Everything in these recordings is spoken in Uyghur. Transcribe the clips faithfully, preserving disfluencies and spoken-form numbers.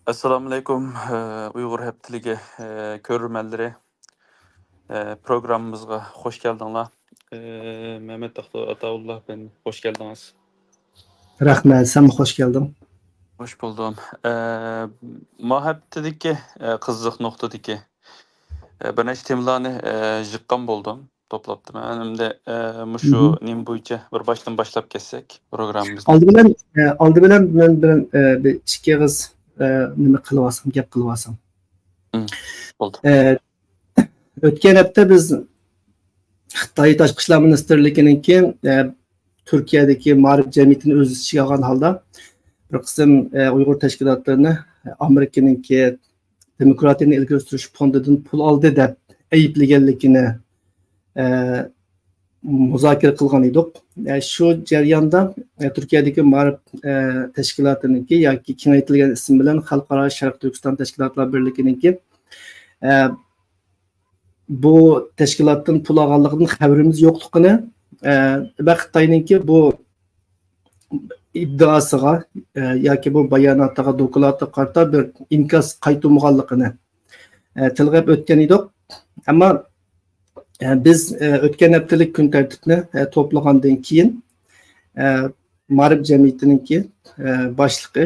ئەسسالامۇئەلەيكۇم، ئۇيغۇر ھەپتىلىكى كۆرۈرمەنلىرى. پروگراممىمىزغا خوش كەلدىڭلار. مەمەت ئاتا-، ئاتاۋۇللا، خوش كەلدىڭىز. رەھمەت، سەنمۇ خوش كەلدىڭ. خوش بولدۇم. ما ھەپتىدىكى قىزىق نۇقتىدىكى بىر نەچچە تېمىلارنى يىغقان بولدۇم، توپلاپتىمەن. ئەمدى مۇشۇ نېمە بويىچە بىر باشتىن باشلاپ كەتسەك پروگراممىمىزنى. ئالدى بىلەن، ئالدى بىلەن مەن بىر، بىر ئىككى ئېغىز نېمە قىلىۋالسام، گەپ قىلىۋالسام. بولدى. ئۆتكەن ھەپتە بىز خىتاي تاشقى ئىشلار مىنىستىرلىكىنىڭكى، ئە، تۈركىيەدىكى مائارىپ جەمئىيىتىنى ئۆز ئىچىگە ئالغان ھالدا بىر قىسىم، ئە، ئۇيغۇر تەشكىلاتلىرىنى، ئە، ئامېرىكىنىڭكى دېموكراتىيەنى ئىلگىرى سۈرۈش فوندىدىن پۇل ئالدى دەپ ئەيىبلىگەنلىكىنى، ئە، مۇزاكىرە قىلغان ئىدۇق. ئە، شۇ جەرياندا، ئە، تۈركىيەدىكى مائارىپ، ئە، تەشكىلاتىنىڭكى ياكى كېڭەيتىلگەن ئىسىم بىلەن خەلقئارا شەرقىي تۈركىستان تەشكىلاتلار بىرلىكىنىڭكى، ئە، بۇ تەشكىلاتتىن پۇل ئالغانلىقىدىن خەۋىرىمىز يوقلۇقىنى، ئە، ۋە خىتاينىڭكى بۇ ئىددىئاسىغا، ئە، ياكى بۇ باياناتىغا، دوكلاتىغا قارىتا بىر ئىنكاس قايتۇرمىغانلىقىنى، ئە، تىلغا ئېلىپ ئۆتكەن ئىدۇق. ئەمما، ئە، بىز، ئە، ئۆتكەن ھەپتىلىك كۈن تەرتىپنى، ئە، توپلىغاندىن كېيىن، ئە، مائارىپ جەمئىيىتىنىڭكى، ئە، باشلىقى،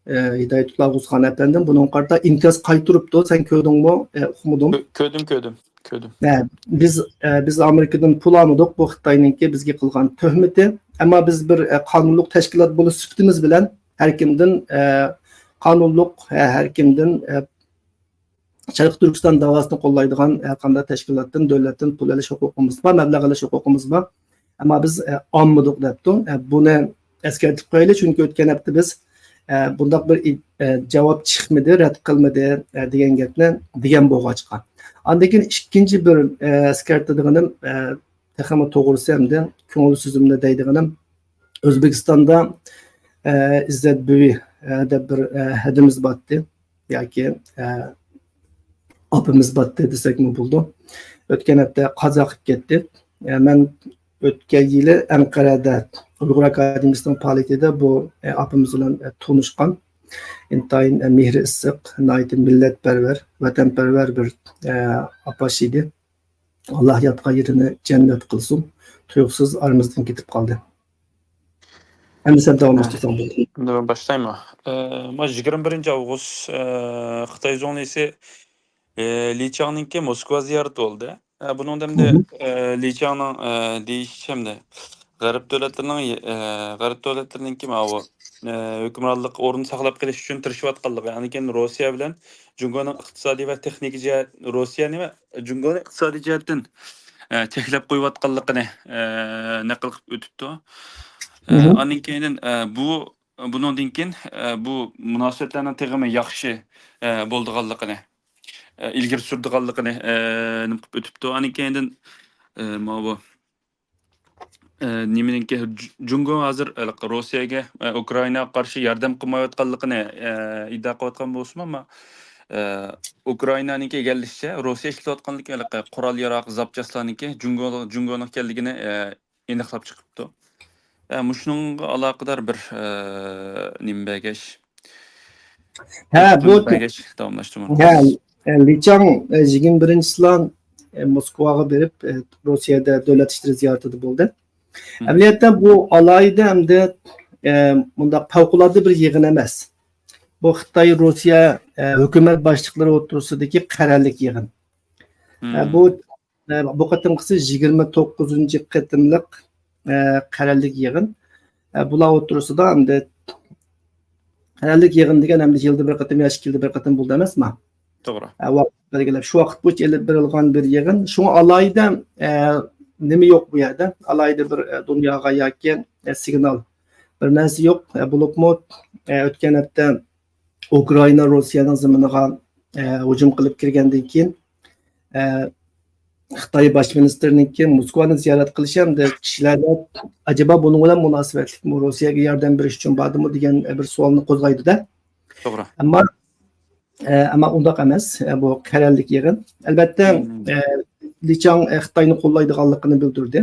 ئە، ھىدايەتۇللا ئوغۇزخان ئەپەندىم بۇنىڭغا قارىتا ئىنكاس قايتۇرۇپتۇ. سەن كۆردۈڭمۇ؟ ئە، ئۇقمىدىڭ؟ كۆ-، كۆردۈم، كۆردۈم، كۆردۈم. ئە، بىز، ئە، بىز ئامېرىكىدىن پۇل ئالمىدۇق. بۇ خىتاينىڭكى بىزگە قىلغان تۆھمىتى. ئەمما بىز بىر، ئە، قانۇنلۇق تەشكىلات بولۇش سۈپىتىمىز بىلەن ھەر كىمدىن، ئە، قانۇنلۇق، ئە، ھەر كىمدىن، ئە، شەرقىي تۈركىستان داۋاسىنى قوللايدىغان ھەر قانداق تەشكىلاتتىن، دۆلەتتىن پۇل ئېلىش ھوقۇقىمىز بار، مەبلەغ ئېلىش ھوقۇقىمىز بار. ئەمما بىز، ئە، ئالمىدۇق دەپتۇ. ئە، بۇنى ئەسكەرتىپ قويايلى، چۈنكى ئۆتكەن ھەپتە بىز، ئە، بۇنداق بىر ئى-، ئە، جاۋاب چىقمىدى، رەت قىلمىدى، ئە، دېگەن گەپنى دېگەن بولغاچقا. ئاندىن كېيىن ئىككىنچى بىر، ئە، ئەسكەرتىدىغىنىم، ئە، تېخىمۇ توغرىسى ھەمدە كۆڭۈل سۆزۈمدە دەيدىغىنىم، ئۆزبېكىستاندا، ئە، ئىززەت بۈۋى، ئە، دەپ بىر، ئە، ھەدىمىز بارتتى. ياكى، ئە، ئاپىمىز بارتتى دېسەكمۇ بولىدۇ. ئۆتكەن ھەپتە قازا قىلىپ كەتتى. ئە، مەن ئۆتكەن يىلى ئەنقەرەدە ئۇيغۇر ئاكادېمىيىسىنىڭ پائالىيىتىدە بۇ، ئە، ئاپىمىز بىلەن، ئە، تونۇشقان. ئىنتايىن، ئە، مېھرى ئىسسىق، ناھايىتى مىللەتپەرۋەر، ۋەتەنپەرۋەر بىر، ئە، ئاپاش ئىدى. ئاللا ياتقان يېرىنى جەننەت قىلسۇن. تۇيۇقسىز ئارىمىزدىن كېتىپ قالدى. ئەمدى سەن داۋاملاشتۇرساڭ بولدى. ئەمدى مەن باشلايمەن. ئە، ما يىگىرمە بىرىنچى ئاۋغۇست، ئە، خىتاي زۇڭلىسى، ئە، لى چاڭنىڭكى موسكۋا زىيارىتى بولدى. ئە، بۇنىڭدا ئەمدى، ئە، لى چاڭنىڭ، ئە، دېيىشىچە ئەمدى غەرب دۆلەتلىرىنىڭ، ئە، غەرب دۆلەتلىرىنىڭكى ماۋۇ، ئە، ھۆكۈمرانلىق ئورنىنى ساقلاپ قېلىش ئۈچۈن تىرىشىۋاتقانلىقى، ئاندىن كېيىن روسىيە بىلەن جۇڭگونىڭ ئىقتىسادىي ۋە تېخنىكا جەھەت، روسىيەنى ۋە جۇڭگونى ئىقتىسادىي جەھەتتىن، ئە، چەكلەپ قويۇۋاتقانلىقىنى، ئە، نەقىل قىلىپ ئۆتۈپتۇ. ئە، ئاندىن كېيىن، ئە، بۇ، بۇنىڭدىن كېيىن، ئە، بۇ مۇناسىۋەتلەرنىڭ تېخىمۇ ياخشى، ئە، بولىدىغانلىقىنى، ئە، ئىلگىرى سۈرىدىغانلىقىنى، ئە، نېمە قىلىپ ئۆتۈپتۇ. ئاندىن كېيىندىن، ئە، ماۋۇ، ئە، نېمىنىڭكى، جۇ-، جۇڭگو ھازىر، ئە، روسىيەگە، ئە، ئۇكرائىناغا قارشى ياردەم قىلمايۋاتقانلىقىنى، ئە، ئىدىئا قىلىۋاتقان بولسىمۇ، ئەمما، ئە، ئۇكرائىنانىڭكى ئىگىلىشىچە، روسىيە ئىشلىتىۋاتقانلىكى ھېلىقى قورال-ياراغ، زاپچاسلارنىڭكى جۇڭگو، جۇڭگونىڭ ئىكەنلىكىنى، ئە، ئېنىقلاپ چىقىپتۇ. ئە، مۇشۇنىڭغا ئالاقىدار بىر، ئە، نېمە بەرگەچ، ھە، بۇ بەرگەچ داۋاملاشتۇرىمەن. ھە، ئە، لى چاڭ، ئە، يىگىرمە بىرىنچى چىسلا، ئە، موسكۋاغا بېرىپ، ئە، روسىيەدە دۆلەت ئىشلىرى زىيارىتىدە بولدى. ئەمەلىيەتتە بۇ ئالاھىدە ئەمدى، ئە، مۇنداق پەۋقۇلئاددە بىر يىغىن ئەمەس. بۇ خىتاي، روسىيە، ئە، ھۆكۈمەت باشلىقلىرى ئوتتۇرىسىدىكى قەرەللىك يىغىن. ئە، بۇ، ئە، بۇ قېتىمقىسى يىگىرمە توققۇزىنچى قېتىملىق، ئە، قەرەللىك يىغىن. ئە، بۇلار ئوتتۇرىسىدا ئەمدى قەرەللىك يىغىن دېگەن ئەمدى يىلدا بىر قېتىم يا ئىككى يىلدا بىر قېتىم بولىدۇ ئەمەسما؟ توغرا. ئە، ۋاقىت بەلگىلەپ، شۇ ۋاقىت بويىچە ئېلىپ بېرىلغان بىر يىغىن. شۇڭا ئالاھىدە، ئە، نېمە يوق بۇ يەردە؟ ئالاھىدە بىر، ئە، دۇنياغا ياكى، ئە، سىگنال بىر نەرسە يوق. ئە، بولۇپمۇ، ئە، ئۆتكەن ھەپتە ئۇكرائىنا روسىيەنىڭ زېمىنىغا، ئە، ھۇجۇم قىلىپ كىرگەندىن كېيىن، ئە، خىتاي باش مىنىستىرىنىڭكى موسكۋانى زىيارەت قىلىشى ھەمدە كىشىلەردە ئەجەبا بۇنىڭ بىلەن مۇناسىۋەتلىكمۇ، روسىيەگە ياردەم بېرىش ئۈچۈن باردىمۇ دېگەن بىر سوئالنى قوزغايدۇ-دە. توغرا. ئەمما، ئە، ئەمما ئۇنداق ئەمەس. ئە، بۇ قەرەللىك يىغىن. ئەلۋەتتە، ئە، لى چاڭ، ئە، خىتاينى قوللايدىغانلىقىنى بىلدۈردى.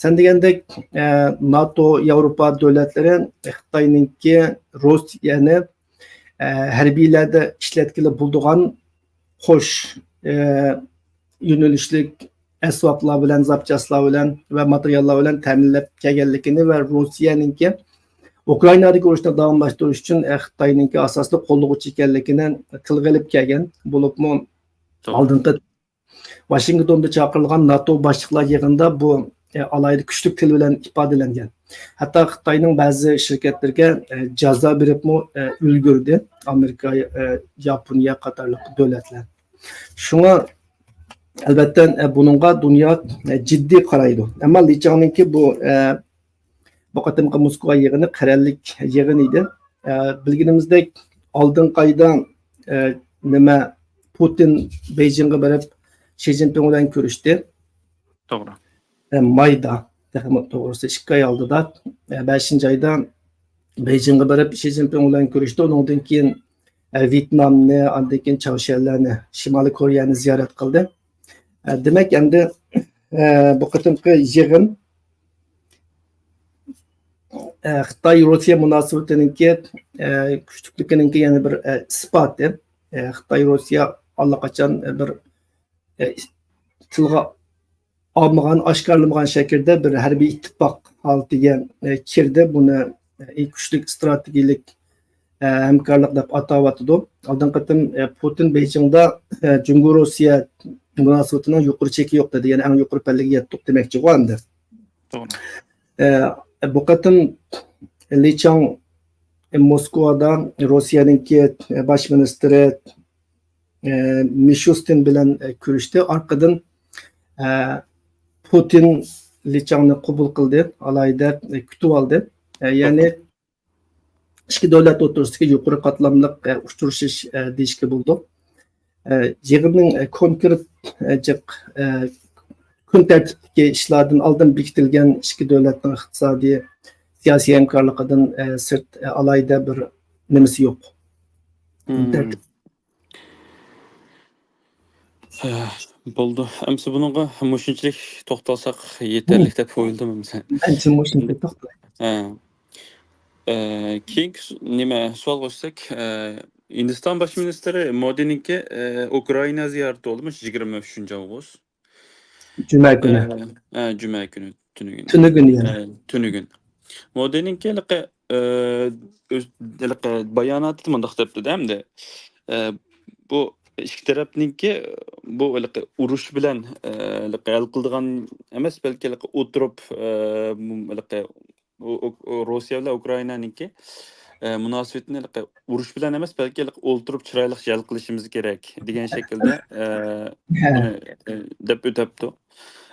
سەن دېگەندەك، ئە، ناتو، ياۋروپا دۆلەتلىرى خىتاينىڭكى روسىيەنى، ئە، ھەربىيلەردە ئىشلەتكىلى بولىدىغان قوش، ئە، يۆنىلىشلىك ئەسۋابلار بىلەن، زاپچاسلار بىلەن ۋە ماتېرىياللار بىلەن تەمىنلەپ كەلگەنلىكىنى ۋە روسىيەنىڭكى ئۇكرائىنادىكى ئۇرۇشنى داۋاملاشتۇرۇش ئۈچۈن، ئە، خىتاينىڭكى ئاساسلىق قوللىغۇچى ئىكەنلىكىنى تىلغا ئېلىپ كەلگەن. بولۇپمۇ توغرا. ئالدىنقى ۋاشىنگتوندا چاقىرىلغان ناتو باشلىقلار يىغىنىدا بۇ، ئە، ئالاھىدە كۈچلۈك تىل بىلەن ئىپادىلەنگەن. ھەتتا خىتاينىڭ بەزى شىركەتلىرىگە، ئە، جازا بېرىپمۇ، ئە، ئۈلگۈردى ئامېرىكا، ئە، ياپونىيە قاتارلىق دۆلەتلەر. شۇڭا، ئەلۋەتتە، ئە، بۇنىڭغا دۇنيا، ئە، جىددىي قارايدۇ. ئەمما لى چاڭنىڭكى بۇ، ئە، بۇ قېتىمقى موسكۋا يىغىنى قەرەللىك يىغىن ئىدى. ئە، بىلگىنىمىزدەك، ئالدىنقى ئايدا، ئە، نېمە، پۇتىن بېيجىڭغا بېرىپ، شى جىنپىڭ بىلەن كۆرۈشتى. توغرا. ئە، مايدا، تېخىمۇ توغرىسى ئىككى ئاي ئالدىدا، ئە، بەشىنچى ئايدا بېيجىڭغا بېرىپ، شى جىنپىڭ بىلەن كۆرۈشتى. ئۇنىڭدىن كېيىن، ئە، ۋيېتنامنى، ئاندىن كېيىن چاۋشيەنلەرنى، شىمالىي كورېيەنى زىيارەت قىلدى. ئە، دېمەك، ئەمدى، ئە، بۇ قېتىمقى يىغىن، ئە، خىتاي-روسىيە مۇناسىۋىتىنىڭكى، ئە، كۈچلۈكلۈكىنىڭكى يەنە بىر، ئە، ئىسپاتى. ئە، خىتاي-روسىيە ئاللىقاچان، ئە، بىر، ئە، تىلغا ئالمىغان، ئاشكارىلىمىغان شەكىلدە بىر ھەربىي ئىتتىپاق ھالىتىگە، ئە، كىردى. بۇنى، ئە، ئەڭ كۈچلۈك ئىستراتېگىيەلىك، ئە، ھەمكارلىق دەپ ئاتاۋاتىدۇ. ئالدىنقى قېتىم، ئە، پۇتىن بېيجىڭدا، ئە، جۇڭگو-روسىيە مۇناسىۋىتىنىڭ يۇقىرى چېكى يوق دېدى. يەنى ئەڭ يۇقىرى پەللىگە يەتتۇق دېمەكچىغۇ ئەمدى. توغرا. ئە، بۇ قېتىم لى چاڭ، ئە، موسكۋادا روسىيەنىڭكى، ئە، باش مىنىستىرى، ئە، مىشۇستىن بىلەن، ئە، كۆرۈشتى. ئارقىدىن، ئە، پۇتىن لى چاڭنى قوبۇل قىلدى، ئالاھىدە، ئە، كۈتۈۋالدى. ئە، يەنى ئىككى دۆلەت ئوتتۇرىسىدىكى يۇقىرى قاتلاملىق، ئە، ئۇچرىشىش، ئە، دېيىشكە بولىدۇ. ئە، يىغىننىڭ، ئە، كونكرېت، ئە، جىق، ئە، كۈن تەرتىپتىكى ئىشلاردىن ئالدىن بېكىتىلگەن ئىككى دۆلەتنىڭ ئىقتىسادىي، سىياسىي ھەمكارلىقىدىن، ئە، سىرت، ئە، ئالاھىدە بىر نېمىسى يوق. كۈن مم. تەرتىپ. ئە، بولدى. ئەمسە بۇنىڭغا مۇشۇنچىلىك توختالساق يېتەرلىك دەپ ئويلىدىم ئەمسە. مەنچە مۇشۇنچە توختالاي. ئە، ئە، كېيىنكى س-، نېمە، سوئالغا ئۆتسەك، ئە، ھىندىستان باش مىنىستىرى مودىنىڭكى، ئە، ئۇكرائىنا زىيارىتى بولدى مۇشۇ يىگىرمە ئۈچىنچى ئاۋغۇست. جۈمە كۈنى. ئە، ئە، جۈمە كۈنى، تۈنۈگۈن. تۈنۈگۈن يەنە. ئە، تۈنۈگۈن. مودىنىڭكى ھېلىقى، ئە، ئۆز-، ھېلىقى باياناتىدا مۇنداق دەپتۇ-دە ئەمدى. ئە، بۇ ئىككى تەرەپنىڭكى بۇ ھېلىقى ئۇرۇش بىلەن، ئە، ھېلىقى ھەل قىلىدىغان ئەمەس، بەلكى ھېلىقى ئولتۇرۇپ، ئە، ھېلىقى ئۇ-، ئۇ-، ئۇ-، روسىيە بىلەن ئۇكرائىنانىڭكى، ئە، مۇناسىۋىتىنى ھېلىقى ئۇرۇش بىلەن ئەمەس، بەلكى ھېلىقى ئولتۇرۇپ چىرايلىق ھەل قىلىشىمىز كېرەك دېگەن شەكىلدە، ئە، ھە. بۇنى، ئە، دەپ ئۆتەپتۇ.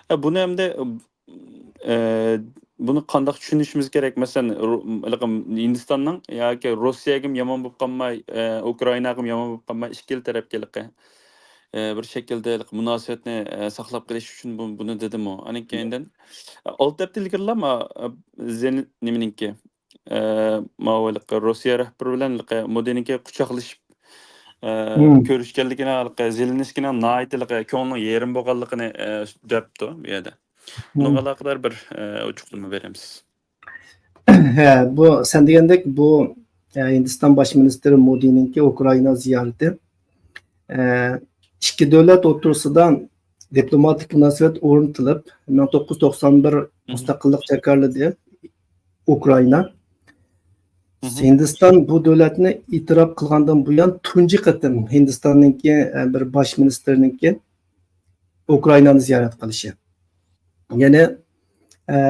ئە، بۇنى ئەمدى، ئە، بۇنى قانداق چۈشىنىشىمىز كېرەك؟ مەسىلەن، رۇ-، ھېلىقى ھىندىستاننىڭ ياكى روسىيەگىمۇ يامان بولۇپ قالماي، ئە، ئۇكرائىناغىمۇ يامان بولۇپ قالماي، ئىككىلا تەرەپكە ھېلىقى، ئە، بىر شەكىلدە ھېلىقى مۇناسىۋەتنى، ئە، ساقلاپ قېلىش ئۈچۈن بۇ-، بۇنى دېدىمۇ؟ ئانىڭ كېيىندىن، ئە، ئالتە ھەپتە ئىلگىرىلا ما-، ئە، زېن-، نېمىنىڭكى، ئە، ماۋۇ ھېلىقى روسىيە رەھبىرى بىلەن ھېلىقى مودىنىڭكى قۇچاقلىشىپ، ئە، مم. كۆرۈشكەنلىكىنى، ھېلىقى زېلېنسكىينىڭ ناھايىتى ھېلىقى كۆڭلىنىڭ يېرىم بولغانلىقىنى، ئە، دەپتۇ بۇ يەردە. بۇنىڭغا مم. ئالاقىدار بىر، ئە، ئوچۇقلىما بېرەمسىز؟ ھە، بۇ سەن دېگەندەك بۇ، ئە، ھىندىستان باش مىنىستىرى مودىنىڭكى ئۇكرائىنا زىيارىتى. ئە، ئىككى دۆلەت ئوتتۇرىسىدا دىپلوماتىك مۇناسىۋەت ئورنىتىلىپ، مىڭ توققۇز يۈز توقسان بىر مۇستەقىللىق جاكارلىدى ئۇكرائىنا. ھىندىستان بۇ دۆلەتنى ئېتىراپ قىلغاندىن بۇيان تۇنجى قېتىم ھىندىستاننىڭكى، ئە، بىر باش مىنىستىرىنىڭكى ئۇكرائىنانى زىيارەت قىلىشى. يەنى، ئە،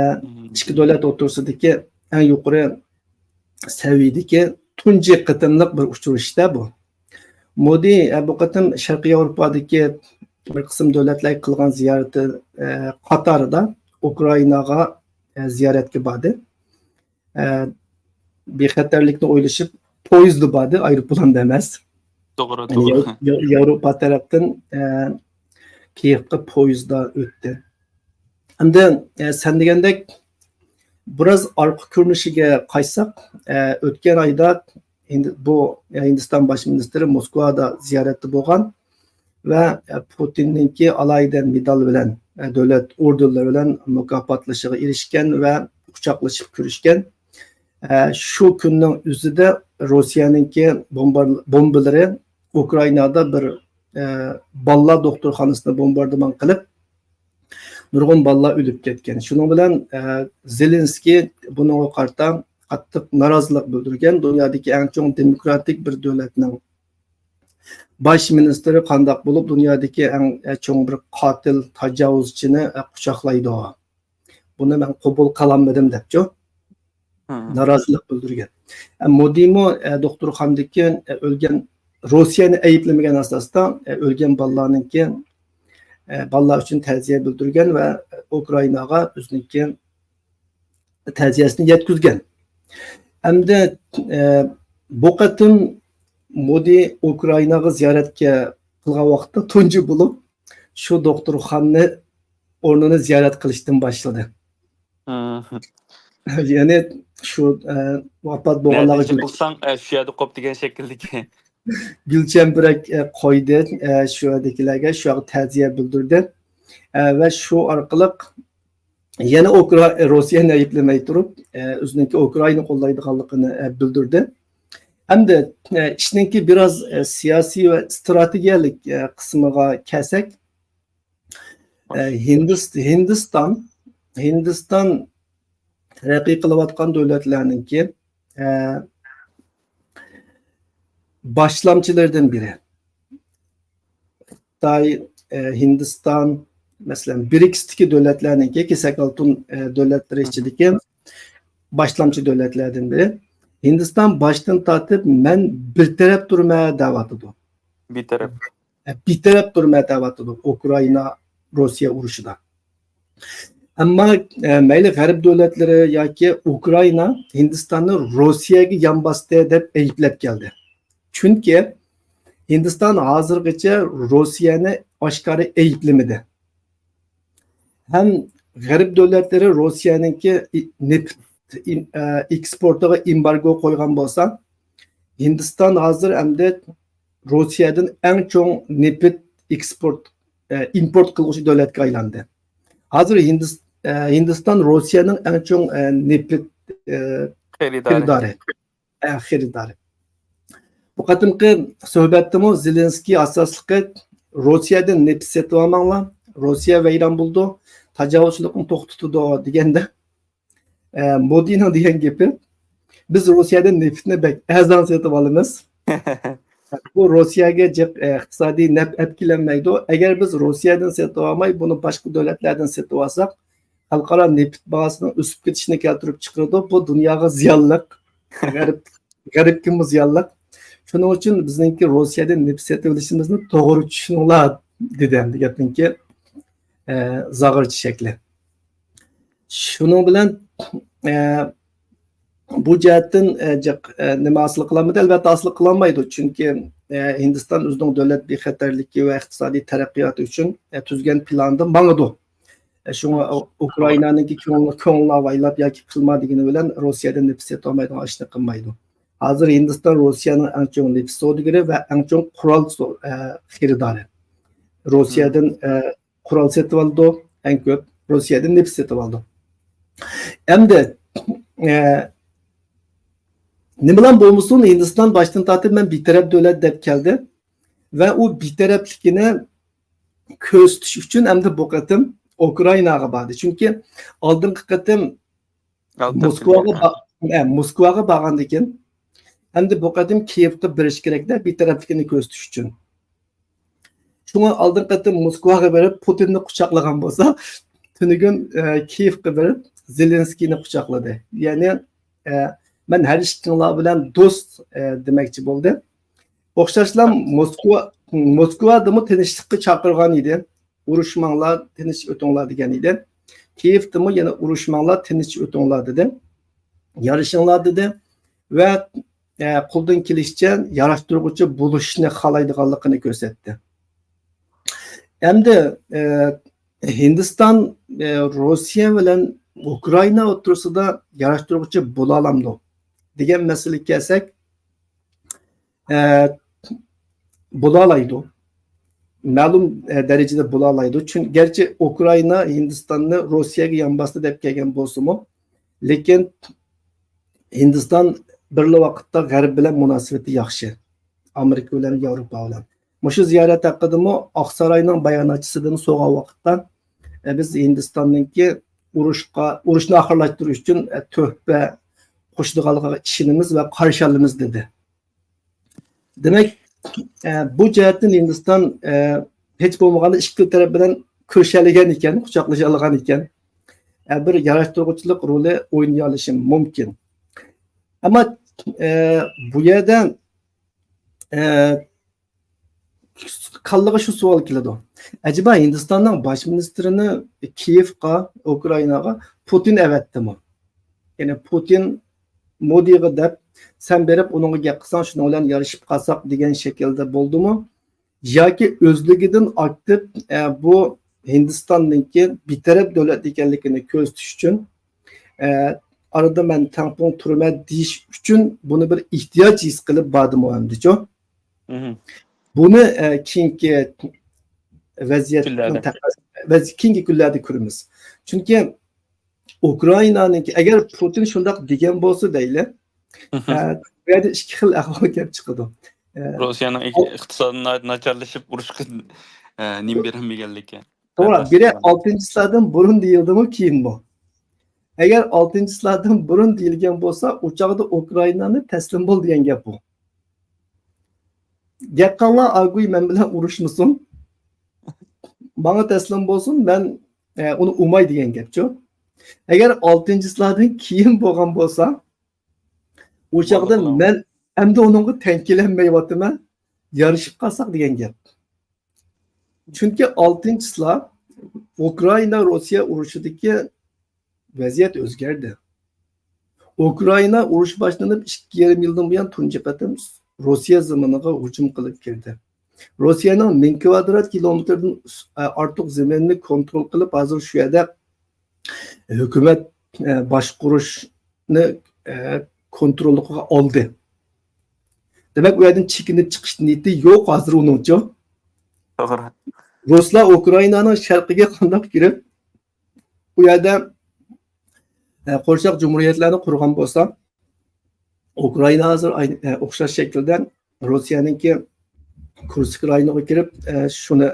ئىككى دۆلەت ئوتتۇرىسىدىكى ئەڭ يۇقىرى سەۋىيەدىكى تۇنجى قېتىملىق بىر ئۇچرىشىش-تە بۇ. مودى، ئە، بۇ قېتىم شەرقىي ياۋروپادىكى بىر قىسىم دۆلەتلەرگە قىلغان زىيارىتى، ئە، قاتارىدا ئۇكرائىناغا، ئە، زىيارەتكە باردى. ئە، بىخەتەرلىكنى ئويلىشىپ پويىزدا باردى، ئايروپىلاندا ئەمەس. توغرا، يەنى توغرا. ياۋ-، ياۋ-، ياۋروپا تەرەپتىن، ئە، كىيېۋقا پويىزدا ئۆتتى. ئەمدى، ئە، سەن دېگەندەك بىراز ئارقا كۆرۈنۈشىگە قايتساق، ئە، ئۆتكەن ئايدا ھىند-، بۇ، ئە، ھىندىستان باش مىنىستىرى موسكۋادا زىيارەتتە بولغان ۋە، ئە، پۇتىننىڭكى ئالاھىدە مېدال بىلەن، ئە، دۆلەت ئوردېنلىرى بىلەن مۇكاپاتلىشىغا ئېرىشكەن ۋە قۇچاقلىشىپ كۆرۈشكەن. ئە، شۇ كۈننىڭ ئۆزىدە روسىيەنىڭكى بومبار-، بومبىلىرى ئۇكرائىنادا بىر، ئە، بالىلار دوختۇرخانىسىنى بومباردىمان قىلىپ، نۇرغۇن بالىلار ئۆلۈپ كەتكەن. شۇنىڭ بىلەن، ئە، زېلېنسكىي بۇنىڭغا قارىتا قاتتىق نارازىلىق بىلدۈرگەن. دۇنيادىكى ئەڭ چوڭ دېموكراتىك بىر دۆلەتنىڭ باش مىنىستىرى قانداق بولۇپ دۇنيادىكى ئەڭ، ئە، چوڭ بىر قاتىل، تاجاۋۇزچىنى، ئە، قۇچاقلايدۇ؟ بۇنى مەن قوبۇل قىلالمىدىم دەپچۇ، نارازىلىق بىلدۈرگەن. ئە، مودىمۇ، ئە، دوختۇرخانىدىكى، ئە، ئۆلگەن، روسىيەنى ئەيىبلىمىگەن ئاساستا، ئە، ئۆلگەن بالىلارنىڭكى، ئە، بالىلار ئۈچۈن تەزىيە بىلدۈرگەن ۋە ئۇكرائىناغا ئۆزىنىڭكى تەزىيەسىنى يەتكۈزگەن. ئەمدى، ئە، بۇ قېتىم مودى ئۇكرائىناغا زىيارەتكە قىلغان ۋاقىتتا تۇنجى بولۇپ شۇ دوختۇرخانىنى ئورنىنى زىيارەت قىلىشتىن باشلىدى. يەنى شۇ، ئە، ۋاپات بولغانلارغا نەدىن گۈل-، قىلساڭ، ئە، شۇ يەردە قوپ دېگەن شەكىلدىكى. گۈلچەمبىرەك، ئە، قويدى، ئە، شۇ يەردىكىلەرگە، شۇ يەرگە تەزىيە بىلدۈردى. ئە، ۋە شۇ ئارقىلىق يەنە ئوكرا-، روسىيەنى ئەيىبلىمەي تۇرۇپ، ئە، ئۆزىنىڭكى ئوكرائىنا قوللايدىغانلىقىنى، ئە، بىلدۈردى. ئەمدى، ئە، ئىشنىڭكى بىراز، ئە، سىياسىي ۋە ئىستراتېگىيەلىك، ئە، قىسمىغا كەلسەك، ئە، ھىندىس-، ھىندىستان، ھىندىستان تەرەققىي قىلىۋاتقان دۆلەتلەرنىڭكى، ئە، باشلامچىلىرىدىن بىرى. خىتاي، ئە، ھىندىستان، مەسىلەن، برىكستىكى دۆلەتلەرنىڭكى، كېسەك ئالتۇن، ئە، دۆلەتلىرى ئىچىدىكى باشلامچى دۆلەتلەردىن بىرى. ھىندىستان باشتىن تارتىپ، «مەن بىر تەرەپ تۇرىمەن» دەۋاتىدۇ. بىتەرەپ. ئە، بىتەرەپ تۇرىمەن دەۋاتىدۇ ئۇكرائىنا، روسىيە ئۇرۇشىدا. ئەمما، ئە، مەيلى غەرب دۆلەتلىرى ياكى ئۇكرائىنا ھىندىستاننى روسىيەگە يان باستى دەپ ئەيىبلەپ كەلدى. چۈنكى ھىندىستان ھازىرغىچە روسىيەنى ئاشكارا ئەيىبلىمىدى. ھەم غەرب دۆلەتلىرى روسىيەنىڭكى ئى-، نېفىت ئىم-، ئە، ئېكسپورتىغا ئېمبارگو قويغان بولسا، ھىندىستان ھازىر ئەمدى روسىيەدىن ئەڭ چوڭ نېفىت ئېكسپورت، ئە، ئىمپورت قىلغۇچى دۆلەتكە ئايلاندى. ھازىر ھىندىس-، ئە، ھىندىستان روسىيەنىڭ ئەڭ چوڭ، ئە، نېفىت، ئە، خېرىدارى. خېرىدارى. ئە، خېرىدارى. بۇ قېتىمقى سۆھبەتتىمۇ زېلېنسكىي ئاساسلىقى «روسىيەدىن نېفىت سېتىۋالماڭلار، روسىيە ۋەيران بولىدۇ، تاجاۋۇزچىلىقنى توختىتىدۇ» دېگەندە، ئە، مودىنىڭ دېگەن گېپى، «بىز روسىيەدىن نېفىتنى بەك ئەرزان سېتىۋالىمىز. بۇ روسىيەگە جىق، ئە، ئىقتىسادىي نەپ ئەپ كېلەلمەيدۇ. ئەگەر بىز روسىيەدىن سېتىۋالماي، بۇنى باشقا دۆلەتلەردىن سېتىۋالساق، خەلقئارا نېفىت باھاسىنىڭ ئۆسۈپ كېتىشىنى كەلتۈرۈپ چىقىرىدۇ. بۇ دۇنياغا زىيانلىق، غەرب، غەربكىمۇ زىيانلىق. شۇنىڭ ئۈچۈن بىزنىڭكى روسىيەدىن نېفىت سېتىۋېلىشىمىزنى توغرا چۈشىنىڭلار» دېدى. ئەمدى گەپنىڭكى، ئە، زاغرىچ شەكلى. شۇنىڭ بىلەن، ئە، بۇ جەھەتتىن، ئە، جىق، ئە، نېمە ھاسىل قىلالمىدى؟ ئەلۋەتتە ھاسىل قىلالمايدۇ. چۈنكى، ئە، ھىندىستان ئۆزىنىڭ دۆلەت بىخەتەرلىكى ۋە ئىقتىسادىي تەرەققىياتى ئۈچۈن، ئە، تۈزگەن پىلانىدا ماڭىدۇ. ئە، شۇڭا ئۇ-، ئۇكرائىنانىڭكى كۆڭلى، كۆڭلىنى ئاۋايلاپ ياكى قىلما دېگىنى بىلەن روسىيەدىن نېفىت سېتىۋالمايدىغان ئىشنى قىلمايدۇ. ھازىر ھىندىستان روسىيەنىڭ ئەڭ چوڭ نېفىت سودىگىرى ۋە ئەڭ چوڭ قورال سو-، ئە، خېرىدارى. روسىيەدىن، ئە، قورال سېتىۋالىدۇ، ئەڭ كۆپ روسىيەدىن نېفىت سېتىۋالىدۇ. ئەمدى، ئە، نېمىلا بولمىسۇن، ھىندىستان باشتىن تارتىپ «مەن بىتەرەپ دۆلەت» دەپ كەلدى ۋە ئۇ بىتەرەپلىكىنى كۆرسىتىش ئۈچۈن ئەمدى بۇ قېتىم ئۇكرائىناغا باردى. چۈنكى ئالدىنقى قېتىم ئالدىن موسكۋاغا كېلگەن. با-، ئە، موسكۋاغا بارغاندىن كېيىن، ئەمدى بۇ قېتىم كىيېۋقا بېرىش كېرەكتە، بىتەرەپلىكىنى كۆرسىتىش ئۈچۈن. شۇڭا ئالدىنقى قېتىم موسكۋاغا بېرىپ، پۇتىننى قۇچاقلىغان بولسا، تۈنۈگۈن، ئە، كىيېۋقا بېرىپ، زېلېنسكىينى قۇچاقلىدى. يەنى، ئە، مەن ھەر ئىككىڭلار بىلەن دوست، ئە، دېمەكچى بولدى. ئوخشاشلا موسكۋا، موسكۋادىمۇ تىنچلىققا چاقىرغان ئىدى. «ئۇرۇشماڭلار، تىنچ ئۆتۈڭلار» دېگەن ئىدى. كىيېۋتىمۇ يەنە «ئۇرۇشماڭلار، تىنچ ئۆتۈڭلار» دېدى. «يارىشىڭلار» دېدى. ۋە، ئە، قولدىن كېلىشىچە ياراشتۇرغۇچى بولۇشنى خالايدىغانلىقىنى كۆرسەتتى. ئەمدى، ئە، ھىندىستان، ئە، روسىيە بىلەن ئۇكرائىنا ئوتتۇرىسىدا ياراشتۇرغۇچى بولالامدۇ دېگەن مەسىلىگە كەلسەك، ئە، بولالايدۇ. مەلۇم، ئە، دەرىجىدە بولالايدۇ. چۈن-، گەرچە ئۇكرائىنا ھىندىستاننى روسىيەگە يان باستى دەپ كەلگەن بولسىمۇ، لېكىن ھىندىستان بىرلا ۋاقىتتا غەرب بىلەن مۇناسىۋىتى ياخشى. ئامېرىكا بىلەن، ياۋروپا بىلەن. مۇشۇ زىيارەت ھەققىدىمۇ ئاقساراينىڭ باياناتچىسىدىن سورىغان ۋاقىتتا، ئە، بىز ھىندىستاننىڭكى ئۇرۇشقا، ئۇرۇشنى ئاخىرلاشتۇرۇش ئۈچۈن، ئە، تۆھپە قوشىدىغانلىقىغا ئىشىنىمىز ۋە قارشى ئالىمىز، دېدى. دېمەك، ئە، بۇ جەھەتتىن ھىندىستان، ئە، ھېچ بولمىغاندا ئىككى تەرەپ بىلەن كۆرۈشەلىگەن ئىكەن، قۇچاقلىشالىغان ئىكەن. ئە، بىر ياراشتۇرغۇچىلىق رولى ئوينىيالىشى مۇمكىن. ئەمما، ئە، بۇ يەردە، ئە، كاللىغا شۇ سوئال كېلىدۇ. ئەجەبا ھىندىستاننىڭ باش مىنىستىرىنى كىيېۋقا، ئۇكرائىناغا پۇتىن ئەۋەتتىمۇ؟ يەنى پۇتىن مودىغا دەپ، سەن بېرىپ ئۇنىڭغا گەپ قىلساڭ، شۇنىڭ بىلەن يارىشىپ قالساق دېگەن شەكىلدە بولدىمۇ؟ ياكى ئۆزلۈكىدىن ئاكتىپ، ئە، بۇ ھىندىستاننىڭكى بىتەرەپ دۆلەت ئىكەنلىكىنى كۆرسىتىش ئۈچۈن، ئە، ئارىدا مەن تەڭپۇڭ تۇرىمەن دېيىش ئۈچۈن بۇنى بىر ئېھتىياج ھېس قىلىپ باردىمۇ ئەمدىچۇ؟ مهم. بۇنى، ئە، كېيىنكى ۋەزىيەتنىڭ كۈنلەردە. تەق-، ۋەز-، كېيىنكى كۈنلەردە كۆرىمىز. چۈنكى ئۇكرائىنانىڭكى، ئەگەر پۇتىن شۇنداق دېگەن بولسا دەيلى، مهم. ئە، بۇ يەردە ئىككى خىل ئەھۋال كېلىپ چىقىدۇ. ئە، روسىيەنىڭ ئىق-، ئو- ئىقتىسادى ناھايىتى ناچارلىشىپ، ئۇرۇشقا، ئە، نېمە بېرەلمىگەنلىكى. توغرا، بىرى ئالتىنچى سىلادىن بۇرۇن دېيىلدىمۇ، كېيىنمۇ؟ ئەگەر ئالتىنچى سىلادىن بۇرۇن دېيىلگەن بولسا، ئۇ چاغدا ئۇكرائىنانى تەسلىم بول دېگەن گەپ بۇ. گەپ قىلىڭلار، ئاگۇي مەن بىلەن ئۇرۇشمىسۇن، ماڭا تەسلىم بولسۇن، مەن، ئە، ئۇنى ئۇماي دېگەن گەپچۇ. ئەگەر ئالتىنچى سىلادىن كېيىن بولغان بولسا، ئۇ چاغدا مەن ئەمدى ئۇنىڭغا تەڭ كېلەلمەيۋاتىمەن، يارىشىپ قالساق دېگەن گەپ. چۈنكى ئالتىنچى سىلا ئۇكرائىنا روسىيە ئۇرۇشىدىكى ۋەزىيەت ئۆزگەردى. ئۇكرائىنا ئۇرۇشى باشلىنىپ ئىككى يېرىم يىلدىن بۇيان تۇنجى قېتىم روسىيە زېمىنىغا ھۇجۇم قىلىپ كىردى. روسىيەنىڭ مىڭ كىۋادرات كىلومېتىردىن ئارتۇق زېمىننى كونترول قىلىپ، ھازىر شۇ يەردە ھۆكۈمەت، ئە، باشقۇرۇشنى، ئە، كونتروللۇقىغا ئالدى. دېمەك، ئۇ يەردىن چېكىنىپ چىقىش نىيىتى يوق ھازىر ئۇنىڭچۇ. توغرا. رۇسلار ئۇكرائىنانىڭ شەرقىگە قانداق كىرىپ، ئۇ يەردە، ئە، قورشاق جۇمھۇرىيەتلەرنى قۇرغان بولسا، ئۇكرائىنا ھازىر ئاي-، ئە، ئوخشاش شەكىلدە روسىيەنىڭكى كۇرسك رايونىغا كىرىپ، ئە، شۇنى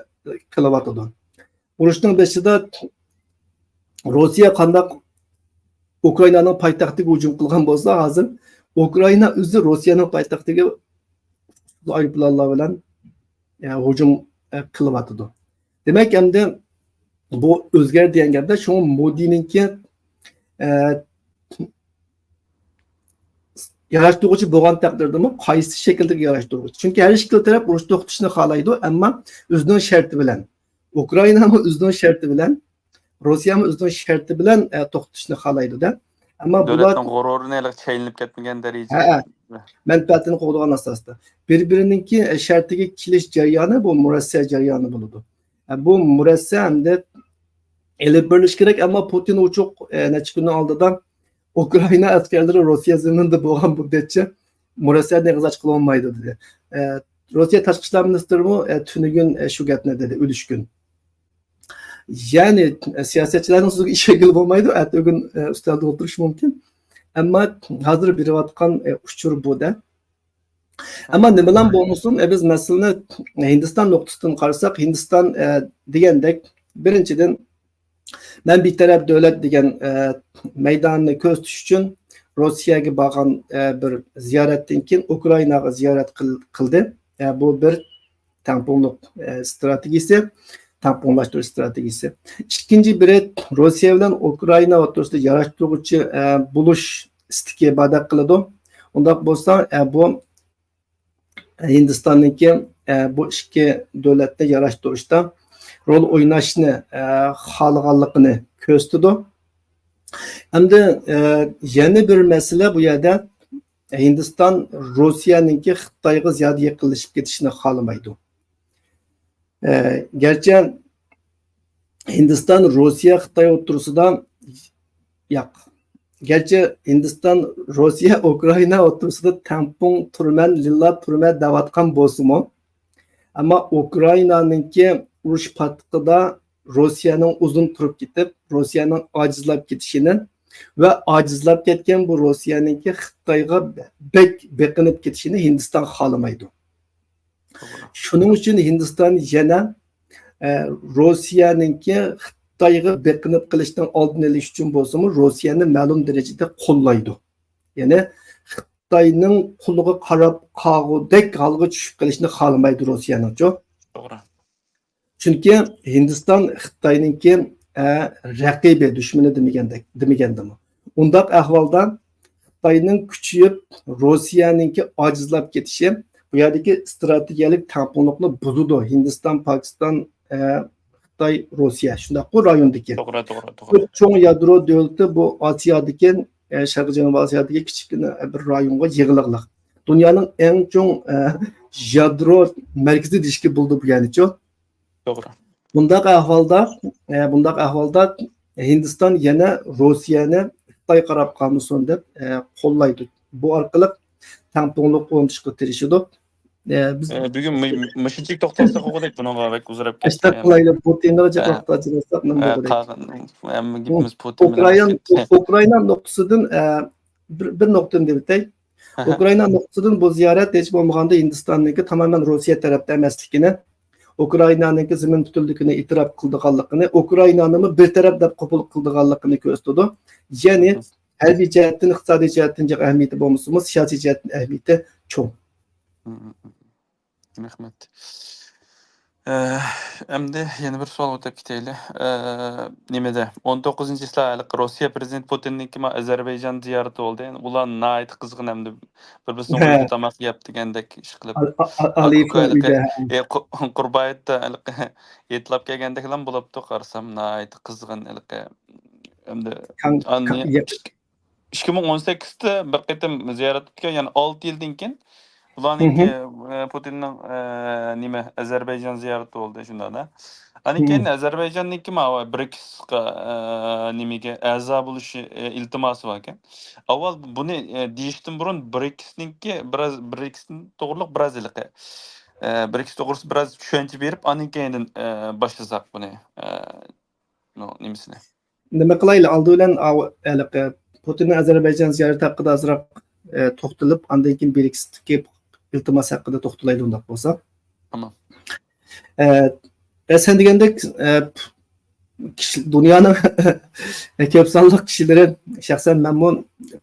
قىلىۋاتىدۇ. ئۇرۇشنىڭ بېشىدا روسىيە قانداق ئۇكرائىنانىڭ پايتەختىگە ھۇجۇم قىلغان بولسا، ھازىر ئۇكرائىنا ئۆزى روسىيەنىڭ پايتەختىگە ئايروپىلانلار بىلەن، ئە، ھۇجۇم، ئە، قىلىۋاتىدۇ. دېمەك، ئەمدى بۇ ئۆزگەردى دېگەن گەپتە، شۇڭا مودىنىڭكى، ئە، ياراشتۇرغۇچى بولغان تەقدىردىمۇ، قايسى شەكىلدىكى ياراشتۇرغۇچى؟ چۈنكى ھەر ئىككىلا تەرەپ ئۇرۇش توختىتىشنى خالايدۇ، ئەمما ئۆزىنىڭ شەرتى بىلەن. ئۇكرائىنامۇ ئۆزىنىڭ شەرتى بىلەن، روسىيەمۇ ئۆزىنىڭ شەرتى بىلەن، ئە، توختىتىشنى خالايدۇ-دە. ئەمما بۇلار دۆلەتنىڭ غۇرۇرىنى ھېلىقى چايلىنىپ كەتمىگەن دەرىجىدە. ھەئە. مەنپەئەتىنى قوغدىغان ئاساستا. بىر-بىرىنىڭكى، ئە، شەرتىگە كېلىش جەريانى بۇ مۇرەسسە جەريانى بولىدۇ. ئە، بۇ مۇرەسسە ئەمدى ئېلىپ بېرىلىشى كېرەك، ئەمما پۇتىن ئوچۇق، ئە، نەچچە كۈننىڭ ئالدىدا ئۇكرائىنا ئەسكەرلىرى روسىيە زېمىنىدا بولغان مۇددەتچە مۇرەسسەدىن ئېغىز ئاچقىلى بولمايدۇ، دېدى. ئە، روسىيە تاشقى ئىشلار مىنىستىرىمۇ، ئە، تۈنۈگۈن، ئە، شۇ گەپنى دېدى، ئۆلۈشكۈن. يەنى، ئە، سىياسەتچىلەرنىڭ سۆزىگە ئىشەنگىلى بولمايدۇ، ئەتىگۈن، ئە، ئۈستەلدە ئولتۇرۇشى مۇمكىن. ئەمما ھازىر بېرىۋاتقان، ئە، ئۇچۇر بۇ-دە. ئەمما نېمىلام بولمىسۇن، ئە، بىز مەسىلىنى ھىندىستان نۇقتىسىدىن قارىساق، ھىندىستان، ئە، دېگەندەك، بىرىنچىدىن، مەن بىتەرەپ دۆلەت دېگەن، ئە، مەيداننى كۆرسىتىش ئۈچۈن روسىيەگە بارغان، ئە، بىر زىيارەتتىن كېيىن ئۇكرائىناغا زىيارەت قىل-، قىلدى. ئە، بۇ بىر تەڭپۇڭلۇق، ئە، ئىستراتېگىيىسى، تەڭپۇڭلاشتۇرۇش ئىستراتېگىيىسى. ئىككىنچى بىرى، روسىيە بىلەن ئۇكرائىنا ئوتتۇرىسىدا ياراشتۇرغۇچى، ئە، بولۇش ئىستىكى بادەك قىلىدۇ. ئۇنداق بولسا، ئە، بۇ ھىندىستاننىڭكى، ئە، بۇ ئىككى دۆلەتنى ياراشتۇرۇشتا رول ئويناشنى، ئە، خالىغانلىقىنى كۆرسىتىدۇ. ئەمدى، ئە، يەنە بىر مەسىلە بۇ يەردە ھىندىستان روسىيەنىڭكى خىتايغا زىيادە يېقىنلىشىپ كېتىشىنى خالىمايدۇ. ئە، گەرچە ھىندىستان، روسىيە، خىتاي ئوتتۇرىسىدا، ياق. گەرچە ھىندىستان، روسىيە، ئۇكرائىنا ئوتتۇرىسىدا تەڭپۇڭ تۇرىمەن، لىللا تۇرىمەن دەۋاتقان بولسىمۇ، ئەمما ئۇكرائىنانىڭكى ئۇرۇش پاتقىقىدا روسىيەنىڭ ئۇزۇن تۇرۇپ كېتىپ، روسىيەنىڭ ئاجىزلاپ كېتىشىنى، ۋە ئاجىزلاپ كەتكەن بۇ روسىيەنىڭكى خىتايغا بەك بېقىنىپ كېتىشىنى ھىندىستان خالىمايدۇ. شۇنىڭ ئۈچۈن ھىندىستان يەنە، ئە، روسىيەنىڭكى خىتايغا بېقىنىپ قېلىشنىڭ ئالدىنى ئېلىش ئۈچۈن بولسىمۇ، روسىيەنى مەلۇم دەرىجىدە قوللايدۇ. يەنى خىتاينىڭ قولىغا قاراپ قالغۇدەك ھالغا چۈشۈپ قېلىشنى خالىمايدۇ روسىيەنىڭچۇ. توغرا. چۈنكى ھىندىستان خىتاينىڭكى، ئە، رەقىبى، دۈشمىنى دېمىگەندەك، دېمىگەندىمۇ. ئۇنداق ئەھۋالدا خىتاينىڭ كۈچىيىپ، روسىيەنىڭكى ئاجىزلاپ كېتىشى بۇ يەردىكى ئىستراتېگىيەلىك تەڭپۇڭلۇقنى بۇزىدۇ. ھىندىستان، پاكىستان، ئە، خىتاي، روسىيە، شۇنداققۇ رايوندىكى. توغرا، توغرا، بۇ توغرا. چوڭ يادرو دۆلىتى بۇ ئاسىيادىكى، ئە، شەرقىي جەنۇبىي ئاسىيادىكى كىچىككىنە بىر رايونغا يىغىلىقلىق. دۇنيانىڭ ئەڭ چوڭ، ئە، يادرو مەركىزى دېيىشكە بولىدۇ بۇ يەرنىچۇ. توغرا. بۇنداق ئەھۋالدا، ئە، بۇنداق ئەھۋالدا ھىندىستان يەنە روسىيەنى خىتاي قاراپ قالمىسۇن دەپ، ئە، قوللايدۇ. بۇ ئارقىلىق تەڭپۇڭلۇق ئورنىتىشقا تىرىشىدۇ. ئە، بىز ئە، بۈگۈن مۇ-، مۇشۇنچىلىك توختالساق بولغۇدەك بۇنىڭغا بەك ئۇزىراپ كەتتى. ئاشتاق قىلايلى، بۇ تېمىغا جىق ۋاقىت ئاجراتساق نېمە ئە، بولغۇدەك؟ قالغان ھەممە گېپىمىز پۇتىن بىلەن ئۇكرائىنا، ئۇكرائىنا نۇقتىسىدىن، ئە، بىر، بىر نۇقتىنى دېۋىتەي. ئۇكرائىنا نۇقتىسىدىن بۇ زىيارەت ھېچ بولمىغاندا ھىندىستاننىڭكى تامامەن روسىيە تەرەپتە ئەمەسلىكىنى، ئۇكرائىنانىڭكى زېمىن پۈتۈنلۈكىنى ئېتىراپ قىلىدىغانلىقىنى، ئۇكرائىنانىمۇ بىر تەرەپ دەپ قوبۇل قىلىدىغانلىقىنى كۆرسىتىدۇ. يەنى ھەربىي جەھەتتىن، ئىقتىسادىي جەھەتتىن جىق ئەھمىيىتى بولمىسىمۇ، سىياسىي جەھەتتىن ئەھمىيىتى چوڭ. رەھمەت. ئە، ئەمدى يەنە بىر سوئال ئۆتۈپ كېتەيلى. ئە، نېمىدە؟ ئون توققۇزىنچى چىسلا ھېلىقى روسىيە پرېزىدېنتى پۇتىننىڭكى ما ئەزەربەيجان زىيارىتى بولدى. ئۇلار ناھايىتى قىزغىن ھەمدە بىر-بىرسىنىڭ ھە. ئۆيىدە تاماق يەپ دېگەندەك ئىش قىلىپ. ئا-، ئا-، ئا-، ئالىيېۋنىڭ ئۆيىدە، ھە. ئە، قۇ-، قۇربايىتتا ھېلىقى ئېتىلاپ كەلگەندەكلا بولۇپتۇ، قارىسام ناھايىتى قىزغىن ھېلىقى. ئەمدى كاڭ-، ئا-، كاڭ-، نى-، يە-، ئىككى مىڭ ئون سەككىزدە بىر قېتىم زىيارەت ئۆتكەن، يەنى ئالتە يىلدىن كېيىن بۇلارنىڭكى، مھم. ئە، پۇتىننىڭ، ئە، نېمە، ئەزەربەيجان زىيارىتى بولدى، شۇنداقلا. ئاندىن كېيىن مھم. ئەزەربەيجاننىڭكى ماۋۇ برىكسقا، ئە، نېمىگە ئەزا بولۇشى، ئە، ئىلتىماسى باركەن. ئاۋۋال بۇنى، ئە، دېيىشتىن بۇرۇن برىكسنىڭكى بىراز، برىكس توغرۇلۇق بىراز ھېلىقى، ئە، برىكس توغرىسىدا بىراز چۈشەنچە بېرىپ، ئاندىن كېيىن، ئە، باشلىساق بۇنى، ئە، نو-، نېمىسىنى. نېمە قىلايلى، ئالدى بىلەن ئاۋۇ ھېلىقى پۇتىننىڭ ئەزەربەيجان زىيارىتى ھەققىدە ئازراق، ئە، توختىلىپ، ئاندىن كېيىن برىكستىكى ئىلتىماس ھەققىدە توختىلايلى، ئۇنداق بولسا. تامام. ئە، ئە، سەن دېگەندەك، ئە، كىشى، دۇنيانىڭ كۆپ سانلىق كىشىلىرى، شەخسەن مەنمۇ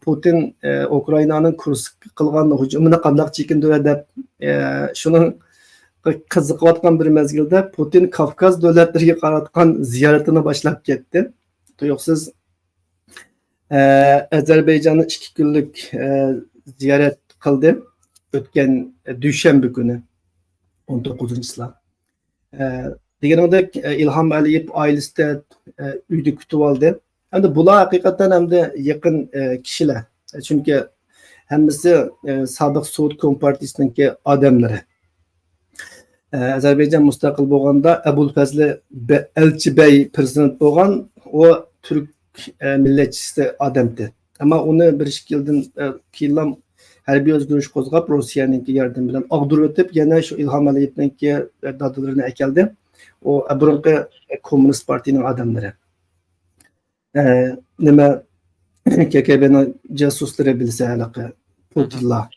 پۇتىن، ئە، ئۇكرائىنانىڭ كۇرسكقا قىلغان ھۇجۇمىنى قانداق چېكىندۈرە دەپ، ئە، شۇنىڭ قىزىقىۋاتقان بىر مەزگىلدە پۇتىن كاۋكاز دۆلەتلىرىگە قاراتقان زىيارىتىنى باشلاپ كەتتى. تۇيۇقسىز، ئە، ئەزەربەيجاننى ئىككى كۈنلۈك، ئە، زىيارەت قىلدى. ئۆتكەن، ئە، دۈشەنبە كۈنى، ئون توققۇزىنچى چىسلا. ئە، دېگىنىڭدەك، ئە، ئىلھام ئەلىيېۋ ئائىلىسىدە، ئە، ئۆيدە كۈتۈۋالدى. ئەمدى بۇلار ھەقىقەتەن ئەمدى يېقىن، ئە، كىشىلەر. چۈنكى ھەممىسى، ئە، سابىق سوۋېت كومپارتىيىسىنىڭكى ئادەملىرى. ئە، ئەزەربەيجان مۇستەقىل بولغاندا ئەبۇل فەزلى بە-، ئەلچى بەي پىرېزىدېنت بولغان، ئۇ تۈرك، ئە، مىللەتچىسى ئادەمتى. ئەمما ئۇنى بىر ئىككى يىلدىن، ئە، كېيىنلا ھەربىي ئۆزگىرىش قوزغاپ، روسىيەنىڭكى ياردىمى بىلەن ئاغدۇرۇۋېتىپ، يەنە شۇ ئىلھام ئەلىيېۋنىڭكى، ئە، دادىلىرىنى ئەكەلدى. ئۇ، ئە، بۇرۇنقى، ئە، كوممۇنىست پارتىيىنىڭ ئادەملىرى. ئە، نېمە، كې كې بېنىڭ جاسۇسلىرى بىلسە ھېلىقى پۇتىنلار.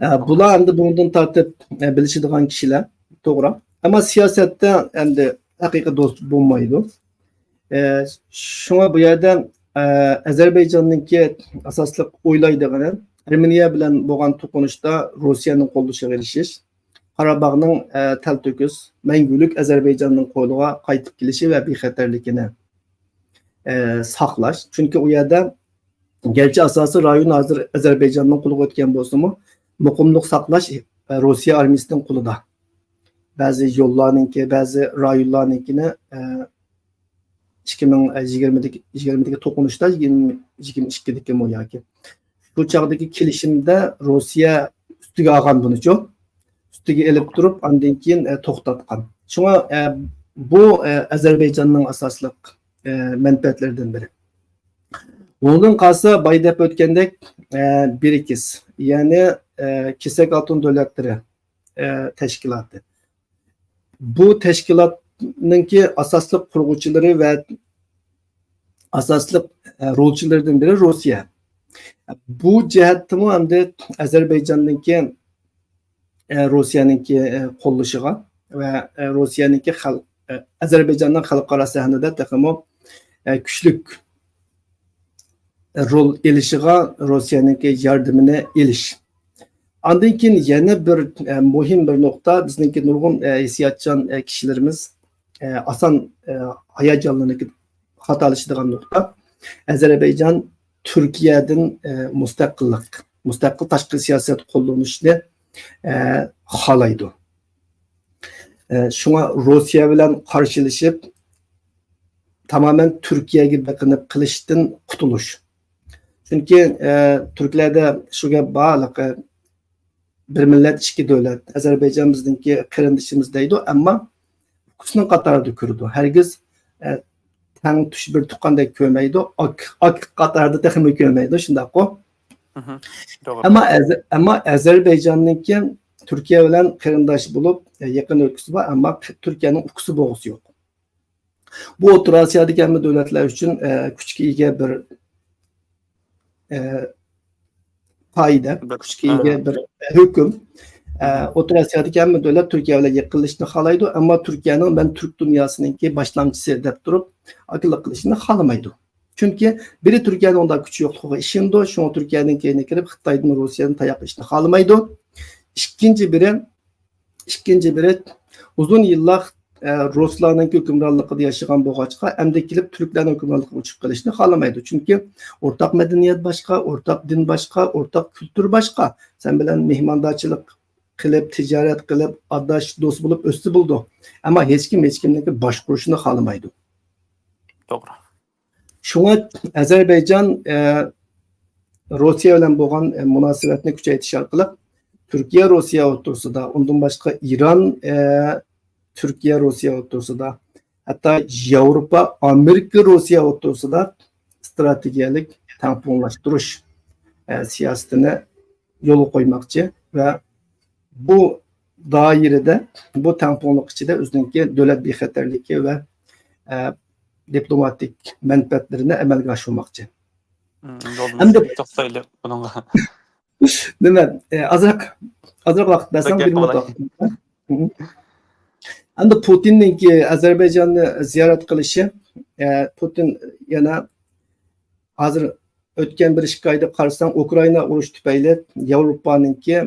ئە، بۇلار ئەمدى بۇنىڭدىن تارتىپ، ئە، بىلىشىدىغان كىشىلەر، توغرا. ئەمما سىياسەتتە ئەمدى ھەقىقىي دوست بولمايدۇ. ئە، شۇڭا بۇ يەردە، ئە، ئەزەربەيجاننىڭكى ئاساسلىق ئويلايدىغىنى ئەرمېنىيە بىلەن بولغان توقۇنۇشتا روسىيەنىڭ قوللىشىغا ئېرىشىش، قاراباغنىڭ، ئە، تەلتۆكۈس، مەڭگۈلۈك ئەزەربەيجاننىڭ قولىغا قايتىپ كېلىشى ۋە بىخەتەرلىكىنى، ئە، ساقلاش. چۈنكى ئۇ يەردە گەرچە ئاساسىي رايون ھازىر ئەزەربەيجاننىڭ قولىغا ئۆتكەن بولسىمۇ، مۇقىملىق ساقلاش، ئە، روسىيە ئارمىيىسىنىڭ قولىدا. بەزى يوللارنىڭكى، بەزى رايونلارنىڭكىنى، ئە، ئىككى مىڭ يىگىرمىدىكى، يىگىرمىدىكى توقۇنۇشتا، يىگىرمە، يىگىرمە ئىككىدىكىمۇ ياكى. شۇ چاغدىكى كېلىشىمدە روسىيە ئۈستىگە ئالغان بۇنىچۇ. ئۈستىگە ئېلىپ تۇرۇپ، ئاندىن كېيىن، ئە، توختاتقان. شۇڭا، ئە، بۇ، ئە، ئەزەربەيجاننىڭ ئاساسلىق، ئە، مەنپەئەتلىرىدىن بىرى. ئۇنىڭدىن قالسا، بايا دەپ ئۆتكەندەك، ئە، برىكس، يەنى، ئە، كېسەك ئالتۇن دۆلەتلىرى، ئە، تەشكىلاتى. بۇ تەشكىلاتنىڭكى ئاساسلىق قۇرغۇچىلىرى ۋە ئاساسلىق، ئە، رولچىلىرىدىن بىرى روسىيە. بۇ جەھەتتىمۇ ئەمدى ئەزەربەيجاننىڭكى، ئە، روسىيەنىڭكى، ئە، قوللىشىغا ۋە، ئە، روسىيەنىڭكى خەلق، ئە، ئەزەربەيجاننىڭ خەلقئارا سەھنىدە تېخىمۇ، ئە، كۈچلۈك رول ئېلىشىغا روسىيەنىڭكى ياردىمىنى ئېلىش. ئاندىن كېيىن يەنە بىر، ئە، مۇھىم بىر نۇقتا، بىزنىڭكى نۇرغۇن، ئە، ھېسسىياتچان، ئە، كىشىلىرىمىز، ئە، ئاسان، ئە، ھاياجانلىنىپ خاتالىشىدىغان نۇقتا، ئەزەربەيجان تۈركىيەدىن، ئە، مۇستەقىللىق، مۇستەقىل تاشقى سىياسەت قوللىنىشنى، ئە، خالايدۇ. ئە، شۇڭا روسىيە بىلەن قارشىلىشىپ، تامامەن تۈركىيەگە بېقىنىپ قېلىشتىن قۇتۇلۇش. چۈنكى، ئە، تۈركلەردە شۇ گەپ بار، ھېلىقى، بىر مىللەت، ئىككى دۆلەت. ئەزەربەيجان بىزنىڭكى قېرىندىشىمىز دەيدۇ، ئەمما ئۇكىسىنىڭ قاتارىدا كۆرىدۇ. ھەرگىز، ئە، تەڭ تۇش بىر تۇغقاندەك كۆرمەيدۇ. ئاك، ئاك قاتارىدا تېخىمۇ كۆرمەيدۇ، شۇنداققۇ؟ مھم. توغرا. ئەمما ئەز-، ئەمما ئەزەربەيجاننىڭكى تۈركىيە بىلەن قېرىنداش بولۇپ، ئە، يېقىن ئۆتكۈسى بار، ئەمما تۈركىيەنىڭ ئۇكىسى بوغۇسى يوق. بۇ ئوتتۇرا ئاسىيادىكى ھەممە دۆلەتلەر ئۈچۈن، ئە، كۈچكە ئىگە بىر، ئە، قائىدە، بىر، كۈچكە ئىگە بىر، ئە، ھۆكۈم. ئە، مھم. ئوتتۇرا ئاسىيادىكى ھەممە دۆلەت تۈركىيە بىلەن يېقىنلىشىشنى خالايدۇ، ئەمما تۈركىيەنىڭ «مەن تۈرك دۇنياسىنىڭكى باشلامچىسى» دەپ تۇرۇپ، ئاكىلىق قىلىشىنى خالىمايدۇ. چۈنكى بىرى تۈركىيەنىڭ ئۇنداق كۈچى يوقلۇقىغا ئىشىنىدۇ، شۇڭا تۈركىيەنىڭ كەينىگە كىرىپ، خىتايدىن، روسىيەدىن تاياق يېيىشنى خالىمايدۇ. ئىككىنچى بىرى، ئىككىنچى بىرى، ئۇزۇن يىللار، ئە، رۇسلارنىڭكى ھۆكۈمرانلىقىدا ياشىغان بولغاچقا، ئەمدى كېلىپ تۈركلەرنىڭ ھۆكۈمرانلىقىغا ئۆچۈپ قېلىشنى خالىمايدۇ. چۈنكى ئورتاق مەدەنىيەت باشقا، ئورتاق دىن باشقا، ئورتاق كۈلتۈر باشقا. سەن بىلەن مېھماندارچىلىق قىلىپ، تىجارەت قىلىپ، ئاداش، دوست بولۇپ ئۆتسە بولىدۇ. ئەمما ھېچكىم ھېچكىمنىڭكى باشقۇرۇشىنى خالىمايدۇ. توغرا. شۇڭا ئەزەربەيجان، ئە، روسىيە بىلەن بولغان، ئە، مۇناسىۋەتنى كۈچەيتىش ئارقىلىق تۈركىيە، روسىيە ئوتتۇرىسىدا، ئۇندىن باشقا ئىران، ئە، تۈركىيە، روسىيە ئوتتۇرىسىدا، ھەتتا ياۋروپا، ئامېرىكا، روسىيە ئوتتۇرىسىدا ئىستراتېگىيەلىك تەڭپۇڭلاشتۇرۇش، ئە، سىياسىتىنى يولغا قويماقچى ۋە بۇ دائىرىدە، بۇ تەڭپۇڭلۇق ئىچىدە ئۆزىنىڭكى دۆلەت بىخەتەرلىكى ۋە، ئە، دىپلوماتىك مەنپەئەتلىرىنى ئەمەلگە ئاشۇرماقچى. مم، يولدىن ئەمدى توختايلى بۇنىڭغا. نېمە، ئە، ئازراق، ئازراق ۋاقىت بەرسەڭ، بىر بىر مىنۇت قىلاي. ۋاقىت. مم. ئەمدى پۇتىننىڭكى ئەزەربەيجاننى زىيارەت قىلىشى، ئە، پۇتىن يەنە ھازىر ئۆتكەن بىر ئىككى ئايدا قارىساڭ، ئۇكرائىنا ئۇرۇشى تۈپەيلى ياۋروپانىڭكى،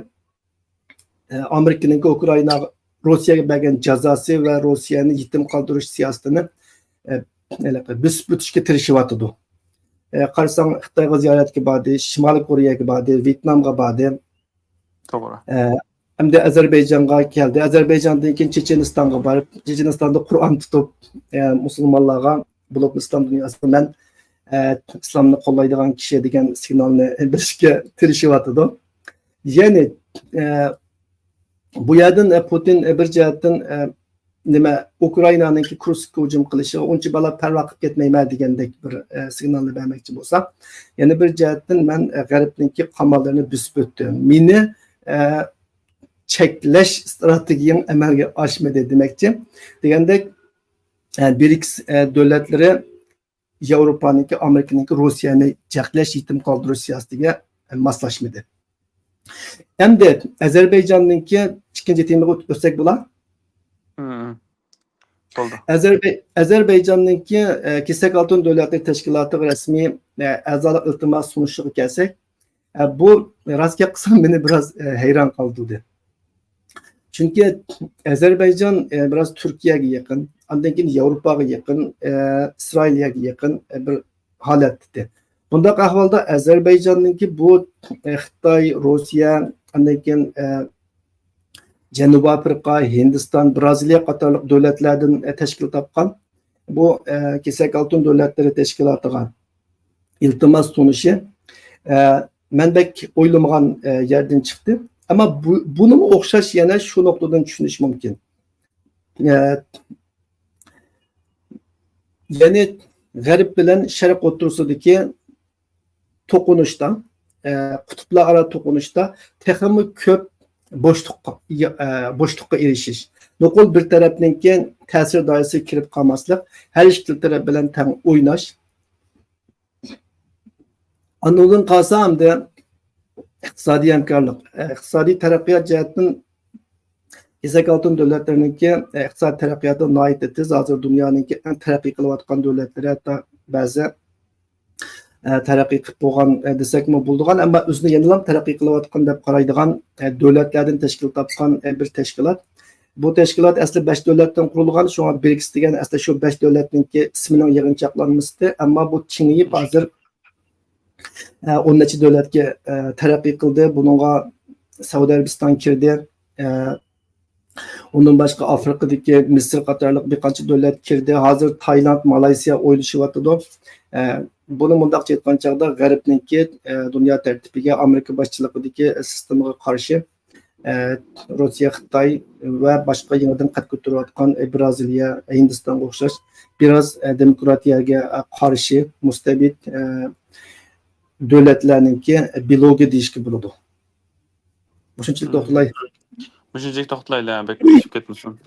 ئە، ئامېرىكىنىڭكى ئۇكرائىناغا، روسىيەگە بەرگەن جازاسى ۋە روسىيەنى يېتىم قالدۇرۇش سىياسىتىنى، ئە، ھېلىقى بۆسۈپ ئۆتۈشكە تىرىشىۋاتىدۇ. ئە، قارىساڭ، خىتايغا زىيارەتكە باردى، شىمالىي كورېيەگە باردى، ۋيېتنامغا باردى. توغرا. ئە، ئەمدى ئەزەربەيجانغا كەلدى. ئەزەربەيجاندىن كېيىن چېچېنىستانغا بارىپ، چېچېنىستاندا قۇرئان تۇتۇپ، ئە، مۇسۇلمانلارغا، بولۇپمۇ ئىسلام دۇنياسىغا مەن، ئە، ئىسلامنى قوللايدىغان كىشى دېگەن سىگنالنى بېرىشكە تىرىشىۋاتىدۇ. يەنى، ئە، بۇ يەردىن، ئە، پۇتىن، ئە، بىر جەھەتتىن، ئە، نېمە، ئۇكرائىنانىڭكى كۇرسكقا ھۇجۇم قىلىشىغا ئۇنچە بالا پەرۋا قىلىپ كەتمەيمەن دېگەندەك بىر، ئە، سىگنالنى بەرمەكچى بولسا، يەنە بىر جەھەتتىن مەن، ئە، غەربنىڭكى قاماللىرىنى بۆسۈپ ئۆتتۈم. مېنى، ئە، چەكلەش ئىستراتېگىيەڭ ئەمەلگە ئاشمىدى دېمەكچى. دېگەندەك، ئە، برىكس، ئە، دۆلەتلىرى ياۋروپانىڭكى، ئامېرىكىنىڭكى روسىيەنى چەكلەش، يېتىم قالدۇرۇش سىياسىتىگە، ئە، ماسلاشمىدى. ئەمدى ئەزەربەيجاننىڭكى ئىككىنچى تېمىغا ئۆت-، ئۆتسەك بولا؟ مم. بولدى. ئەزەربەي-، ئەزەربەيجاننىڭكى، ئە، كېسەك ئالتۇن دۆلەتلىرى تەشكىلاتىغا رەسمىي، ئە، ئەزالىق ئىلتىماس سۇنۇشىغا كەلسەك، ئە، بۇ راست گەپ قىلسام مېنى بىراز، ئە، ھەيران قالدۇردى. چۈنكى ئەزەربەيجان، ئە، بىراز تۈركىيەگە يېقىن، ئاندىن كېيىن ياۋروپاغا يېقىن، ئە، ئىسرائىلىيەگە يېقىن، ئە، بىر ھالەتتە. بۇنداق ئەھۋالدا ئەزەربەيجاننىڭكى بۇ، ئە، خىتاي، روسىيە، ئاندىن كېيىن، ئە، جەنۇبىي ئافرىقا، ھىندىستان، بىرازىلىيە قاتارلىق دۆلەتلەردىن، ئە، تەشكىل تاپقان بۇ، ئە، كېسەك ئالتۇن دۆلەتلىرى تەشكىلاتىغا ئىلتىماس سۇنۇشى، ئە، مەن بەك ئويلىمىغان، ئە، يەردىن چىقتى. ئەمما بۇ، بۇنىمۇ ئوخشاش يەنە شۇ نۇقتىدىن چۈشىنىش مۇمكىن. ئە، يەنى غەرب بىلەن شەرق ئوتتۇرىسىدىكى توقۇنۇشتا، ئە، قۇتۇپلار ئارا توقۇنۇشتا تېخىمۇ كۆپ بوشلۇققا، ئە، بوشلۇققا ئېرىشىش. نوقۇل بىر تەرەپنىڭكى تەسىر دائىرىسىگە كىرىپ قالماسلىق، ھەر ئىككىلا تەرەپ بىلەن تەڭ ئويناش، ئاندىن قالسا ئەمدى ئىقتىسادىي ھەمكارلىق، ئىقتىسادىي تەرەققىيات جەھەتتىن كېسەك ئالتۇن دۆلەتلىرىنىڭكى ئىقتىسادىي تەرەققىياتى ناھايىتى تېز. ھازىر دۇنيانىڭكى ئەڭ تەرەققىي قىلىۋاتقان دۆلەتلىرى، ھەتتا بەزى، ئە، تەرەققىي قىلىپ بولغان، ئە، دېسەكمۇ بولىدىغان، ئەمما ئۆزىنى يەنىلا تەرەققىي قىلىۋاتقان دەپ قارايدىغان، ئە، دۆلەتلەردىن تەشكىل تاپقان، ئە، بىر تەشكىلات. بۇ تەشكىلات ئەسلى بەش دۆلەتتىن قۇرۇلغان، شۇڭا برىكس دېگەن ئەسلى شۇ بەش دۆلەتنىڭكى ئىسمىنىڭ يىغىنچاقلانمىسى، ئەمما بۇ كېڭىيىپ ھازىر ئە، ئون نەچچە دۆلەتكە، ئە، تەرەققىي قىلدى. بۇنىڭغا سەئۇدى ئەرەبىستان كىردى. ئە، ئۇندىن باشقا ئافرىقىدىكى مىسىر قاتارلىق بىر قانچە دۆلەت كىردى. ھازىر تايلاند، مالايسىيا ئويلىشىۋاتىدۇ. ئە، بۇنى مۇنداقچە ئېيتقان چاغدا غەربنىڭكى، ئە، دۇنيا تەرتىپىگە، ئامېرىكا باشچىلىقىدىكى سىستېمىغا قارشى، ئە، روسىيە، خىتاي ۋە باشقا يېڭىدىن قەد كۆتۈرۈۋاتقان، ئە، بىرازىلىيە، ھىندىستانغا ئوخشاش بىراز، ئە، دېموكراتىيەگە، ئە، قارشى، مۇستەبىت، ئە، دۆلەتلەرنىڭكى بىلوگى دېيىشكە بولىدۇ. مۇشۇنچىلىك توختىلاي. مۇشۇنچىلىك توختىلايلى، بەك ئېشىپ كەتمىسۇن.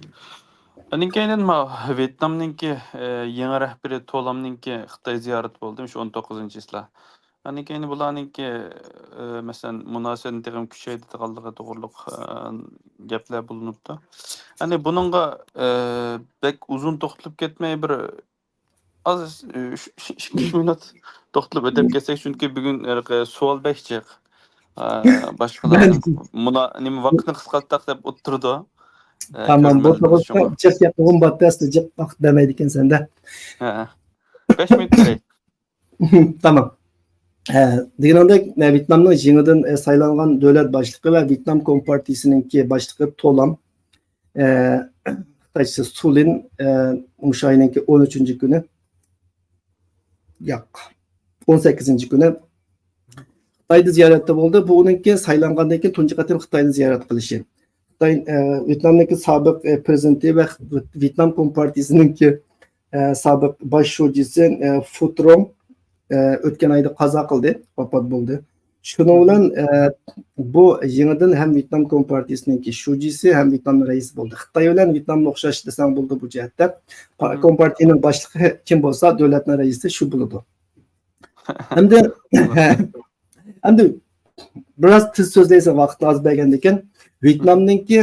ئاندىن كېيىن ما ۋيېتنامنىڭكى، ئە، يېڭى رەھبىرى تولامنىڭكى خىتاي زىيارىتى بولدى، شۇ ئون توققۇزىنچى چىسلا. ئاندىن كېيىن بۇلارنىڭكى، ئە، مەسىلەن، مۇناسىۋەتنى تېخىمۇ كۈچەيتىدىغانلىقى توغرۇلۇق، ئە، گەپلەر بولۇنۇپتۇ. يەنى بۇنىڭغا، ئە، بەك ئۇزۇن توختىلىپ كەتمەي، بىر ئاز، ئە، ئۈچ، ئىككى، ئۈچ مىنۇت توختىلىپ ئۆتۈپ كەتسەك، چۈنكى بۈگۈن، ئە، سوئال بەك جىق. ئە، باشقىلار مۇنا-، نېمە، ۋاقىتنى قىسقارتساق دەپ ئولتۇرىدۇ. ئە، تامام، بۇ كۆرۈرمەنلەر توغرىسىدا شۇڭا. جىق گەپ قىلغۇم بارتى، ئەسلى جىق ۋاقىت بەرمەيدىكەنسەن-دە. ھە. بەش مىنۇت بېرەي. تامام. ئە، دېگىنىڭدەك، ئە، ۋيېتنامنىڭ يېڭىدىن، ئە، سايلانغان دۆلەت باشلىقى ۋە ۋيېتنام كومپارتىيىسىنىڭكى باشلىقى تولام، ئە، خىتايچىسى سۇلىن، ئە، مۇشۇ ئاينىڭكى ئون ئۈچىنچى كۈنى، ياق، ئون سەككىزىنچى كۈنى خىتايدا زىيارەتتە بولدى. بۇ ئۇنىڭكى سايلانغاندىن كېيىن تۇنجى قېتىم خىتاينى زىيارەت قىلىشى. خىتاي، ئە، ۋيېتنامنىڭكى سابىق، ئە، پرېزىدېنتى ۋە ۋيېتنام كومپارتىيىسىنىڭكى ئە، سابىق باش شۇجىسى، ئە، فۇترو، ئە، ئۆتكەن ئايدا قازا قىلدى، ۋاپات بولدى. شۇنىڭ بىلەن، ئە، بۇ يېڭىدىن ھەم ۋيېتنام كومپارتىيىسىنىڭكى شۇجىسى ھەم ۋيېتنامنىڭ رەئىسى بولدى. خىتاي بىلەن ۋيېتنامنى ئوخشاش دېسەڭ بولىدۇ بۇ جەھەتتە. پا-، كومپارتىيىنىڭ باشلىقى كىم بولسا، دۆلەتنىڭ رەئىسى شۇ بولىدۇ. ئەمدى، ئەمدى بىراز تېز سۆزلەيسەن، ۋاقىتنى ئاز بەرگەندىكىن. ۋيېتنامنىڭكى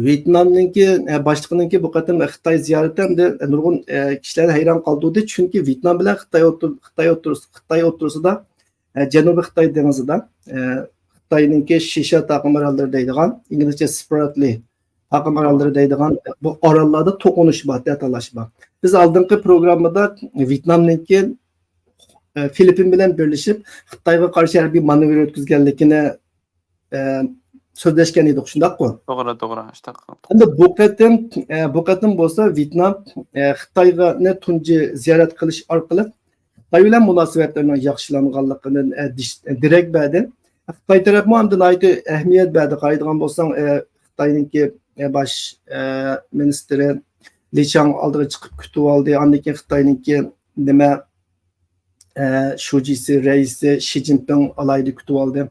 ۋيېتنامنىڭكى، ئە، باشلىقىنىڭكى بۇ قېتىم خىتاي زىيارىتى ئەمدى نۇرغۇن، ئە، كىشىلەرنى ھەيران قالدۇردى. چۈنكى ۋيېتنام بىلەن خىتاي ئوتتۇر-، خىتاي ئوتتۇرىسى-، خىتاي ئوتتۇرىسىدا، ئە، جەنۇبىي خىتاي دېڭىزىدا، ئە، خىتاينىڭكى شىشا تاقىم ئاراللىرى دەيدىغان، ئىنگلىزچە سپراتلى تاقىم ئاراللىرى دەيدىغان، ئە، بۇ ئاراللاردا توقۇنۇش بار، تەتاللاش بار. بىز ئالدىنقى پروگراممىدا ۋيېتنامنىڭكى، ئە، فىلىپپىن بىلەن بىرلىشىپ خىتايغا قارشى ھەربىي مانېۋىر ئۆتكۈزگەنلىكىنى ئە، سۆزلەشكەن ئىدۇق، شۇنداققۇ؟ توغرا، توغرا، شۇنداق. ئەمدى بۇ قېتىم، ئە، بۇ قېتىم بولسا ۋيېتنام، ئە، خىتايغا تۇنجى زىيارەت قىلىش ئارقىلىق خىتاي بىلەن مۇناسىۋەتلىرىنىڭ ياخشىلانغانلىقىدىن، ئە، دىش-، دېرەك بەردى. خىتاي تەرەپمۇ ئەمدى ناھايىتى ئەھمىيەت بەردى. قارايدىغان بولساڭ، ئە، خىتاينىڭكى، ئە، باش، ئە، مىنىستىرى لى چاڭ ئالدىغا چىقىپ كۈتۈۋالدى. ئاندىن كېيىن خىتاينىڭكى نېمە، ئە، شۇجىسى، رەئىسى شى جىنپىڭ ئالاھىدە كۈتۈۋالدى.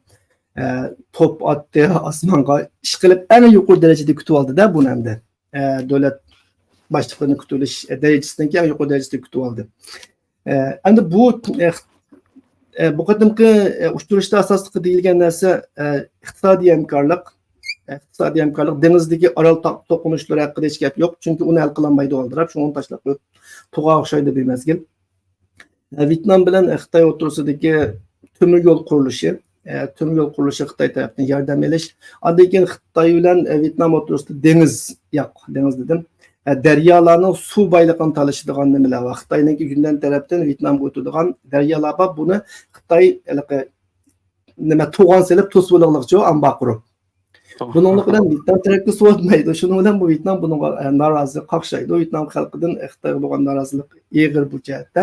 ئە، توپ ئاتتى ئاسمانغا، ئىشقىلىپ ئەڭ يۇقىرى دەرىجىدە كۈتۈۋالدى-دە بۇنى ئەمدى. ئە، دۆلەت باشلىقلىرىنى كۈتۈۋېلىش، ئە، دەرىجىسىدىن كېيىن ئەڭ يۇقىرى دەرىجىدە كۈتۈۋالدى. ئە، ئەمدى بۇ، ئە، ئە، بۇ قېتىمقى، ئە، ئۇچرىشىشتا ئاساسلىقى دېيىلگەن نەرسە، ئە، ئىقتىسادىي ھەمكارلىق، ئە، ئىقتىسادىي ھەمكارلىق، دېڭىزدىكى ئارال تا-، توقۇنۇشلىرى ھەققىدە ھېچ گەپ يوق، چۈنكى ئۇنى ھەل قىلالمايدۇ ئالدىراپ، شۇڭا ئۇنى تاشلاپ قويۇپ، تۇغا ئوخشايدۇ بىر مەزگىل. ۋيېتنام بىلەن خىتاي ئوتتۇرىسىدىكى تۆمۈر يول قۇرۇلۇشى، ئە، تۆمۈر يول قۇرۇلۇشى خىتاي تەرەپتىن ياردەم ئېلىش. ئاندىن كېيىن خىتاي بىلەن، ئە، ۋيېتنام ئوتتۇرىسىدا دېڭىز، ياق، دېڭىز دېدىم. ئە، دەريالارنىڭ سۇ بايلىقىنى تالىشىدىغان نېمىلەر بار. خىتاينىڭكى يۈننەن تەرەپتىن ۋيېتنامغا ئۆتىدىغان دەريالار بار. بۇنى خىتاي ھېلىقى نېمە، توغان سېلىپ توسۇۋالغانلىقچە ئامبار قۇرۇپ. توغرا. بۇنىڭ بىلەن ۋيېتنام تەرەپكە سوۋۇتمايدۇ. شۇنىڭ بىلەن بۇ ۋيېتنام بۇنىڭغا، ئە، نارازى، قاقشايدۇ. ۋيېتنام خەلقىدىن، ئە، خىتايغا بولغان نارازىلىق ئېغىر بۇ جەھەتتە.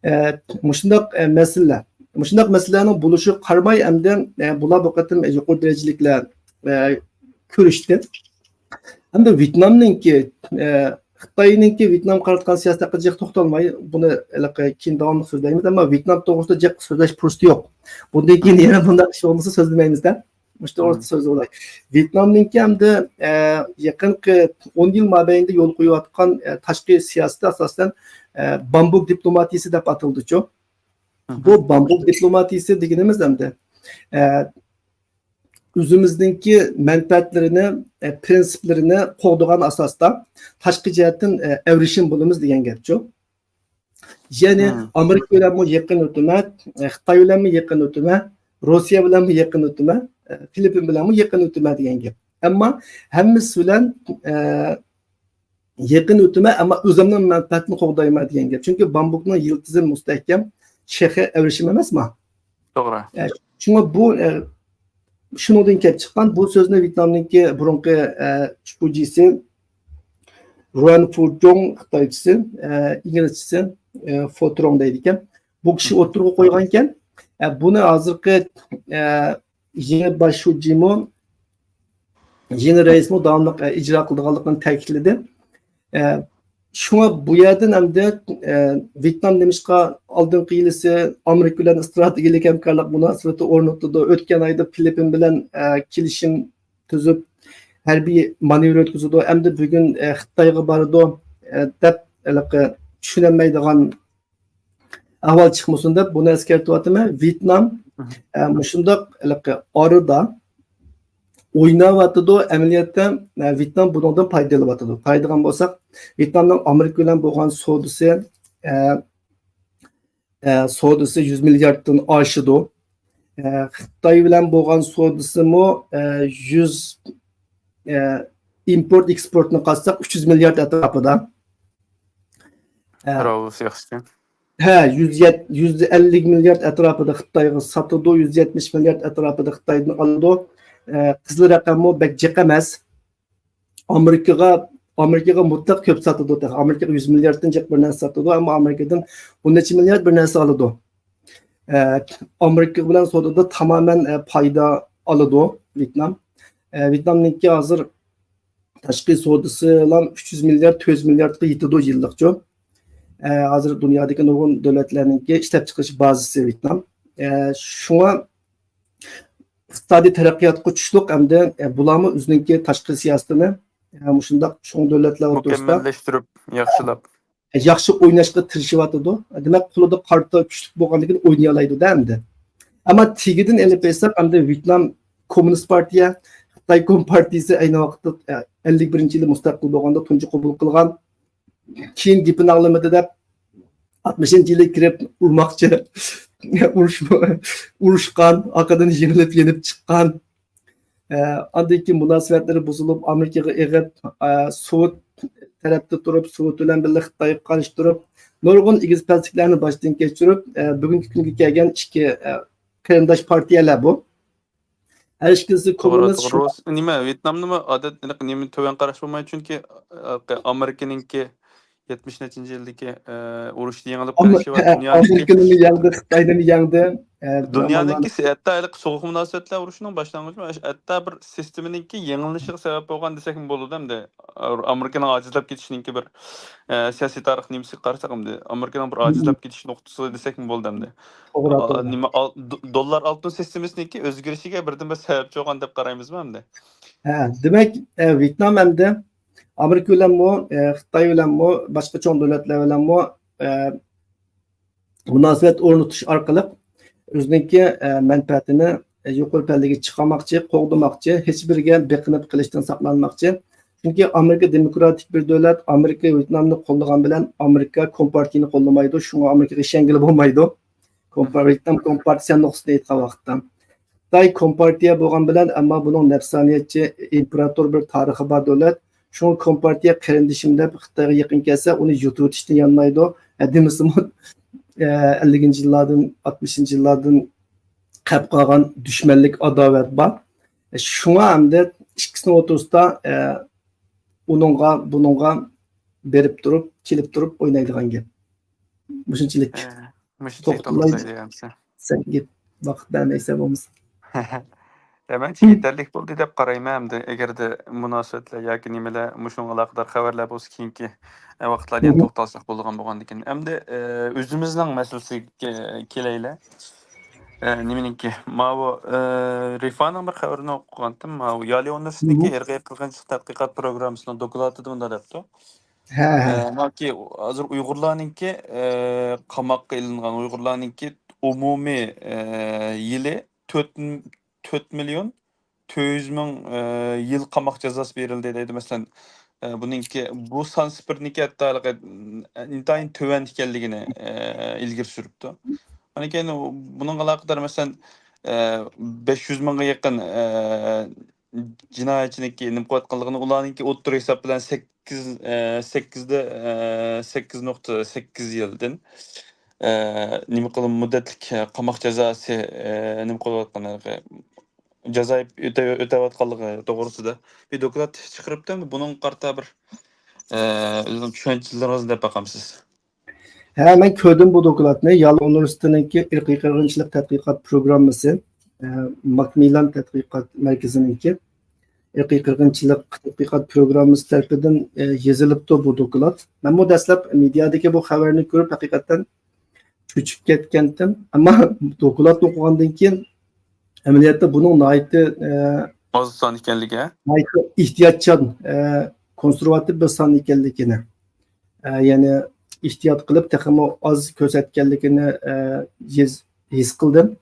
ئە، مۇشۇنداق، ئە، مەسىلىلەر. مۇشۇنداق مەسىلىلەرنىڭ بولۇشىغا قارىماي، ئەمدى، ئە، بۇلار بۇ قېتىم، ئە، يۇقىرى دەرىجىلىكلەر، ئە، كۆرۈشتى. ئەمدى ۋيېتنامنىڭكى، ئە، خىتاينىڭكى ۋيېتنامغا قاراتقان سىياسىتى ھەققىدە جىق توختالماي، بۇنى ھېلىقى كېيىن داۋاملىق سۆزلەيمىز، ئەمما ۋيېتنام توغرىسىدا جىق سۆزلەش پۇرسىتى يوق. بۇندىن كېيىن يەنە بۇنداق ئىش بولمىسا سۆزلىمەيمىز-دە. مۇشۇ توغرىسىدا سۆزلىۋالاي. ۋيېتنامنىڭكى ئەمدى، ئە، يېقىنقى ئون يىل مابەينىدە يولغا قويۇۋاتقان، ئە، تاشقى سىياسىتى ئاساسەن، ئە، بامبۇك دىپلوماتىيىسى دەپ ئاتىلىدۇچۇ. بۇ بامبۇك دىپلوماتىيىسى دېگىنىمىز ئەمدى، ئە، ئۆزىمىزنىڭكى مەنپەئەتلىرىنى، ئە، پىرىنسىپلىرىنى قوغدىغان ئاساستا تاشقى جەھەتتىن، ئە، ئەۋرىشىم بولىمىز دېگەن گەپچۇ. يەنى ئامېرىكا بىلەنمۇ يېقىن ئۆتىمە، ئە، خىتاي بىلەنمۇ يېقىن ئۆتىمە، روسىيە بىلەنمۇ يېقىن ئۆتىمە، ئە، فىلىپپىن بىلەنمۇ يېقىن ئۆتىمە دېگەن گەپ. ئەمما ھەممىسى بىلەن، ئە، يېقىن ئۆتىمە، ئەمما ئۆزۈمنىڭ مەنپەئەتىنى قوغدايمەن دېگەن گەپ. چۈنكى بامبۇكنىڭ يىلتىزى مۇستەھكەم، شېخى ئەۋرىشىم ئەمەسما؟ توغرا. ئە، شۇڭا بۇ، ئە، شۇنىڭدىن كېلىپ چىققان بۇ سۆزنى ۋيېتنامنىڭكى بۇرۇنقى، ئە، شۇجىسى رۇەن فۇجۇڭ، خىتايچىسى، ئە، ئىنگلىزچىسى، ئە، فوترۇڭ دەيدىكەن. بۇ كىشى ئوتتۇرىغا قويغانكەن. ئە، بۇنى ھازىرقى، ئە، يېڭى باش شۇجىمۇ، يېڭى رەئىسمۇ داۋاملىق، ئە، ئىجرا قىلىدىغانلىقىنى تەكىتلىدى. ئە، شۇڭا بۇ يەردىن ئەمدى، ئە، ۋيېتنام نېمىشقا ئالدىنقى يىلىسى ئامېرىكا بىلەن ئىستراتېگىيەلىك ھەمكارلىق مۇناسىۋىتى ئورنىتىدۇ، ئۆتكەن ئايدا فىلىپپىن بىلەن، ئە، كېلىشىم تۈزۈپ، ھەربىي مانېۋىر ئۆتكۈزىدۇ، ئەمدى بۈگۈن، ئە، خىتايغا بارىدۇ، ئە، دەپ ھېلىقى چۈشىنەلمەيدىغان ئەھۋال چىقمىسۇن دەپ بۇنى ئەسكەرتىۋاتىمەن. ۋيېتنام، ئە، مۇشۇنداق ھېلىقى ئارىدا ئويناۋاتىدۇ. ئەمەلىيەتتە، ئە، ۋيېتنام بۇنىڭدىن پايدىلىنىۋاتىدۇ. قارايدىغان بولساق، ۋيېتنامنىڭ ئامېرىكا بىلەن بولغان سودىسى، ئە، ئە، سودىسى يۈز مىلياردتىن ئاشىدۇ. ئە، خىتاي بىلەن بولغان سودىسىمۇ، ئە، يۈز، ئە، ئىمپورت ئېكسپورتنى قاتساق ئۈچ يۈز مىليارد ئەتراپىدا. ئە، راۋۇس ياخشىكەن. ھە، يۈز يەت-، يۈز ئەللىك مىليارد ئەتراپىدا خىتايغا ساتىدۇ، يۈز يەتمىش مىليارد ئەتراپىدا خىتايدىن ئالىدۇ. ئە، قىزىل رەقەممۇ بەك جىق ئەمەس. ئامېرىكىغا، ئامېرىكىغا مۇتلەق كۆپ ساتىدۇ تېخى. ئامېرىكىغا يۈز مىلياردتىن جىق بىر نەرسە ساتىدۇ، ئەمما ئامېرىكىدىن بىر نەچچە مىليارد بىر نەرسە ئالىدۇ. ئە، ئامېرىكا بىلەن سودىدا تامامەن، ئە، پايدا ئالىدۇ ۋيېتنام. ئە، ۋيېتنامنىڭكى ھازىر تاشقى سودىسىلا ئۈچ يۈز مىليارد، تۆت يۈز مىلياردقا يېتىدۇ يىللىقچۇ. ئە، ھازىر دۇنيادىكى نۇرغۇن دۆلەتلەرنىڭكى ئىشلەپچىقىرىش بازىسى ۋيېتنام. ئە، شۇڭا ئىقتىسادىي تەرەققىياتقا كۈچلۈك ئەمدى، ئە، بۇلارمۇ ئۆزىنىڭكى تاشقى سىياسىتىنى، ئە، مۇشۇنداق چوڭ دۆلەتلەر ئوتتۇرىسىدا مۇكەممەللەشتۈرۈپ، ياخشىلاپ. ياخشى ئويناشقا تىرىشىۋاتىدۇ. دېمەك، قولىدا قارتا كۈچلۈك بولغاندىكىن ئوينىيالايدۇ-دە ئەمدى. ئەمما تېگىدىن ئېلىپ ئېيتساق، ئەمدى ۋيېتنام كوممۇنىست پارتىيە، خىتاي كومپارتىيىسى ئەينى ۋاقىتتا، ئە، ئەللىك بىرىنچى يىلى مۇستەقىل بولغاندا تۇنجى قوبۇل قىلغان، كېيىن گېپىنى ئاڭلىمىدى دەپ، ئاتمىشىنچى يىلى كىرىپ ئۇرماقچى، ئۇرۇش، ئۇرۇشقان، ئارقىدىن يېڭىلىپ يېنىپ چىققان. ئە، ئاندىن كېيىن مۇناسىۋەتلىرى بۇزۇلۇپ، ئامېرىكىغا ئېغىپ، ئە، سوۋېت تەرەپتە تۇرۇپ، سوۋېت بىلەن بىللە خىتايغا قارشى تۇرۇپ، نۇرغۇن ئېگىز پەسلىكلەرنى باشتىن كەچۈرۈپ، ئە، بۈگۈنكى كۈنگە كەلگەن ئىككى، ئە، قېرىنداش پارتىيەلەر بۇ. ھەر ئىككىلىسى توغرا، كوممۇنىست، توغرا. شۇڭا روس-، نېمە، ۋيېتنامنىمۇ ئادەت، نېمە، تۆۋەن قاراش بولمايدۇ، چۈنكى، ئە، ئامېرىكىنىڭكى يەتمىش نەچچىنچى يىلدىكى، ئە، ئۇرۇشتا يېڭىلىپ ئامېر-، قېلىشى ۋە دۇنيادىكى ئامېرىكىنىمۇ يەڭدى، خىتاينىمۇ يەڭدى. ئە، دۇنيانىڭكى سى-، ھەتتا ھېلىقى سوغۇق مۇناسىۋەتلەر ئۇرۇشىنىڭ باشلانغۇچى، ھەتتا بىر سىستېمىنىڭكى يېڭىلىشىغا سەۋەب بولغان دېسەكمۇ بولىدۇ ئەمدى. ئامېرىكىنىڭ ئاجىزلاپ كېتىشىنىڭكى بىر، ئە، سىياسىي تارىخ نېمىسىگە قارىساق ئەمدى، ئامېرىكىنىڭ بىر ئاجىزلاپ كېتىش نۇقتىسى دېسەكمۇ بولىدۇ ئەمدى. توغرا، ئا، توغرا. نېمە، ئال-، دو-، دوللار ئالتۇن سىستېمىسىنىڭكى ئۆزگىرىشىگە بىردىنبىر سەۋەبچى بولغان دەپ قارايمىزمۇ ئەمدى؟ ھە، دېمەك، ئە، ۋيېتنام ئەمدى ئامېرىكا بىلەنمۇ، ئە، خىتاي بىلەنمۇ، باشقا چوڭ دۆلەتلەر بىلەنمۇ، ئە، مۇناسىۋەت ئورنىتىش ئارقىلىق ئۆزىنىڭكى، ئە، مەنپەئەتىنى، ئە، يۇقىرى پەللىگە چىقارماقچى، قوغدىماقچى، ھېچبىرىگە بېقىنىپ قېلىشتىن ساقلانماقچى. چۈنكى ئامېرىكا دېموكراتىك بىر دۆلەت، ئامېرىكا ۋيېتنامنى قوللىغان بىلەن ئامېرىكا كومپارتىيىنى قوللىمايدۇ، شۇڭا ئامېرىكىغا ئىشەنگىلى بولمايدۇ. كومپار-، ۋيېتنام كومپارتىيىسى نۇقتىسىدىن ئېيتقان ۋاقىتتا. خىتاي كومپارتىيە بولغان بىلەن، ئەمما بۇنىڭ نەپسانىيەتچى، ئىمپېراتور بىر تارىخى بار دۆلەت. شۇڭا كومپارتىيە قېرىندىشىم دەپ خىتايغا يېقىن كەلسە، ئۇنى يۇتۇۋېتىشتىن يانمايدۇ. ئە، دېمىسىمۇ، ئە، ئەللىكىنچى يىللاردىن، ئاتمىشىنچى يىللاردىن قەپ قالغان دۈشمەنلىك، ئاداۋەت بار. ئە، شۇڭا ئەمدى ئىككىسىنىڭ ئوتتۇرىسىدا، ئە، ئۇنىڭغا، بۇنىڭغا بېرىپ تۇرۇپ، كېلىپ تۇرۇپ ئوينايدىغان گەپ. مۇشۇنچىلىك. ھە، مۇشۇنچىلىك توختىلاي. توختىلاي دېگەنسىز. سەن گەپ، ۋاقىت بەرمەيسەن بولمىسا. ھە، مەنچە يېتەرلىك بولدى دەپ قارايمەن ئەمدى. ئەگەردە مۇناسىۋەتلەر ياكى نېمىلەر، مۇشۇنىڭغا ئالاقىدار خەۋەرلەر بولسا، كېيىنكى، ئە، ۋاقىتلاردا يەنە توختالساق بولىدىغان بولغاندىكىن. ئەمدى، ئە، ئۆزىمىزنىڭ مەسىلىسىگە كېلەيلى. ئە، نېمىنىڭكى؟ ماۋۇ، ئە، رىفانىڭ بىر خەۋىرىنى ئوقۇغانتىم. ماۋۇ يالى ئۇنىۋېرسىتېتىنىڭكى ئىرقىي قىرغىنچىلىق تەتقىقات پروگراممىسىنىڭ دوكلاتىدا مۇنداق دەپتۇ. ھە، ھە. ئە، ماكى ھازىر ئۇيغۇرلارنىڭكى، ئە، قاماققا ئېلىنغان، ئۇيغۇرلارنىڭكى ئومۇمىي، ئە، يىلى تۆت، تۆت مىليون تۆت يۈز مىڭ، ئە، يىل قاماق جازاسى بېرىلدى دەيدۇ. مەسىلەن، ئە، بۇنىڭكى، بۇ سان سىپىرنىڭكى ھەتتا ھېلىقى، ئىنتايىن تۆۋەن ئىكەنلىكىنى، ئە، ئىلگىرى سۈرۈپتۇ. ئاندىن كېيىن بۇنىڭغا ئالاقىدار، مەسىلەن، ئە، بەش يۈز مىڭغا يېقىن، ئە، جىنايەتچىنىڭكى نېمە قىلىۋاتقانلىقىنى، ئۇلارنىڭكى ئوتتۇرا ھېساب بىلەن سەككىز، ئە، سەككىزدە، ئە، سەككىز نۇقتا سەككىز يىلدىن، ئە، نېمە قىلىپ مۇددەتلىك، ئە، قاماق جازاسى، ئە، نېمە قىلىۋاتقانلىقى، جازا ئۆتەۋ-، ئۆتەۋاتقانلىقى توغرىسىدا بىر دوكلات چىقىرىپتۇ. بۇنىڭغا قارىتا بىر، ئە، ئۆزىڭىز چۈشەنچىلىرىڭىزنى دەپ باقامسىز؟ ھە، مەن كۆردۈم بۇ دوكلاتنى. يال ئۇنىۋېرسىتېتىنىڭكى ئىرقىي قىرغىنچىلىق تەتقىقات پروگراممىسى، ئە، ماكمىلان تەتقىقات مەركىزىنىڭكى ئىرقىي قىرغىنچىلىق تەتقىقات پروگراممىسى تەرىپىدىن، ئە، يېزىلىپتۇ بۇ دوكلات. مەنمۇ دەسلەپ مېدىيادىكى بۇ خەۋەرنى كۆرۈپ، ھەقىقەتەن چۆچۈپ كەتكەنتىم. ئەمما دوكلاتنى ئوقۇغاندىن كېيىن، ئەمەلىيەتتە بۇنىڭ ناھايىتى، ئە، ئاز سان ئىكەنلىكى، ھە؟ ناھايىتى ئېھتىياتچان، ئە، كونسېرۋاتىپ بىر سان ئىكەنلىكىنى، ئە، يەنى ئېھتىيات قىلىپ، تېخىمۇ ئاز كۆرسەتكەنلىكىنى، ئە، ھېس، ھېس قىلدىم.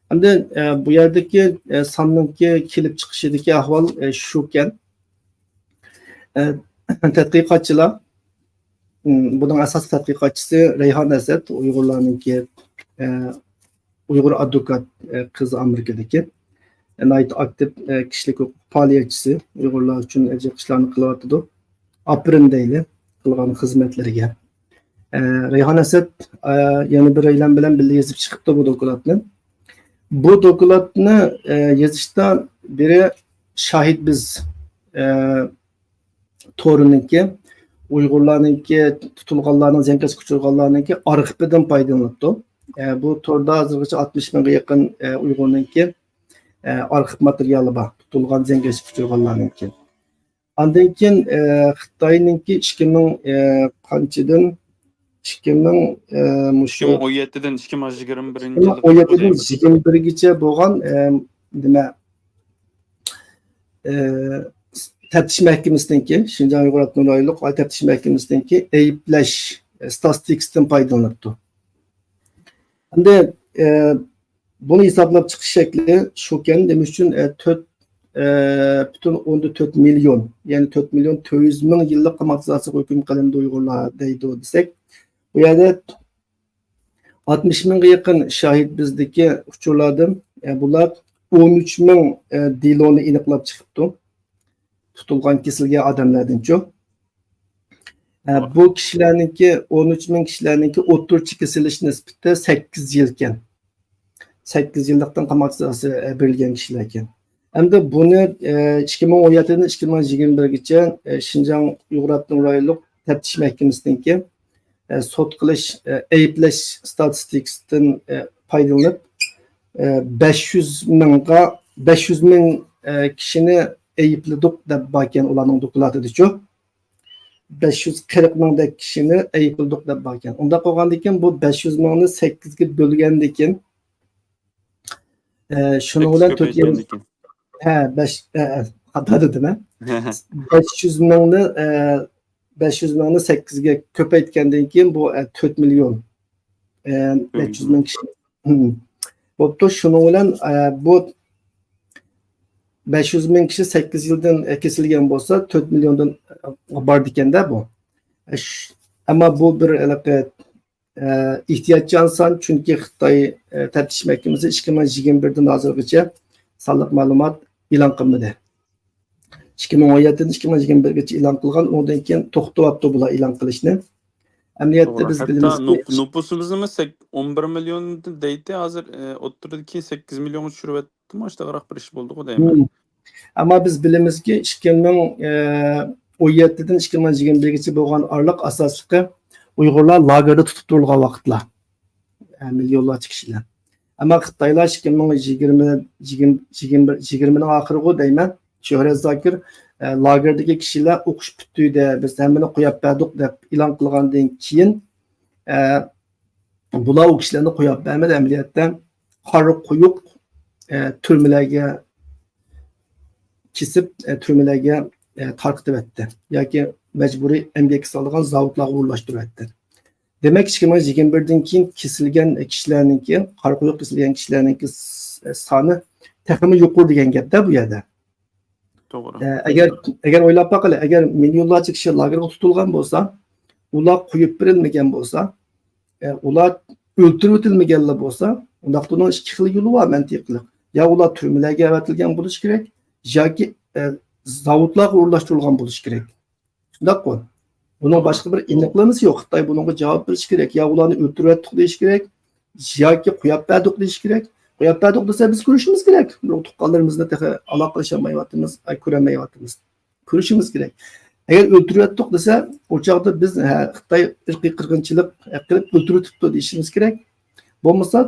ئەمدى، ئە، بۇ يەردىكى، ئە، ساننىڭكى كېلىپ چىقىشىدىكى ئەھۋال، ئە، شۇكەن. ئە، تەتقىقاتچىلار، ئىم، بۇنىڭ ئاساسىي تەتقىقاتچىسى رەيھان ئەسەت، ئۇيغۇرلارنىڭكى، ئە، ئۇيغۇر ئادۋوكات، ئە، قىز ئامېرىكىدىكى، ئە، ناھايىتى ئاكتىپ، ئە، كىشىلىك ھوقۇق پائالىيەتچىسى، ئۇيغۇرلار ئۈچۈن ئەجەب ئىشلارنى قىلىۋاتىدۇ. ئاپىرىن دەيلى، قىلغان خىزمەتلىرىگە. ئە، رەيھان ئەسەت، ئە، يەنە بىرەيلەن بىلەن بىللە يېزىپ چىقىپتۇ بۇ دوكلاتنى. بۇ دوكلاتنى، ئە، يېزىشتا بىرى شاھىت بىز، ئە، تورىنىڭكى، ئۇيغۇرلارنىڭكى، تۇتۇلغانلارنىڭ، زىيانكەشلىككە ئۇچرىغانلارنىڭكى ئارخىپىدىن پايدىلىنىپتۇ. ئە، بۇ توردا ھازىرغىچە ئاتمىش مىڭغا يېقىن، ئە، ئۇيغۇرنىڭكى، ئە، ئارخىپ ماتېرىيالى بار، تۇتۇلغان، زىيانكەشلىككە ئۇچرىغانلارنىڭكى. ئاندىن كېيىن، ئە، خىتاينىڭكى ئىككى مىڭ، ئە، قانچىدىن، ئىككى مىڭ، ئە، مۇشۇ ئىككى مىڭ ئون يەتتىدىن ئىككى مىڭ يىگىرمە بىرىنچى ئىككى مىڭ ئون يەتتىدىن يىلغىچە يىگىرمە بىرگىچە بولغان، ئە، نېمە، ئە، تەپتىش مەھكىمىسىنىڭكى، شىنجاڭ ئۇيغۇر ئاپتونوم رايونلۇق تەپتىش مەھكىمىسىنىڭكى ئەيىبلەش، ئە، ستاتىستىكىسىدىن پايدىلىنىپتۇ. ئەمدى، ئە، بۇنى ھېسابلاپ چىقىش شەكلى شۇكەن، نېمە ئۈچۈن، ئە، تۆت، ئە، پۈتۈن ئوندىن تۆت مىليون، يەنى تۆت مىليون تۆت يۈز مىڭ يىللىق قاماق جازاسىغا ھۆكۈم قىلىندى ئۇيغۇرلار دەيدۇ دېسەك، بۇ يەردە ئاتمىش مىڭغا يېقىن شاھىت بىزدىكى ئۇچۇرلاردىن، ئە، بۇلار ئون ئۈچ مىڭ، ئە، دېلونى ئېنىقلاپ چىقىپتۇ. تۇتۇلغان، كېسىلگەن ئادەملەردىنچۇ. ئە، بۇ كىشىلەرنىڭكى، ئون ئۈچ مىڭ كىشىلەرنىڭكى ئوتتۇرىچە كېسىلىش نىسبىتى سەككىز يىلكەن. سەككىز يىللىقتىن قاماق جازاسى، ئە، بېرىلگەن كىشىلەركەن. ئەمدى بۇنى، ئە، ئىككى مىڭ ئون يەتتىدىن ئىككى مىڭ يىگىرمە بىرگىچە، ئە، شىنجاڭ ئۇيغۇر ئاپتونوم رايونلۇق تەپتىش مەھكىمىسىنىڭكى، ئە، سوت قىلىش، ئە، ئەيىبلەش ستاتىستىكىسىدىن، ئە، پايدىلىنىپ، ئە، بەش يۈز مىڭغا، بەش يۈز مىڭ، ئە، كىشىنى ئەيىبلىدۇق دەپ باركەن ئۇلارنىڭ دوكلاتىدىچۇ. بەش يۈز قىرىق مىڭدەك كىشىنى ئەيىبلىدۇق دەپ باركەن. ئۇنداق بولغاندىكىن بۇ بەش يۈز مىڭنى سەككىزگە بۆلگەندىكىن، ئە، شۇنىڭ بىلەن تۆت يۈز، ھە، بەش، ئە، ئە، خاتا دېدىم، ھە. بەش يۈز مىڭنى، ئە، بەش يۈز مىڭنى سەككىزگە كۆپەيتكەندىن كېيىن بۇ، ئە، تۆت مىليون، ئە، نەچچە يۈز مىڭ كىشى. بوپتۇ، شۇنىڭ بىلەن، ئە، بۇ بەش يۈز مىڭ كىشى سەككىز يىلدىن، ئە، كېسىلگەن بولسا، تۆت مىليوندىن، ئە، بارىدىكەن-دە بۇ. ئە، ش-، ئەمما بۇ بىر ھېلىقى، ئە، ئېھتىياتچان سان، چۈنكى خىتاي، ئە، تەپتىش مەھكىمىسى ئىككى مىڭ يىگىرمە بىردىن ھازىرغىچە سانلىق مەلۇمات ئېلان قىلمىدى. ئىككى مىڭ ئون يەتتىدىن ئىككى مىڭ يىگىرمە بىرگىچە ئېلان قىلغان، ئۇنىڭدىن كېيىن توختىۋاپتۇ بۇلار ئېلان قىلىشنى. ئەمەلىيەتتە توغرا. بىز ھەتتا بىلىمىزكى، نوپ-، نوپۇسىمىزنىمۇ سەك-، ئون بىر مىليون دەيتتى، ھازىر، ئە، ئوتتۇرىدىكى سەككىز مىليونغا چۈشۈرۈۋەتتىمۇ، ئاشۇنداقراق بىر ئىش بولدىغۇ دەيمەن. مم. ئەمما بىز بىلىمىزكى، ئىككى مىڭ، ئە، ئون يەتتىدىن ئىككى مىڭ يىگىرمە بىرگىچە بولغان ئارىلىق ئاساسلىقى ئۇيغۇرلار لاگېردا تۇتۇپ تۇرۇلغان ۋاقىتلار. ئە، مىليونلارچە كىشىلەر. ئەمما خىتايلار ئىككى مىڭ يىگىرمە، يىگىرمە، يىگىرمە، يىگىرمىنىڭ ئاخىرىغۇ دەيمەن، شۆھرەت زاكىر، ئە، لاگېردىكى كىشىلەر ئوقۇش پۈتتى دە، بىز ھەممىنى قويۇپ بەردۇق دەپ ئېلان قىلغاندىن كېيىن، ئە، بۇلار ئۇ كىشىلەرنى قويۇپ بەرمىدى، ئەمەلىيەتتە قارا قويۇق، ئە، تۈرمىلەرگە كېسىپ، ئە، تۈرمىلەرگە، ئە، تارقىتىۋەتتى ياكى مەجبۇرىي ئەمگەككە سالىدىغان زاۋۇتلارغا ئورۇنلاشتۇرۇۋەتتى. دېمەك، ئىككى مىڭ يىگىرمە بىردىن كېيىن كېسىلگەن كىشىلەرنىڭكى، قارا قويۇق كېسىلگەن كىشىلەرنىڭكى س-، سانى تېخىمۇ يۇقىرى دېگەن گەپتە بۇ يەردە. توغرا. ئە، ئەگەر، ئەگەر ئويلاپ باقىلى، ئەگەر مىليونلارچە كىشى لاگېرغا تۇتۇلغان بولسا، ئۇلار قويۇپ بېرىلمىگەن بولسا، ئە، ئۇلار ئۆلتۈرۈۋېتىلمىگەنلا بولسا، ئۇنداقتا ئۇنىڭ ئىككى خىل يولى بار مەنتىقلىق. يا ئۇلار تۈرمىلەرگە ئەۋەتىلگەن بولۇشى كېرەك، ياكى، ئە، زاۋۇتلارغا ئورۇنلاشتۇرۇلغان بولۇشى كېرەك. شۇنداققۇ؟ بۇنىڭ باشقا بىر ئېنىقلىمىسى يوق. خىتاي بۇنىڭغا جاۋاب بېرىشى كېرەك. يا ئۇلارنى ئۆلتۈرۈۋەتتۇق دېيىشى كېرەك، ياكى قويۇپ بەردۇق دېيىشى كېرەك. قويۇپ بەردۇق دېسە، بىز كۆرۈشىمىز كېرەك. بىر تۇغقانلىرىمىزنى تېخى ئالاقىلىشالمايۋاتىمىز، ئاي، كۆرەلمەيۋاتىمىز. كۆرۈشىمىز كېرەك. ئەگەر ئۆلتۈرۈۋەتتۇق دېسە، ئۇ چاغدا بىز، ھە، خىتاي ئىرقىي قىرغىنچىلىق قىلىپ ئۆلتۈرۈۋېتىپتۇ دېيىشىمىز كېرەك. بولمىسا،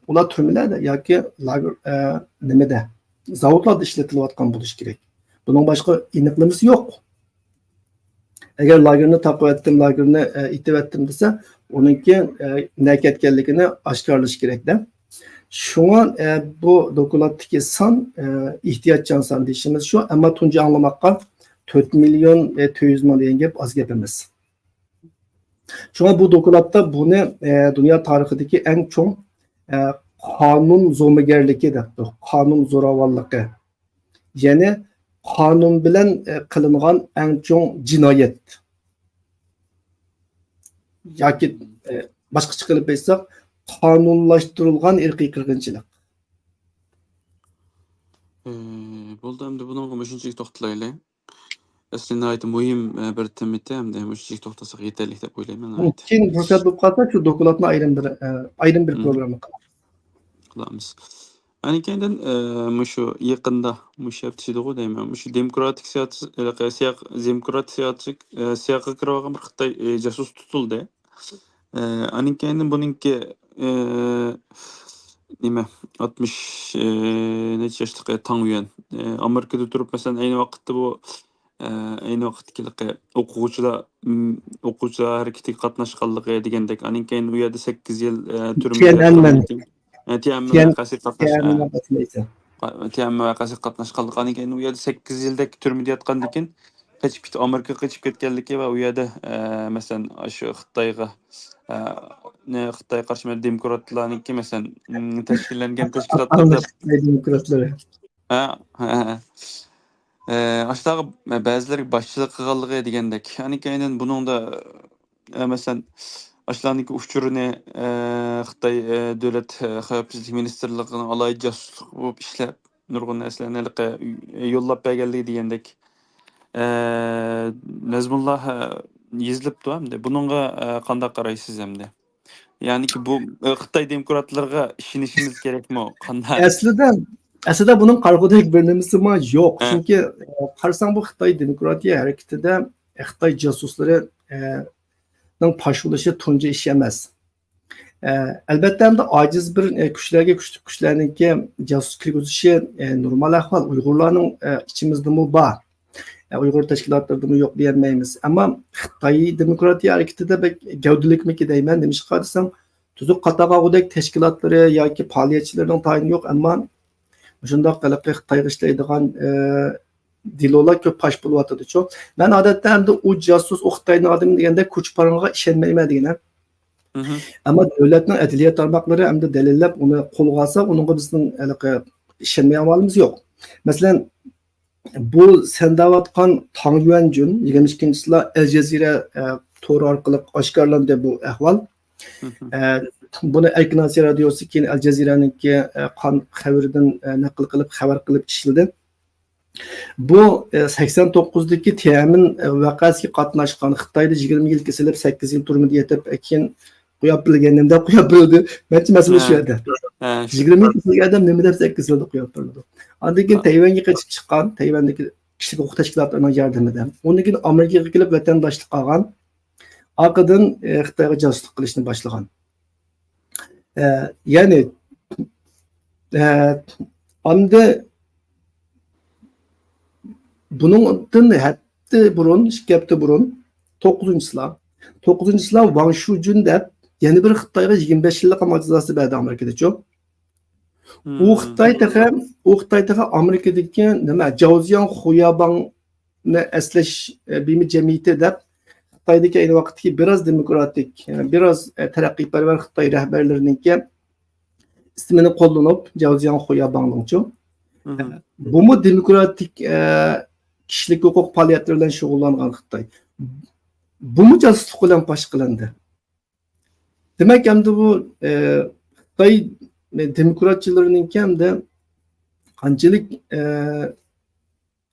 ئۇلار تۈرمىلەردە ياكى لاگېر، ئە، نېمىدە، زاۋۇتلاردا ئىشلىتىلىۋاتقان بولۇشى كېرەك. بۇنىڭ باشقا ئېنىقلىمىسى يوق. ئەگەر لاگېرنى تاقىۋەتتىم، لاگېرنى، ئە، ئېتىۋەتتىم دېسە، ئۇنىڭكى، ئە، نەگە كەتكەنلىكىنى ئاشكارىلىشى كېرەك-دە. شۇڭا، ئە، بۇ دوكلاتتىكى سان، ئە، ئېھتىياتچان سان دېيىشىمىز شۇ، ئەمما تۇنجى ئاڭلىماققا تۆت مىليون، ئە، تۆت يۈز مىڭ دېگەن گەپ ئاز گەپ ئەمەس. شۇڭا بۇ دوكلاتتا بۇنى، ئە، دۇنيا تارىخىدىكى ئەڭ چوڭ، ئە، قانۇن زومىگەرلىكى دەپتۇ، قانۇن زوراۋانلىقى. يەنى قانۇن بىلەن، ئە، قىلىنغان ئەڭ چوڭ جىنايەت. ياكى، ئە، باشقىچە قىلىپ ئېيتساق، قانۇنلاشتۇرۇلغان ئىرقىي قىرغىنچىلىق. ئى، بولدى، ئەمدى بۇنىڭغا مۇشۇنچىلىك توختىلايلى. ئەسلى ناھايىتى مۇھىم، ئە، بىر تېما ئىدى، ئەمدى مۇشۇنچىلىك توختىساق يېتەرلىك دەپ ئويلايمەن، ناھايىتى. كېيىن پۇرسەت بولۇپ قالسا، شۇ دوكلاتنى ئايرىم بىر، ئە، ئايرىم بىر مم. پروگرامما قىلىمىز. قىلامىز. ئاندىن كېيىندىن، ئە، مۇشۇ يېقىندا، مۇشۇ ھەپتە ئىچىدىغۇ دەيمەن، مۇشۇ دېموكراتىك سىياسەت، ھېلىقى سىياق-، دېموكراتىك سىياسەت، ئە، سىياقىغا كىرىۋالغان بىر خىتاي، ئە، جاسۇس تۇتۇلدى. ئە، ئاندىن كېيىن بۇنىڭكى، ئە، نېمە، ئاتمىش، ئە، نەچچە ياشلىقى تاڭ يۈەن، ئە، ئامېرىكىدا تۇرۇپ، مەسىلەن، ئەينى ۋاقىتتا بۇ، ئە، ئەينى ۋاقىتتىكى ئوقۇغۇچىلار، م، ئوقۇغۇچىلار ھەرىكىتىگە قاتناشقانلىقى دېگەندەك، ئاندىن كېيىن ئۇ يەردە سەككىز يىل، ئە، تۈرمىدە تيەنئەنمەن. ياتقاندىن كېيىن، ئە، تيەنئەنمەن تيەن-، ۋەقەسىگە قاتناش-، ئە، تيەنئەنمەن ۋەقەسىگە قاتناشقانلىقى، ئاندىن كېيىن ئۇ يەردە سەككىز يىلدەك تۈرمىدە ياتقاندىن كېيىن، قېچىپ كېتىپ، ئامېرىكىغا قېچىپ كەتكەنلىكى ۋە ئۇ يەردە، ئە، مەسىلەن، ئاشۇ خىتايغا، ئە، نە، خىتايغا قارشى دېموكراتلارنىڭكى، مەسىلەن، م، تەشكىللەنگەن تەشكىلاتلاردا خىتاي دېموكراتلىرى. ھە، ھە، ھە. ئە، ئاشۇلارغا بەزىلەرگە باشچىلىق قىلغانلىقى دېگەندەك. ئاندىن كېيىن بۇنىڭدا، ئە، مەسىلەن، ئاشۇلارنىڭكى ئۇچۇرىنى، ئە، خىتاي، ئە، دۆلەت، ئە، خەۋپسىزلىك مىنىستىرلىقىنىڭ ئالاھىدە جاسۇسلۇق بولۇپ ئىشلەپ، نۇرغۇن نەرسىلەرنى ھېلىقى يوللاپ بەرگەنلىكى دېگەندەك، ئە، مەزمۇنلار، ئە، يېزىلىپتۇ ئەمدى. بۇنىڭغا، ئە، قانداق قارايسىز ئەمدى؟ يەنىكى بۇ، ئە، خىتاي دېموكراتلىرىغا ئىشىنىشىمىز كېرەكمۇ؟ قانداق؟ ئەسلىدە، ئەسلىدە بۇنىڭ قارىغۇدەك بىر نېمىسىمۇ يوق. ھە. چۈنكى، ئە، قارىساڭ بۇ خىتاي دېموكراتىيە ھەرىكىتىدە خىتاي جاسۇسلىرى، ئە، نىڭ پاش بولۇشى تۇنجى ئىش ئەمەس. ئە، ئەلۋەتتە، ئەمدى ئاجىز بىر، ئە، كۈچلەرگە، كۈچلۈك كۈچلەرنىڭكى جاسۇس كىرگۈزۈشى، ئە، نورمال ئەھۋال. ئۇيغۇرلارنىڭ، ئە، ئىچىمىزدىمۇ بار. ئە، ئۇيغۇر تەشكىلاتلىرىدىمۇ يوق دېيەلمەيمىز. ئەمما خىتاي دېموكراتىيە ھەرىكىتىدە بەك گەۋدىلىكمىكى دەيمەن. نېمىشقا دېسەڭ، تۈزۈك قاتارغا ئالغۇدەك تەشكىلاتلىرى ياكى پائالىيەتچىلىرىنىڭ تايىنى يوق، ئەمما مۇشۇنداق ھېلىقى خىتايغا ئىشلەيدىغان، ئە، دېلولار كۆپ پاش بولۇۋاتىدۇچۇ. مەن ئادەتتە ئەمدى ئۇ جاسۇس، ئۇ خىتاينىڭ ئادىمى دېگەندە كوچا پارىڭىغا ئىشەنمەيمەن دېگەن. مھم. ئەمما دۆلەتنىڭ ئەدلىيە تارماقلىرى ئەمدى دەلىللەپ ئۇنى قولغا ئالسا، ئۇنىڭغا بىزنىڭ ھېلىقى ئىشەنمەي ئامالىمىز يوق. مەسىلەن، بۇ سەن دەۋاتقان تاڭ يۈەنجۈن يىگىرمە ئىككىنچى چىسلا ئەل جەزىرە، ئە، تورى ئارقىلىق ئاشكارىلاندى بۇ ئەھۋال. مھم. ئە، بۇنى ئەركىن ئاسىيا رادىيوسى كېيىن ئەل جەزىرەنىڭكى، ئە، قان خەۋىرىدىن، ئە، نەقىل قىلىپ، خەۋەر قىلىپ ئىشلىدى. بۇ، ئە، سەكسەن توققۇزدىكى تيەنئەنمېن، ئە، ۋەقەسىگە قاتناشقان، خىتايدا يىگىرمە يىل كېسىلىپ، سەككىز يىل تۈرمىدە يېتىپ، كېيىن قويۇپ بېرىلگەن، نېمە دەپ قويۇپ بېرىلدى؟ مەنچە مەسىلە شۇ ھە. يەردە. ھە، شۇ. يىگىرمە يىل كېسىلگەن ئادەم نېمە دەپ سەككىز يىلدا قويۇپ بېرىلىدۇ؟ ئاندىن كېيىن ھە. تەيۋەنگە قېچىپ چىققان، تەيۋەندىكى كىشىلىك ھوقۇق تەشكىلاتلىرىنىڭ ياردىمىدە. ئۇندىن كېيىن ئامېرىكىغا كېلىپ ۋەتەنداشلىق ئالغان. ئارقىدىن، ئە، خىتايغا جاسۇسلۇق قىلىشنى باشلىغان. ئە، يەنى، ئە، ئەمدى بۇنىڭدىن ھەپتە بۇرۇن، ئىككى ھەپتە بۇرۇن، توققۇزىنچى چىسلا، توققۇزىنچى چىسلا ۋاڭ شۇجۈن دەپ يەنە بىر خىتايغا يىگىرمە بەش يىللىق قاماق جازاسى بەردى ئامېرىكىدىچۇ. ئۇ مم. خىتاي تېخى، ئۇ خىتاي تېخى ئامېرىكىدىكى نېمە، جاۋزياڭ خۇياباڭنى ئەسلەش، ئە، بىمە جەمئىيىتى دەپ خىتايدىكى ئەينى ۋاقىتتىكى بىراز دېموكراتىك، بىراز، ئە، تەرەققىيپەرۋەر خىتاي رەھبەرلىرىنىڭكى ئىسمىنى قوللىنىپ، جاۋزياڭ، خۇيا، باڭلىڭچۇ. مم. بۇمۇ دېموكراتىك، ئە، كىشىلىك ھوقۇق پائالىيەتلىرى بىلەن شۇغۇللانغان خىتاي. بۇمۇ جاسۇسلۇق بىلەن پاش قىلىندى. دېمەك، ئەمدى بۇ، ئە، خىتاي دېموكراتچىلىرىنىڭكى ئەمدى قانچىلىك، ئە،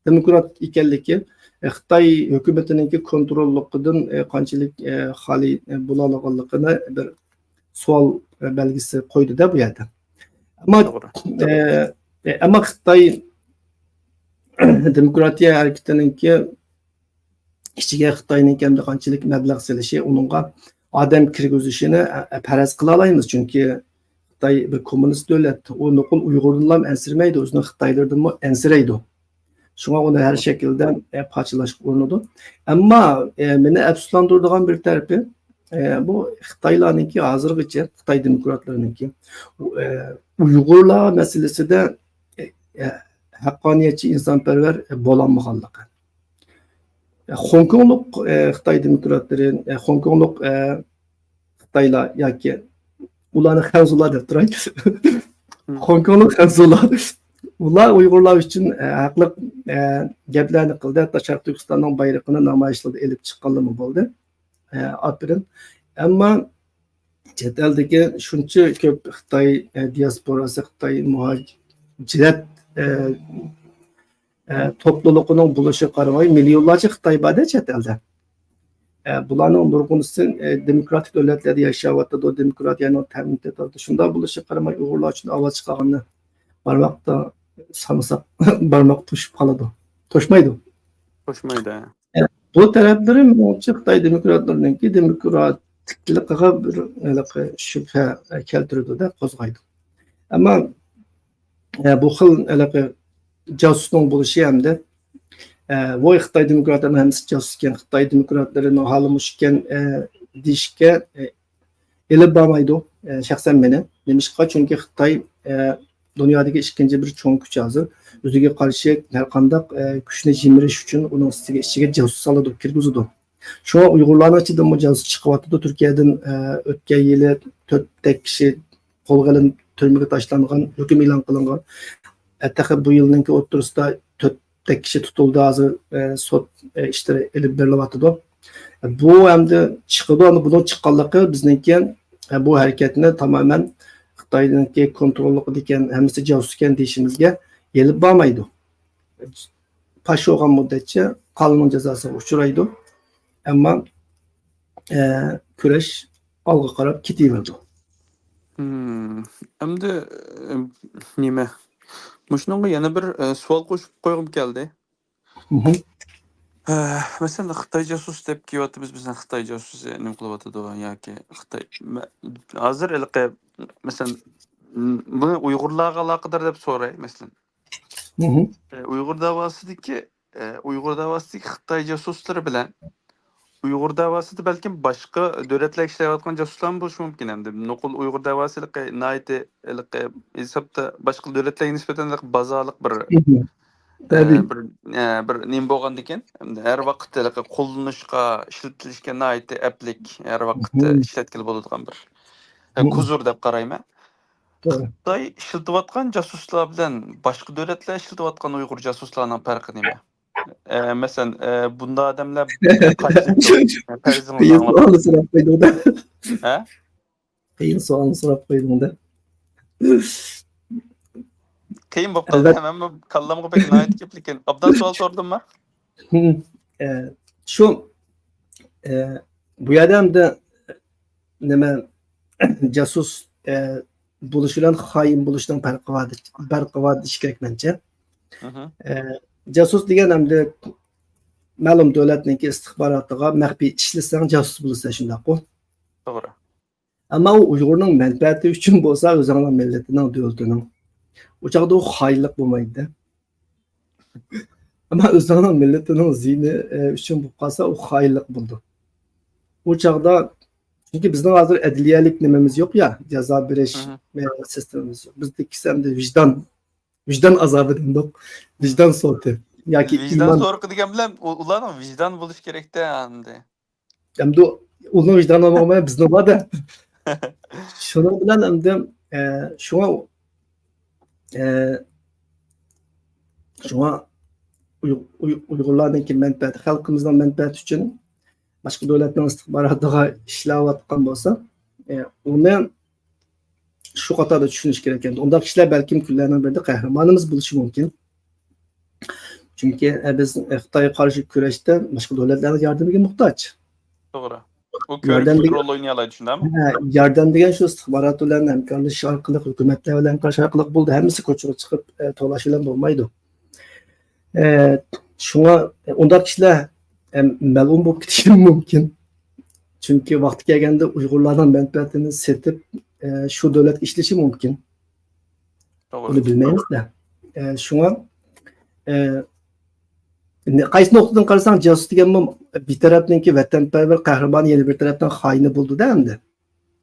دېموكرات ئىكەنلىكى، ئە، خىتاي ھۆكۈمىتىنىڭكى كونتروللۇقىدىن، ئە، قانچىلىك، ئە، خالىي، ئە، بولالىغانلىقىنى بىر سوئال، ئە، بەلگىسى قويدى-دە بۇ يەردە. ئەمما، توغرا. ئە، ئە، ئەمما خىتاي دېموكراتىيە ھەرىكىتىنىڭكى ئىچىگە خىتاينىڭ كەمدە قانچىلىك مەبلەغ سېلىشى، ئۇنىڭغا ئادەم كىرگۈزۈشىنى، ئە، ئە، پەرەز قىلالايمىز. چۈنكى خىتاي بىر كوممۇنىست دۆلەت. ئۇ نوقۇل ئۇيغۇردىنلا ئەنسىرىمەيدۇ، ئۆزىنىڭ خىتايلىرىدىنمۇ ئەنسىرەيدۇ. شۇڭا ئۇنى ھەر شەكىلدە، ئە، پارچىلاشقا ئۇرۇنىدۇ. ئەمما، ئە، مېنى ئەپسۇسلاندۇرىدىغان بىر تەرىپى، ئە، بۇ خىتايلارنىڭكى ھازىرغىچە، خىتاي دېموكراتلىرىنىڭكى، ئۇ، ئە، ئۇيغۇرلار مەسىلىسىدە، ئە، ئە، ھەققانىيەتچى، ئىنسانپەرۋەر، ئە، بولالمىغانلىقى. خوڭكوڭلۇق، ئە، خىتاي دېموكراتلىرى، ئە، خوڭكوڭلۇق، ئە، خىتايلار ياكى ئۇلارنى خەنزۇلار دەپ تۇراي. مم. خوڭكوڭلۇق خەنزۇلار. ئۇلار ئۇيغۇرلار ئۈچۈن، ئە، ھەقلىق، ئە، گەپلەرنى قىلدى. ھەتتا شەرقىي تۈركىستاننىڭ بايرىقىنى نامايىشلاردا ئېلىپ چىققانلىرىمۇ بولدى. ئە، ئاپىرىن. ئەمما چەت ئەلدىكى شۇنچە كۆپ خىتاي، ئە، دىياسپوراسى، خىتاي مۇھاجىرەت، ئە، ئە، توپلۇلۇقىنىڭ بولۇشىغا قارىماي، مىليونلارچە خىتاي بار-دە چەت ئەلدە. ئە، بۇلارنىڭ نۇرغۇنىسى، ئە، دېموكراتىك دۆلەتلەردە ياشاۋاتىدۇ، دېموكراتىيەنىڭ تەمىنى تېتىۋاتىدۇ. شۇنداق بولۇشىغا قارىماي، ئۇيغۇرلار ئۈچۈن ئاۋاز چىقارغاننى بارماقتا سانىساق، بارماق توشۇپ قالىدۇ. توشمايدۇ. توشمايدۇ. ئە، بۇ تەرەپلىرى مېنىڭچە خىتاي دېموكراتلىرىنىڭكى دېموكراتىكلىقىغا بىر ھېلىقى شۈبھە كەلتۈرىدۇ-دە، قوزغايدۇ. ئەمما، ئە، بۇ خىل ھېلىقى جاسۇسنىڭ بولۇشى ھەمدە، ئە، ۋوي، خىتاي دېموكراتلىرىنىڭ ھەممىسى جاسۇس ئىكەن، خىتاي دېموكراتلىرىنىڭ ھالى مۇشۇ ئىكەن، ئە، دېيىشكە، ئە، ئېلىپ بارمايدۇ، ئە، شەخسەن مېنى. نېمىشقا؟ چۈنكى خىتاي، ئە، دۇنيادىكى ئىككىنچى بىر چوڭ كۈچ ھازىر. ئۆزىگە قارشى ھەر قانداق، ئە، كۈچنى يىمىرىش ئۈچۈن ئۇنىڭ ئۈستىگە، ئىچىگە جاسۇس سالىدۇ، كىرگۈزىدۇ. شۇڭا ئۇيغۇرلارنىڭ ئىچىدىنمۇ جاسۇس چىقىۋاتىدۇ. تۈركىيەدىن، ئە، ئۆتكەن يىلى تۆتتەك كىشى قولغا ئېلىنىپ، تۈرمىگە تاشلانغان، ھۆكۈم ئېلان قىلىنغان. ئە، تېخى بۇ يىلنىڭكى ئوتتۇرىسىدا تۆتتەك كىشى تۇتۇلدى. ھازىر، ئە، سوت، ئە، ئىشلىرى ئېلىپ بېرىلىۋاتىدۇ. بۇ ئەمدى چىقىدۇ، ئەمدى بۇنىڭ چىققانلىقى بىزنىڭكى، ئە، بۇ ھەرىكەتنى تامامەن خىتاينىڭكى كونتروللۇقىدا ئىكەن، ھەممىسى جاسۇس ئىكەن دېيىشىمىزگە ئېلىپ بارمايدۇ. پاش بولغان مۇددەتچە قانۇننىڭ جازاسىغا ئۇچرايدۇ. ئەمما، ئە، كۈرەش ئالغا قاراپ كېتىۋېرىدۇ. مم. ئەمدى، ئە، نېمە؟ مۇشۇنىڭغا يەنە بىر، ئە، سوئال قوشۇپ قويغۇم كەلدى. مهم. ئە، مەسىلەن، خىتاي جاسۇس دەپ كېلىۋاتىمىز، بىزنى خىتاي جاسۇسى نېمە قىلىۋاتىدۇ ياكى خىتاي، مە-، ھازىر ھېلىقى، مەسىلەن، بۇنى ئۇيغۇرلارغا ئالاقىدار دەپ سوراي، مەسىلەن. مهم. ئە، ئۇيغۇر داۋاسىدىكى، ئە، ئۇيغۇر داۋاسىدىكى خىتاي جاسۇسلىرى بىلەن ئۇيغۇر داۋاسىدا بەلكىم باشقا دۆلەتلەرگە ئىشلەۋاتقان جاسۇسلارمۇ بولۇشى مۇمكىن. ئەمدى نوقۇل ئۇيغۇر داۋاسى ھېلىقى ناھايىتى ھېلىقى ھېسابتا باشقا دۆلەتلەرگە نىسبەتەن ھېلىقى بازارلىق بىر، مهم. ئە، تەبىئىي. بىر، ئە، بىر نېمە بولغاندىكىن، ئەمدى ھەر ۋاقىت ھېلىقى قوللىنىشقا، ئىشلىتىلىشكە ناھايىتى ئەپلىك، ھەر ۋاقىت مهم. ئىشلەتكىلى بولىدىغان بىر، ئە، مهم. كوزۇر دەپ قارايمەن. توغرا. خىتاي ئىشلىتىۋاتقان جاسۇسلار بىلەن باشقا دۆلەتلەر ئىشلىتىۋاتقان ئۇيغۇر جاسۇسلارنىڭ پەرقى نېمە؟ ئە، مەسىلەن، ئە، بۇنداق ئادەملەر پەرىزىڭ قىيىن سوئالنى سوراپ قويدۇڭ-دە. ھە؟ قىيىن سوئالنى سوراپ قويدۇڭ-دە. قىيىن بولۇپ قالدى. ئەلۋەتتە. ھەممە كاللامغا بەك ناھايىتى كېلىپ لېكىن. ئابدان سوئال سورىدىمما؟ ھىم. ئە، شۇ، ئە، بۇ يەردە ئەمدى نېمە، جاسۇس، ئە، بولۇش بىلەن خائىن بولۇشنىڭ پەرقى بار، پەرقى بار دېيىش كېرەك مەنچە. مهم. ئە، جاسۇس دېگەن ئەمدى مەلۇم دۆلەتنىڭكى ئىستىخباراتىغا مەخپىي ئىشلىسەڭ، جاسۇس بولىسەن، شۇنداققۇ؟ توغرا. ئەمما ئۇ ئۇيغۇرنىڭ مەنپەئەتى ئۈچۈن بولسا، ئۆزۈڭنىڭ مىللىتىنىڭ، دۆلىتىنىڭ، ئۇ چاغدا ئۇ خائىنلىق بولمايدۇ. ئەمما ئۆزۈڭنىڭ مىللىتىنىڭ زىيىنى، ئە، ئۈچۈن بولۇپ قالسا، ئۇ خائىنلىق بولىدۇ. ئۇ چاغدا، چۈنكى بىزنىڭ ھازىر ئەدلىيەلىك نېمىمىز يوق يا، جازا بېرىش، مهم. ئە، سىستېمىمىز يوق. بىزدىكىسى ئەمدى ۋىجدان، ۋىجدان ئازابى دېمىدۇق. ۋىجدان سوتى ياكى ۋىجدان ئىمان. سورىقى دېگەن بىلەن ئۇ-، ئۇلارنىڭ ۋىجدان بولۇشى كېرەكتە ئەمدى. ئەمدى ئۇنىڭ ۋىجدانى بولمىغان بىزنىڭ بار-دە. شۇنىڭ بىلەن ئەمدى، ئە، شۇڭا، ئە، شۇڭا ئۇي-، ئۇي-، ئۇيغۇرلارنىڭكى مەنپەئەتى، خەلقىمىزنىڭ مەنپەئەتى ئۈچۈن باشقا دۆلەتنىڭ ئىستىخباراتىغا ئىشلەۋاتقان بولسا، ئە، ئۇنى شۇ قاتاردا چۈشىنىش كېرەك. ئەمدى ئۇنداق كىشىلەر بەلكىم كۈنلەرنىڭ بىرىدە قەھرىمانىمىز بولۇشى مۇمكىن. چۈنكى، ئە، بىز خىتايغا قارشى كۈرەشتە باشقا دۆلەتلەرنىڭ ياردىمىگە موھتاج. توغرا. ئۇ ياردەم كۆرۈكلۈك دېگەن، رول ئوينىيالايدۇ، شۇنداقمۇ؟ ھە، ياردەم دېگەن شۇ ئىستىخبارات بىلەن ھەمكارلىشىش ئارقىلىق، ھۆكۈمەتلەر بىلەن ھەمكارلىشىش ئارقىلىق بولىدۇ. ھەممىسى كوچىغا چىقىپ، ئە، توۋلاش بىلەن بولمايدۇ. ئە، شۇڭا ئۇنداق كىشىلەر، ئە، مەلئۇن بولۇپ كېتىشى مۇمكىن. چۈنكى ۋاقتى كەلگەندە ئۇيغۇرلارنىڭ مەنپەئەتىنى سېتىپ، ئە، شۇ دۆلەتكە ئىشلىشى مۇمكىن. توغرا. بۇنى بىلمەيمىز-دە. ئە، شۇڭا، ئە، نە-، قايسى نۇقتىدىن قارىساڭ، جاسۇس دېگەنمۇ بىر تەرەپنىڭكى ۋەتەنپەرۋەر قەھرىمانى، يەنە بىر تەرەپنىڭ خائىنى بولىدۇ-دە ئەمدى.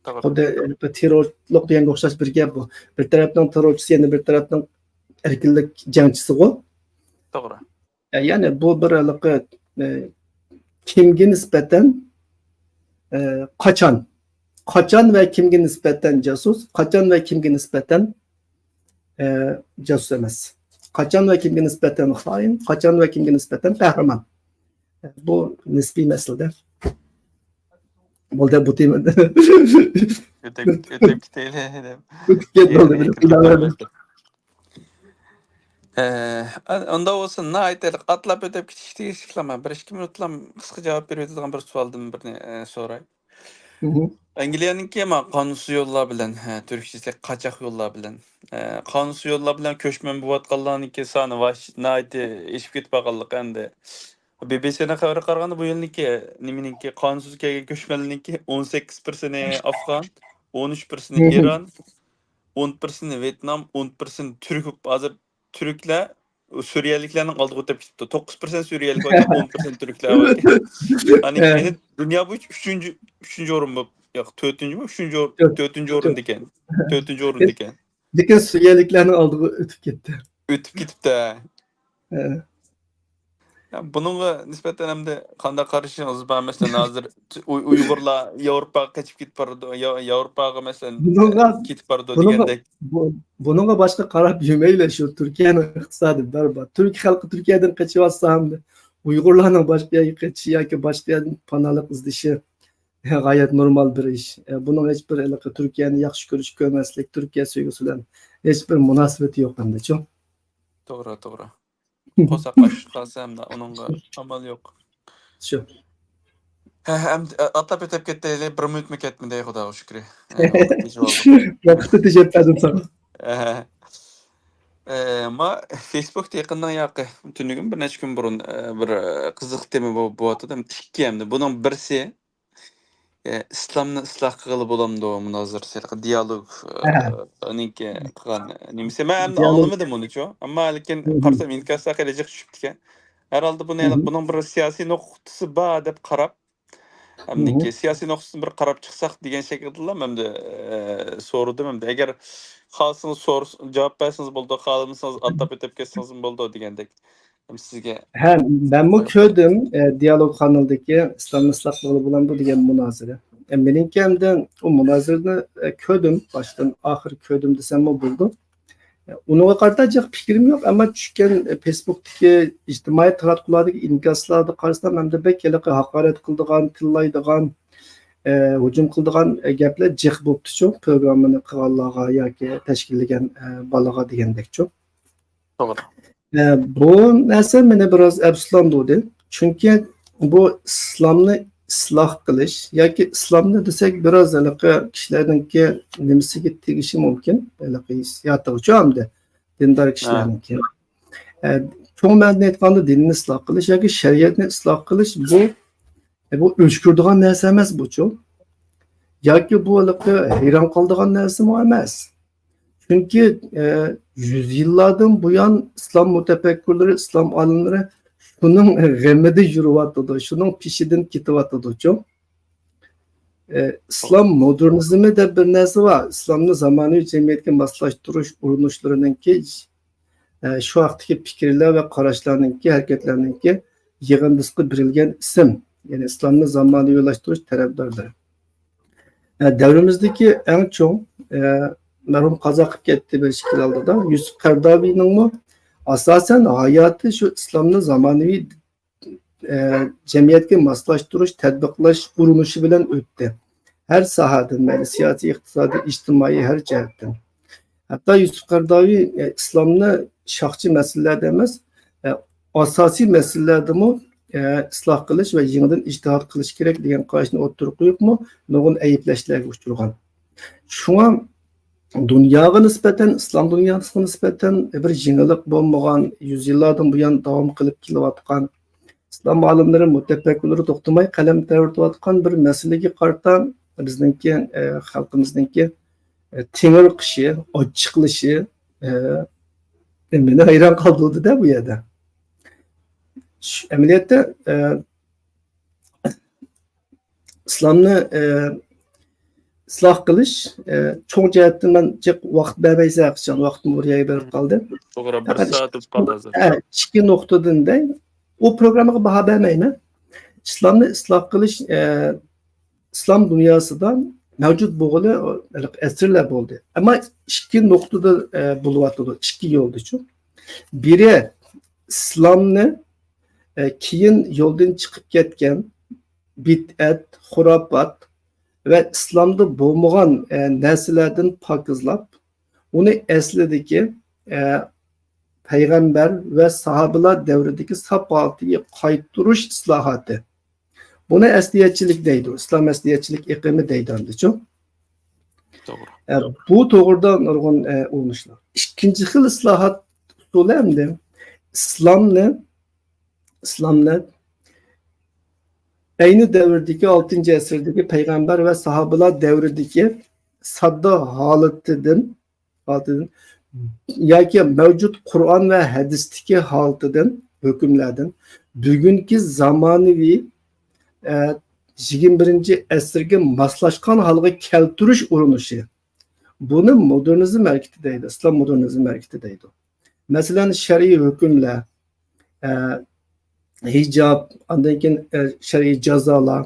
توغرا. خۇددى، ئە، تېررورلۇق دېگەنگە ئوخشاش بىر گەپ بۇ. بىر تەرەپنىڭ تېررورچىسى، يەنە بىر تەرەپنىڭ ئەركىنلىك جەڭچىسىغۇ. توغرا. ئە، يەنى بۇ بىر ھېلىقى، ئە، كىمگە نىسبەتەن، ئە، قاچان؟ قاچان ۋە كىمگە نىسبەتەن جاسۇس؟ قاچان ۋە كىمگە نىسبەتەن، ئە، جاسۇس ئەمەس؟ قاچان ۋە كىمگە نىسبەتەن خائىن؟ قاچان ۋە كىمگە نىسبەتەن قەھرىمان؟ بۇ نىسپىي مەسىلىدە. بولدى، بۇ تېمىدىن ئۆتۈپ، ئۆتۈپ كېتەيلى دەپ. ئۆتۈپ كەت، بولدى، بىلىپ قىلدىم. ئە، ئۇنداق بولسا، ناھايىتى ئاتلاپ ئۆتۈپ كېتىشكە تېگىشلىكلا، مەن بىر ئىككى مىنۇتلا قىسقا جاۋاب بېرىۋېتىدىغان بىر سوئالدىن بىرنى، ئە، سوراي. مھم. ئەنگلىيەنىڭكى، ما، قانۇنسىز يوللار بىلەن، ھە، تۈركچىسى قاچاق يوللار بىلەن، ئە، قانۇنسىز يوللار بىلەن كۆچمەن بولۇۋاتقانلارنىڭكى سانى ۋاش-، ناھايىتى ئېشىپ كېتىپ بارغانلىقى ئەمدى. بى بى سىنىڭ خەۋىرىگە قارىغاندا، بۇ يىلنىڭكى، نېمىنىڭكى، قانۇنسىز كەلگەن كۆچمەنلەرنىڭكى ئون سەككىز پىرسەنتى ئافغان، ئون ئۈچ پىرسەنتى مھم. ئىران، ئون پىرسەنتى ۋيېتنام، ئون پىرسەنتى تۈرك بولۇپ، ھازىر تۈركلەر سۈرىيەلىكلەرنىڭ ئالدىغا ئۆتۈپ كېتىپتۇ. توققۇز پىرسەنت سۈرىيەلىك باركەن، ئون پىرسەنت تۈركلەر باركەن. يەنى دۇنيا بويىچە ئۈچىنچى، ئۈچىنچى ئورۇن بولۇپ، ياق، تۆتىنچىمۇ؟ ئۈچىنچى ئور-، تۆت. تۆتىنچى ئورۇندىكەن. تۆتىنچى ئورۇندىكەن. لېكىن سۈرىيەلىكلەرنىڭ ئالدىغا ئۆتۈپ كەتتى. ئۆتۈپ كېتىپتۇ. ھە. يا، بۇنىڭغا نىسبەتەن ئەمدى قانداق قارىشىڭىز بار؟ مەسىلەن، ھازىر ئۇي-، ئۇيغۇرلار ياۋروپاغا قېچىپ كېتىپ بارىدۇ، يا-، ياۋروپاغا، مەسىلەن، بۇنىڭغا، كېتىپ بارىدۇ بۇنىڭغا، دېگەندەك. بۇ-، بۇنىڭغا باشقا قاراپ يۈرمەيلى، شۇ تۈركىيەنىڭ ئىقتىسادى بەربات. تۈرك خەلقى تۈركىيەدىن قېچىۋاتسا، ئۇيغۇرلارنىڭ باشقا يەرگە قېچىشى ياكى باشقا يەردىن پاناھلىق ئىزدىشى غايەت نورمال بىر ئىش. بۇنىڭ ھېچ بىر ھېلىقى تۈركىيەنى ياخشى كۆرۈش، كۆرمەسلىك، تۈركىيە سۆيگۈسى بىلەن ھېچ بىر مۇناسىۋىتى يوق ئەمدىچۇ. توغرا، توغرا. قورساق ئاچ قالسا، ئەمدى ئۇنىڭغا ئامال يوق. شۇ. ھە، ھە، ئەمدى ئاتلاپ ئۆتۈپ كەتتى، ھېلى بىر مىنۇتمۇ كەتمىدى، خۇداغا شۈكرى. ھە، ۋاقىت تېجىپ بەردىم ساڭا. ھە. ئە، ما، فېيسبۇكتا يېقىندىن ياقى، تۈنۈگۈن بىر نەچچە كۈن بۇرۇن، ئە، بىر، ئە، قىزىق تېما بو-، بولۇۋاتىدۇ. ئىككى ئەمدى. بۇنىڭ بىرسى، ئە، ئىسلامنى ئىسلاھ قىلغىلى بولامدۇ مۇنازىرىسى، دىيالوگ، ئە، نىڭكى قىلغان نېمىسى. مەن ئەمدى ئاڭلىمىدىم ئۇنىچۇ. ئەمما لېكىن قارىسام، ئىنكاسلار خېلى جىق چۈشۈپتىكەن. ھەرھالدا بۇنى ھېلىقى بۇنىڭ بىر سىياسىي نۇقتىسى بار دەپ قاراپ، ئەمدىكى سىياسىي نۇقتىسىدىن بىر قاراپ چىقساق دېگەن شەكىلدىلا ئەمدى، ئە، سورىدىم ئەمدى. ئەگەر خالىسىڭىز سور-، جاۋاب بەرسىڭىز بولىدۇ، خالىمىسىڭىز ئاتلاپ ئۆتۈپ كەتسىڭىزمۇ بولىدۇ دېگەندەك. ھەم سىزگە ھە، مەنمۇ كۆردۈم، ئە، دىيالوگ قانىلىدىكى ئىسلامنى ئىسلاھ قىلغىلى بولامدۇ دېگەن مۇنازىرە. ئە، مېنىڭكى ئەمدى ئۇ مۇنازىرىنى، ئە، كۆردۈم، باشتىن ئاخىر كۆردۈم دېسەممۇ بولىدۇ. ئە، ئۇنىڭغا قارىتا جىق پىكرىم يوق، ئەمما چۈشكەن، ئە، فېيسبۇكتىكى ئىجتىمائىي تاراتقۇلاردىكى ئىنكاسلاردا قارىسام، ئەمدى بەك ھېلىقى ھاقارەت قىلىدىغان، تىللايدىغان، ئە، ھۇجۇم قىلىدىغان، ئە، گەپلەر جىق بوپتۇچۇ، پروگراممىنى قىلغانلارغا ياكى تەشكىللىگەن، ئە، بالىغا دېگەندەكچۇ. توغرا. ئە، بۇ نەرسە مېنى بىراز ئەپسۇسلاندۇردى. چۈنكى بۇ ئىسلامنى ئىسلاھ قىلىش ياكى ئىسلامنى دېسەك، بىراز ھېلىقى كىشىلەرنىڭكى نېمىسىگە تېگىشى مۇمكىن؟ ھېلىقى ھېسسىياتىغىچۇ ئەمدى دىندار كىشىلەرنىڭكى. ئە، چوڭ مەنىدىن ئېيتقاندا، دىننى ئىسلاھ قىلىش ياكى شەرىئەتنى ئىسلاھ قىلىش، بۇ، بۇ ئۆچ كۆرىدىغان نەرسە ئەمەس بۇچۇ. ياكى بۇ ھېلىقى ھەيران قالىدىغان نەرسىمۇ ئەمەس. چۈنكى، ئە، يۈز يىللاردىن بۇيان ئىسلام مۇتەپەككۇرلىرى، ئىسلام ئالىملىرى شۇنىڭ غېمىدە يۈرۈۋاتىدۇ، شۇنىڭ پېشىدىن كېتىۋاتىدۇچۇ. ئە، ئىسلام مودېرنىزمى دەپ بىر نەرسە بار. ئىسلامنى زامانىۋى جەمئىيەتكە ماسلاشتۇرۇش ئۇرۇنۇشلىرىنىڭكى، ئە، شۇ ھەقتىكى پىكىرلەر ۋە قاراشلارنىڭكى، ھەرىكەتلەرنىڭكى يىغىندىسىغا بېرىلگەن ئىسىم. يەنى ئىسلامنى زامانىۋىلاشتۇرۇش تەرەپدارلىرى. ئە، دەۋرىمىزدىكى ئەڭ چوڭ، ئە، مەرھۇم قازا قىلىپ كەتتى بىر ئىككى يىل ئالدىدا، يۈسۈپ قەرداۋىنىڭمۇ ئاساسەن ھاياتى شۇ ئىسلامنى زامانىۋى، ئە، جەمئىيەتكە ماسلاشتۇرۇش، تەتبىقلاش ئۇرۇنۇشى بىلەن ئۆتتى. ھەر ساھەدىن، مەيلى سىياسىي، ئىقتىسادىي، ئىجتىمائىي، ھەر جەھەتتىن. ھەتتا يۈسۈپ قەرداۋى، ئە، ئىسلامنى شاخچى مەسىلىلەردە ئەمەس، ئە، ئاساسىي مەسىلىلەردىمۇ، ئە، ئىسلاھ قىلىش ۋە يېڭىدىن ئىجتىھات قىلىش كېرەك دېگەن قاراشنى ئوتتۇرىغا قويۇپمۇ، نۇرغۇن ئەيىبلەشلەرگە ئۇچرىغان. شۇڭا دۇنياغا نىسبەتەن، ئىسلام دۇنياسىغا نىسبەتەن بىر يېڭىلىق بولمىغان، يۈز يىللاردىن بۇيان داۋام قىلىپ كېلىۋاتقان، ئىسلام ئالىملىرى، مۇتەپەككۇرلىرى توختىماي قەلەم تەۋرىتىۋاتقان بىر مەسىلىگە قارىتا بىزنىڭكى، ئە، خەلقىمىزنىڭكى، ئە، تېڭىرقىشى، ئاچچىقلىشى، ئە، مېنى ھەيران قالدۇردى-دە بۇ يەردە. شۇ ئەمەلىيەتتە، ئە، ئىسلامنى، ئە، ئىسلاھ قىلىش، ئە، چوڭ جەھەتتىن مەن جىق ۋاقىت بەرمەي سەن قىلسام، ۋاقتىم بىر يەرگە بېرىپ قالدى. توغرا، بىر پەقەت سائەت بولۇپ قالدى ھازىر. ئە، ئىككى نۇقتىدىن دەي، ئۇ پروگراممىغا باھا بەرمەيمەن. ئىسلامنى ئىسلاھ قىلىش، ئە، ئىسلام دۇنياسىدا مەۋجۇت بولغىلى، ئە، ئەسىرلەر بولدى. ئەمما ئىككى نۇقتىدا، ئە، بولۇۋاتىدۇ، ئىككى يولدىچۇ. بىرى ئىسلامنى، ئە، كېيىن يولدىن چىقىپ كەتكەن بىدئەت، خۇراپات ۋە ئىسلامدا بولمىغان، ئە، نەرسىلەردىن پاكىزلاپ، ئۇنى ئەسلىدىكى، ئە، پەيغەمبەر ۋە ساھابىلار دەۋرىدىكى ساپ ھالىتىگە قايتۇرۇش ئىسلاھاتى. بۇنى ئەسلىيەتچىلىك دەيدۇ، ئىسلام ئەسلىيەتچىلىك ئېقىمى دەيدۇ ئەمدىچۇ. توغرا. ئە، بۇ توغرىدا نۇرغۇن، ئە، ئۇرۇنۇشلار. ئىككىنچى خىل ئىسلاھات ئۇسۇلى ئەمدى ئىسلامنى، ئىسلامنى ئەينى دەۋردىكى، ئالتىنچى ئەسىردىكى پەيغەمبەر ۋە ساھابىلار دەۋرىدىكى ساددا ھالىتىدىن، ھالىتىدىن ياكى مەۋجۇت قۇرئان ۋە ھەدىستىكى ھالىتىدىن، ھۆكۈملەردىن بۈگۈنكى زامانىۋى، ئە، يىگىرمە بىرىنچى ئەسىرگە ماسلاشقان ھالغا كەلتۈرۈش ئۇرۇنۇشى. بۇنى مودېرنىزم ھەرىكىتى دەيدۇ، ئىسلام مودېرنىزم ھەرىكىتى دەيدۇ. مەسىلەن، شەرئىي ھۆكۈملەر، ئە، ھىجاب، ئاندىن كېيىن، ئە، شەرئىي جازالار،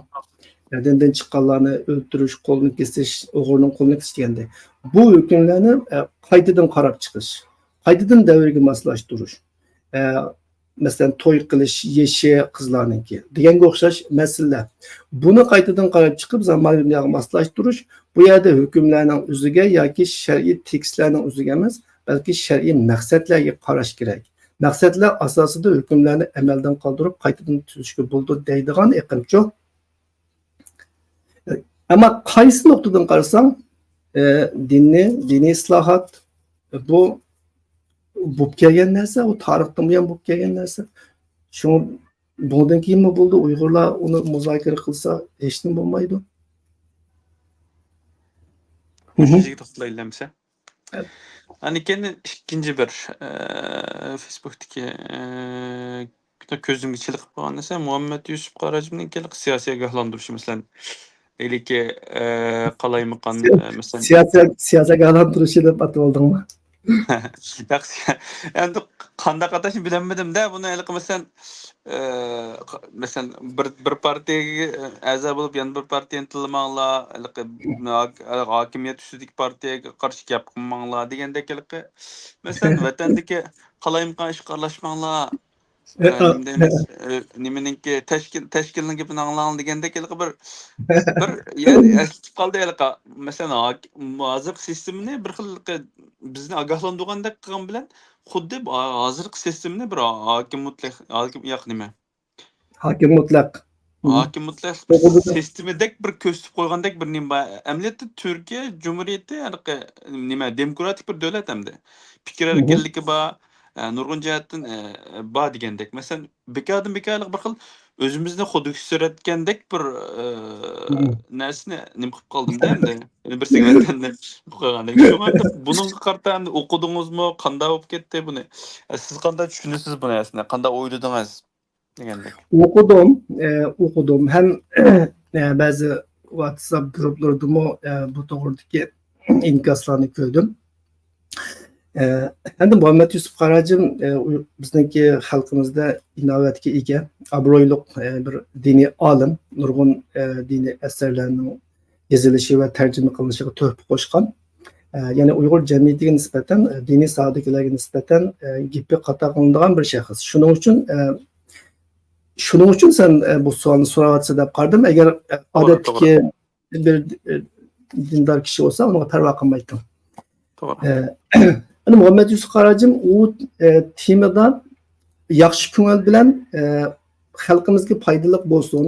ئە، دىندىن چىققانلارنى ئۆلتۈرۈش، قولىنى كېسىش، ئوغرىنىڭ قولىنى كېسىش دېگەندەك. بۇ ھۆكۈملەرنى، ئە، قايتىدىن قاراپ چىقىش، قايتىدىن دەۋرگە ماسلاشتۇرۇش. ئە، مەسىلەن، توي قىلىش يېشى قىزلارنىڭكى دېگەنگە ئوخشاش مەسىلىلەر. بۇنى قايتىدىن قاراپ چىقىپ، زامانىۋى دۇنياغا ماسلاشتۇرۇش، بۇ يەردە ھۆكۈملەرنىڭ ئۆزىگە ياكى شەرئىي تېكىستلەرنىڭ ئۆزىگە ئەمەس، بەلكى شەرئىي مەقسەتلەرگە قاراش كېرەك. مەقسەتلەر ئاساسىدا ھۆكۈملەرنى ئەمەلدىن قالدۇرۇپ، قايتىدىن تۈزۈشكە بولىدۇ دەيدىغان ئېقىمچۇ. ئەمما قايسى نۇقتىدىن قارىساڭ، ئە، دىننى، دىنىي ئىسلاھات، بۇ بولۇپ كەلگەن نەرسە، ئۇ تارىختىن بۇيان بولۇپ كەلگەن نەرسە. شۇڭا بۇندىن كېيىنمۇ بولىدۇ، ئۇيغۇرلار ئۇنى مۇزاكىرە قىلسا، ھېچنېمە بولمايدۇ. مۇشۇ يەرگە توختىلايلى ئەمىسە. ئەنە كېيىن ئىككىنچى بىر، ئە، فېيسبۇكتىكى، ئە، كۆزۈمگە چېلىقىپ قالغان نەرسە، مۇھەممەد يۈسۈپ قاراجىمنىڭكى سىياسىي ئاگاھلاندۇرۇشى، مەسىلەن، ھېلىقى، ئە، قالايمىقان، ئە، مەسىلەن، سىياسىي، سىياسىي ئاگاھلاندۇرۇشى دەپ ئاتىۋالدىڭمۇ؟ ياخشى. ئەمدى قانداق ئاتاشنى بىلەلمىدىم-دە، بۇنى ھېلىقى، مەسىلەن، ئە، مەسىلەن، بىر، بىر پارتىيەگە ئەزا بولۇپ، يەنە بىر پارتىيەنى تىللىماڭلار، ھېلىقى ھاك-، ھاكىمىيەت ئۈستىدىكى پارتىيەگە قارشى گەپ قىلماڭلار دېگەندەك ھېلىقى. مەسىلەن، ۋەتەندىكى قالايمىقان ئىشقا ئارىلاشماڭلار. ئە، ئە، ئە، نېمە دەيمىز؟ ئە، نېمىنىڭكى، تەشكىل، تەشكىلنىڭ گېپىنى ئاڭلاڭ دېگەندەك ھېلىقى بىر، بىر، يەنى ئەسلىتىپ قالدى ھېلىقى. مەسىلەن، ھاك-، ھازىرقى سىستېمىنى بىر خىل بىزنى ئاگاھلاندۇرغاندەك قىلغان بىلەن، خۇددى ھا-، ھازىرقى سىستېمىنى بىر ھاكىم مۇتلەق، ھاكىم، ياق، نېمە؟ ھاكىم مۇتلەق. ھاكىم مۇتلەق سىستېمىدەك بىر كۆرسىتىپ قويغاندەك بىر نېمە بار. ئەمەلىيەتتە تۈركىيە جۇمھۇرىيىتى ھېلىقى نېمە، دېموكراتىك بىر دۆلەت ئەمدى. پىكىر ئەركىنلىكى بار، ئە، نۇرغۇن جەھەتتىن، ئە، بار دېگەندەك. مەسىلەن، بىكاردىن بىكارلىق بىر خىل ئۆزىمىزنى خۇددى سۈرەتكەندەك بىر، ئە، نەرسىنى نېمە قىلىپ قالدىم-دە ئەمدى. يەنە بىرسىگە ۋەتەندە قويغاندەك. شۇڭا بۇنىڭغا قارىتا ئەمدى ئوقۇدىڭىزمۇ؟ قانداق بولۇپ كەتتى بۇنى؟ ئە، سىز قانداق چۈشىنىسىز بۇ نەرسىنى؟ قانداق ئويلىدىڭىز؟ دېگەندەك. ئوقۇدۇم، ئە، ئوقۇدۇم. ھەم، ئە، بەزى ۋاتساپ گۇرۇپلىرىدىمۇ، ئە، بۇ توغرىدىكى ئىنكاسلارنى كۆردۈم. ئەمدى مۇھەممەد يۈسۈپ قاراجىم، ئە، ئۇ-، بىزنىڭكى خەلقىمىزدە ئىناۋەتكە ئىگە، ئابرۇيلۇق، ئە، بىر دىنىي ئالىم، نۇرغۇن، ئە، دىنىي ئەسەرلەرنىڭ يېزىلىشى ۋە تەرجىمە قىلىنىشىغا تۆھپە قوشقان، ئە، يەنى ئۇيغۇر جەمئىيىتىگە نىسبەتەن، ئە، دىنىي ساھەدىكىلەرگە نىسبەتەن، ئە، گېپى قاتار قىلىنىدىغان بىر شەخس. شۇنىڭ ئۈچۈن، ئە، شۇنىڭ ئۈچۈن سەن، ئە، بۇ سوئالنى سوراۋاتىسەن دەپ قارىدىم. ئەگەر، ئە، توغرا، ئادەتتىكى توغرا. بىر، ئە، دىندار كىشى بولسا، ئۇنىڭغا پەرۋا قىلمايتتىڭ. توغرا. ئە، ئەنە مۇھەممەد يۈسۈپ قاراجىم ئۇ، ئە، تېمىدا ياخشى كۆڭۈل بىلەن، ئە، خەلقىمىزگە پايدىلىق بولسۇن،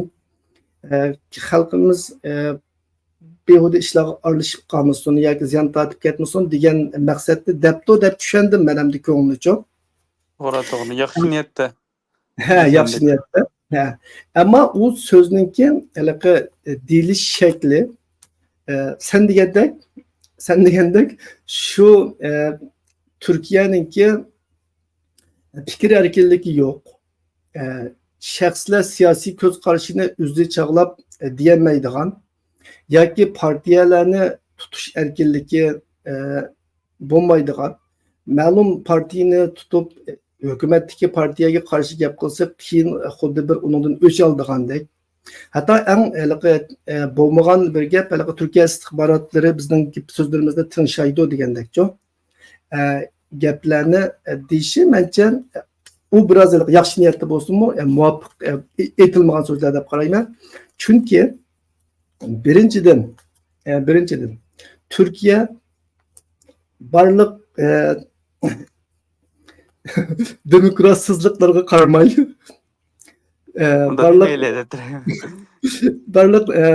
ئە، خەلقىمىز، ئە، بىھۇدە ئىشلارغا ئارىلىشىپ قالمىسۇن ياكى زىيان تارتىپ كەتمىسۇن دېگەن مەقسەتتە دەپتۇ دەپ چۈشەندىم مەن ئەمدى كۆڭلىنىچۇ. توغرا، توغرا. ياخشى نىيەتتە. ھە، ياخشى نىيەتتە. ھە. ئەمما ئۇ سۆزنىڭكى ھېلىقى، ئە، دېيىلىش شەكلى، ئە، سەن دېگەندەك، سەن دېگەندەك شۇ، ئە، تۈركىيەنىڭكى پىكىر ئەركىنلىكى يوق، ئە، شەخسلەر سىياسىي كۆز قارىشىنى ئۆزى چاغلاپ، ئە، دېيەلمەيدىغان ياكى پارتىيەلەرنى تۇتۇش ئەركىنلىكى، ئە، بولمايدىغان، مەلۇم پارتىيەنى تۇتۇپ، ھۆكۈمەتتىكى پارتىيەگە قارشى گەپ قىلسا، كېيىن خۇددى بىر ئۇنىڭدىن ئۆچ ئالىدىغاندەك. ھەتتا ئەڭ ھېلىقى، ئە، بولمىغان بىر گەپ، ھېلىقى تۈركىيە ئىستىخباراتلىرى بىزنىڭ گېپ سۆزلىرىمىزنى تىڭشايدۇ دېگەندەكچۇ. ئە، گەپلەرنى، ئە، دېيىشى، مەنچە، ئۇ بىراز ھېلىقى ياخشى نىيەتتە بولسىمۇ، ئە، مۇۋاپىق، ئە، ئېيتىلمىغان سۆزلەر دەپ قارايمەن. چۈنكى، بىرىنچىدىن، ئە، بىرىنچىدىن، تۈركىيە بارلىق، ئە، دېموكراتسىزلىقلارغا قارىماي، ئە، بارلىق، بارلىق، ئە،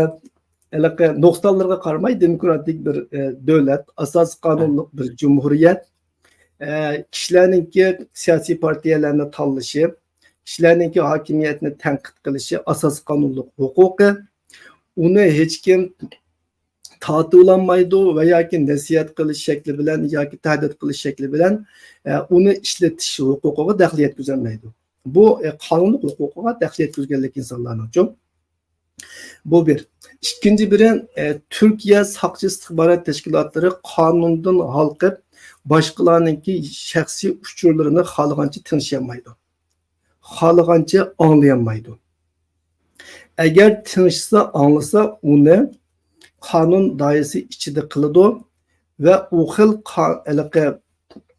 ھېلىقى نۇقسانلىرىغا قارىماي، دېموكراتىك بىر، ئە، دۆلەت، ئاساسىي قانۇنلۇق بىر جۇمھۇرىيەت، ئە، كىشىلەرنىڭكى سىياسىي پارتىيەلەرنى تاللىشى، كىشىلەرنىڭكى ھاكىمىيەتنى تەنقىد قىلىشى ئاساسىي قانۇنلۇق ھوقۇقى. ئۇنى ھېچكىم تارتىۋالالمايدۇ ۋە ياكى نەسىھەت قىلىش شەكلى بىلەن ياكى تەھدىت قىلىش شەكلى بىلەن، ئە، ئۇنى ئىشلىتىش ھوقۇقىغا دەخلى يەتكۈزەلمەيدۇ. بۇ، ئە، قانۇنلۇق ھوقۇقىغا دەخلى يەتكۈزگەنلىك ئىنسانلارنىڭچۇ. بۇ بىر. ئىككىنچى بىرى، ئە، تۈركىيە ساقچى ئىستىخبارات تەشكىلاتلىرى قانۇندىن ھالقىپ، باشقىلارنىڭكى شەخسىي ئۇچۇرلىرىنى خالىغانچە تىڭشىيالمايدۇ. خالىغانچە ئاڭلىيالمايدۇ. ئەگەر تىڭشىسا، ئاڭلىسا، ئۇنى قانۇن دائىرىسى ئىچىدە قىلىدۇ ۋە ئۇ خىل قا-، ھېلىقى،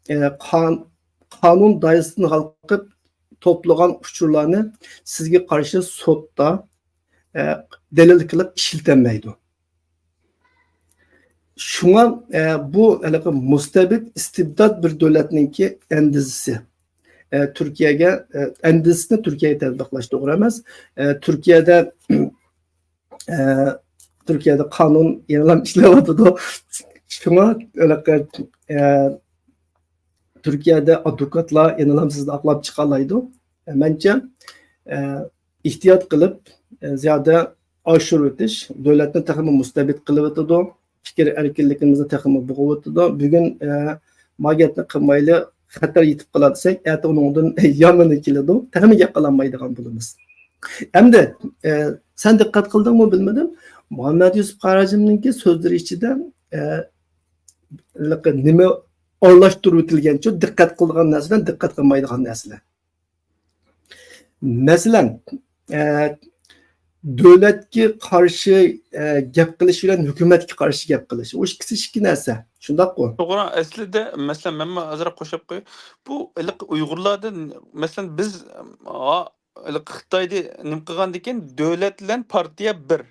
ئە، قان-، قانۇن دائىرىسىدىن ھالقىپ توپلىغان ئۇچۇرلارنى سىزگە قارشى سوتتا، ئە، دەلىل قىلىپ ئىشلىتەلمەيدۇ. شۇڭا، ئە، بۇ ھېلىقى مۇستەبىت ئىستىبدات بىر دۆلەتنىڭكى ئەندىزىسى. ئە، تۈركىيەگە، ئە، ئەندىزىسىنى تۈركىيەگە تەتبىقلاش توغرا ئەمەس. ئە، تۈركىيەدە، ئە، تۈركىيەدە قانۇن يەنىلا ئىشلەۋاتىدۇ. شۇڭا ھېلىقى، ئە، تۈركىيەدە ئادۋوكاتلار يەنىلا سىزنى ئاقلاپ چىقالايدۇ. مەنچە، ئە، ئېھتىيات قىلىپ، ئە، زىيادە ئاشۇرۇۋېتىش دۆلەتنى تېخىمۇ مۇستەبىت قىلىۋېتىدۇ، پىكىر ئەركىنلىكىمىزنى تېخىمۇ بوغۇۋېتىدۇ. بۈگۈن، ئە، ما گەپنى قىلمايلى، خەتەر يېتىپ قالار دېسەك، ئەتە ئۇنىڭدىن يامىنى كېلىدۇ، تېخىمۇ گەپ قىلالمايدىغان بولىمىز. ئەمدى، ئە، سەن دىققەت قىلدىڭمۇ بىلمىدىم، مۇھەممەد يۈسۈپ قاراجىمنىڭكى سۆزلىرى ئىچىدە، ئە، ھېلىقى نېمە ئارىلاشتۇرۇۋېتىلگەنچۇ، دىققەت قىلىدىغان نەرسە بىلەن دىققەت قىلمايدىغان نەرسىلەر. مەسىلەن، ئە، دۆلەتكە قارشى، ئە، گەپ قىلىش بىلەن ھۆكۈمەتكە قارشى گەپ قىلىش. ئۇ ئىككىسى ئىككى نەرسە. شۇنداققۇ؟ توغرا، ئەسلىدە، مەسىلەن، مەنمۇ ئازراق قوشۇپ قوياي. بۇ ھېلىقى ئۇيغۇرلاردا، مەسىلەن، بىز، ئا، ھېلىقى خىتايدا نېمە قىلغاندىكىن، دۆلەت بىلەن پارتىيە بىر.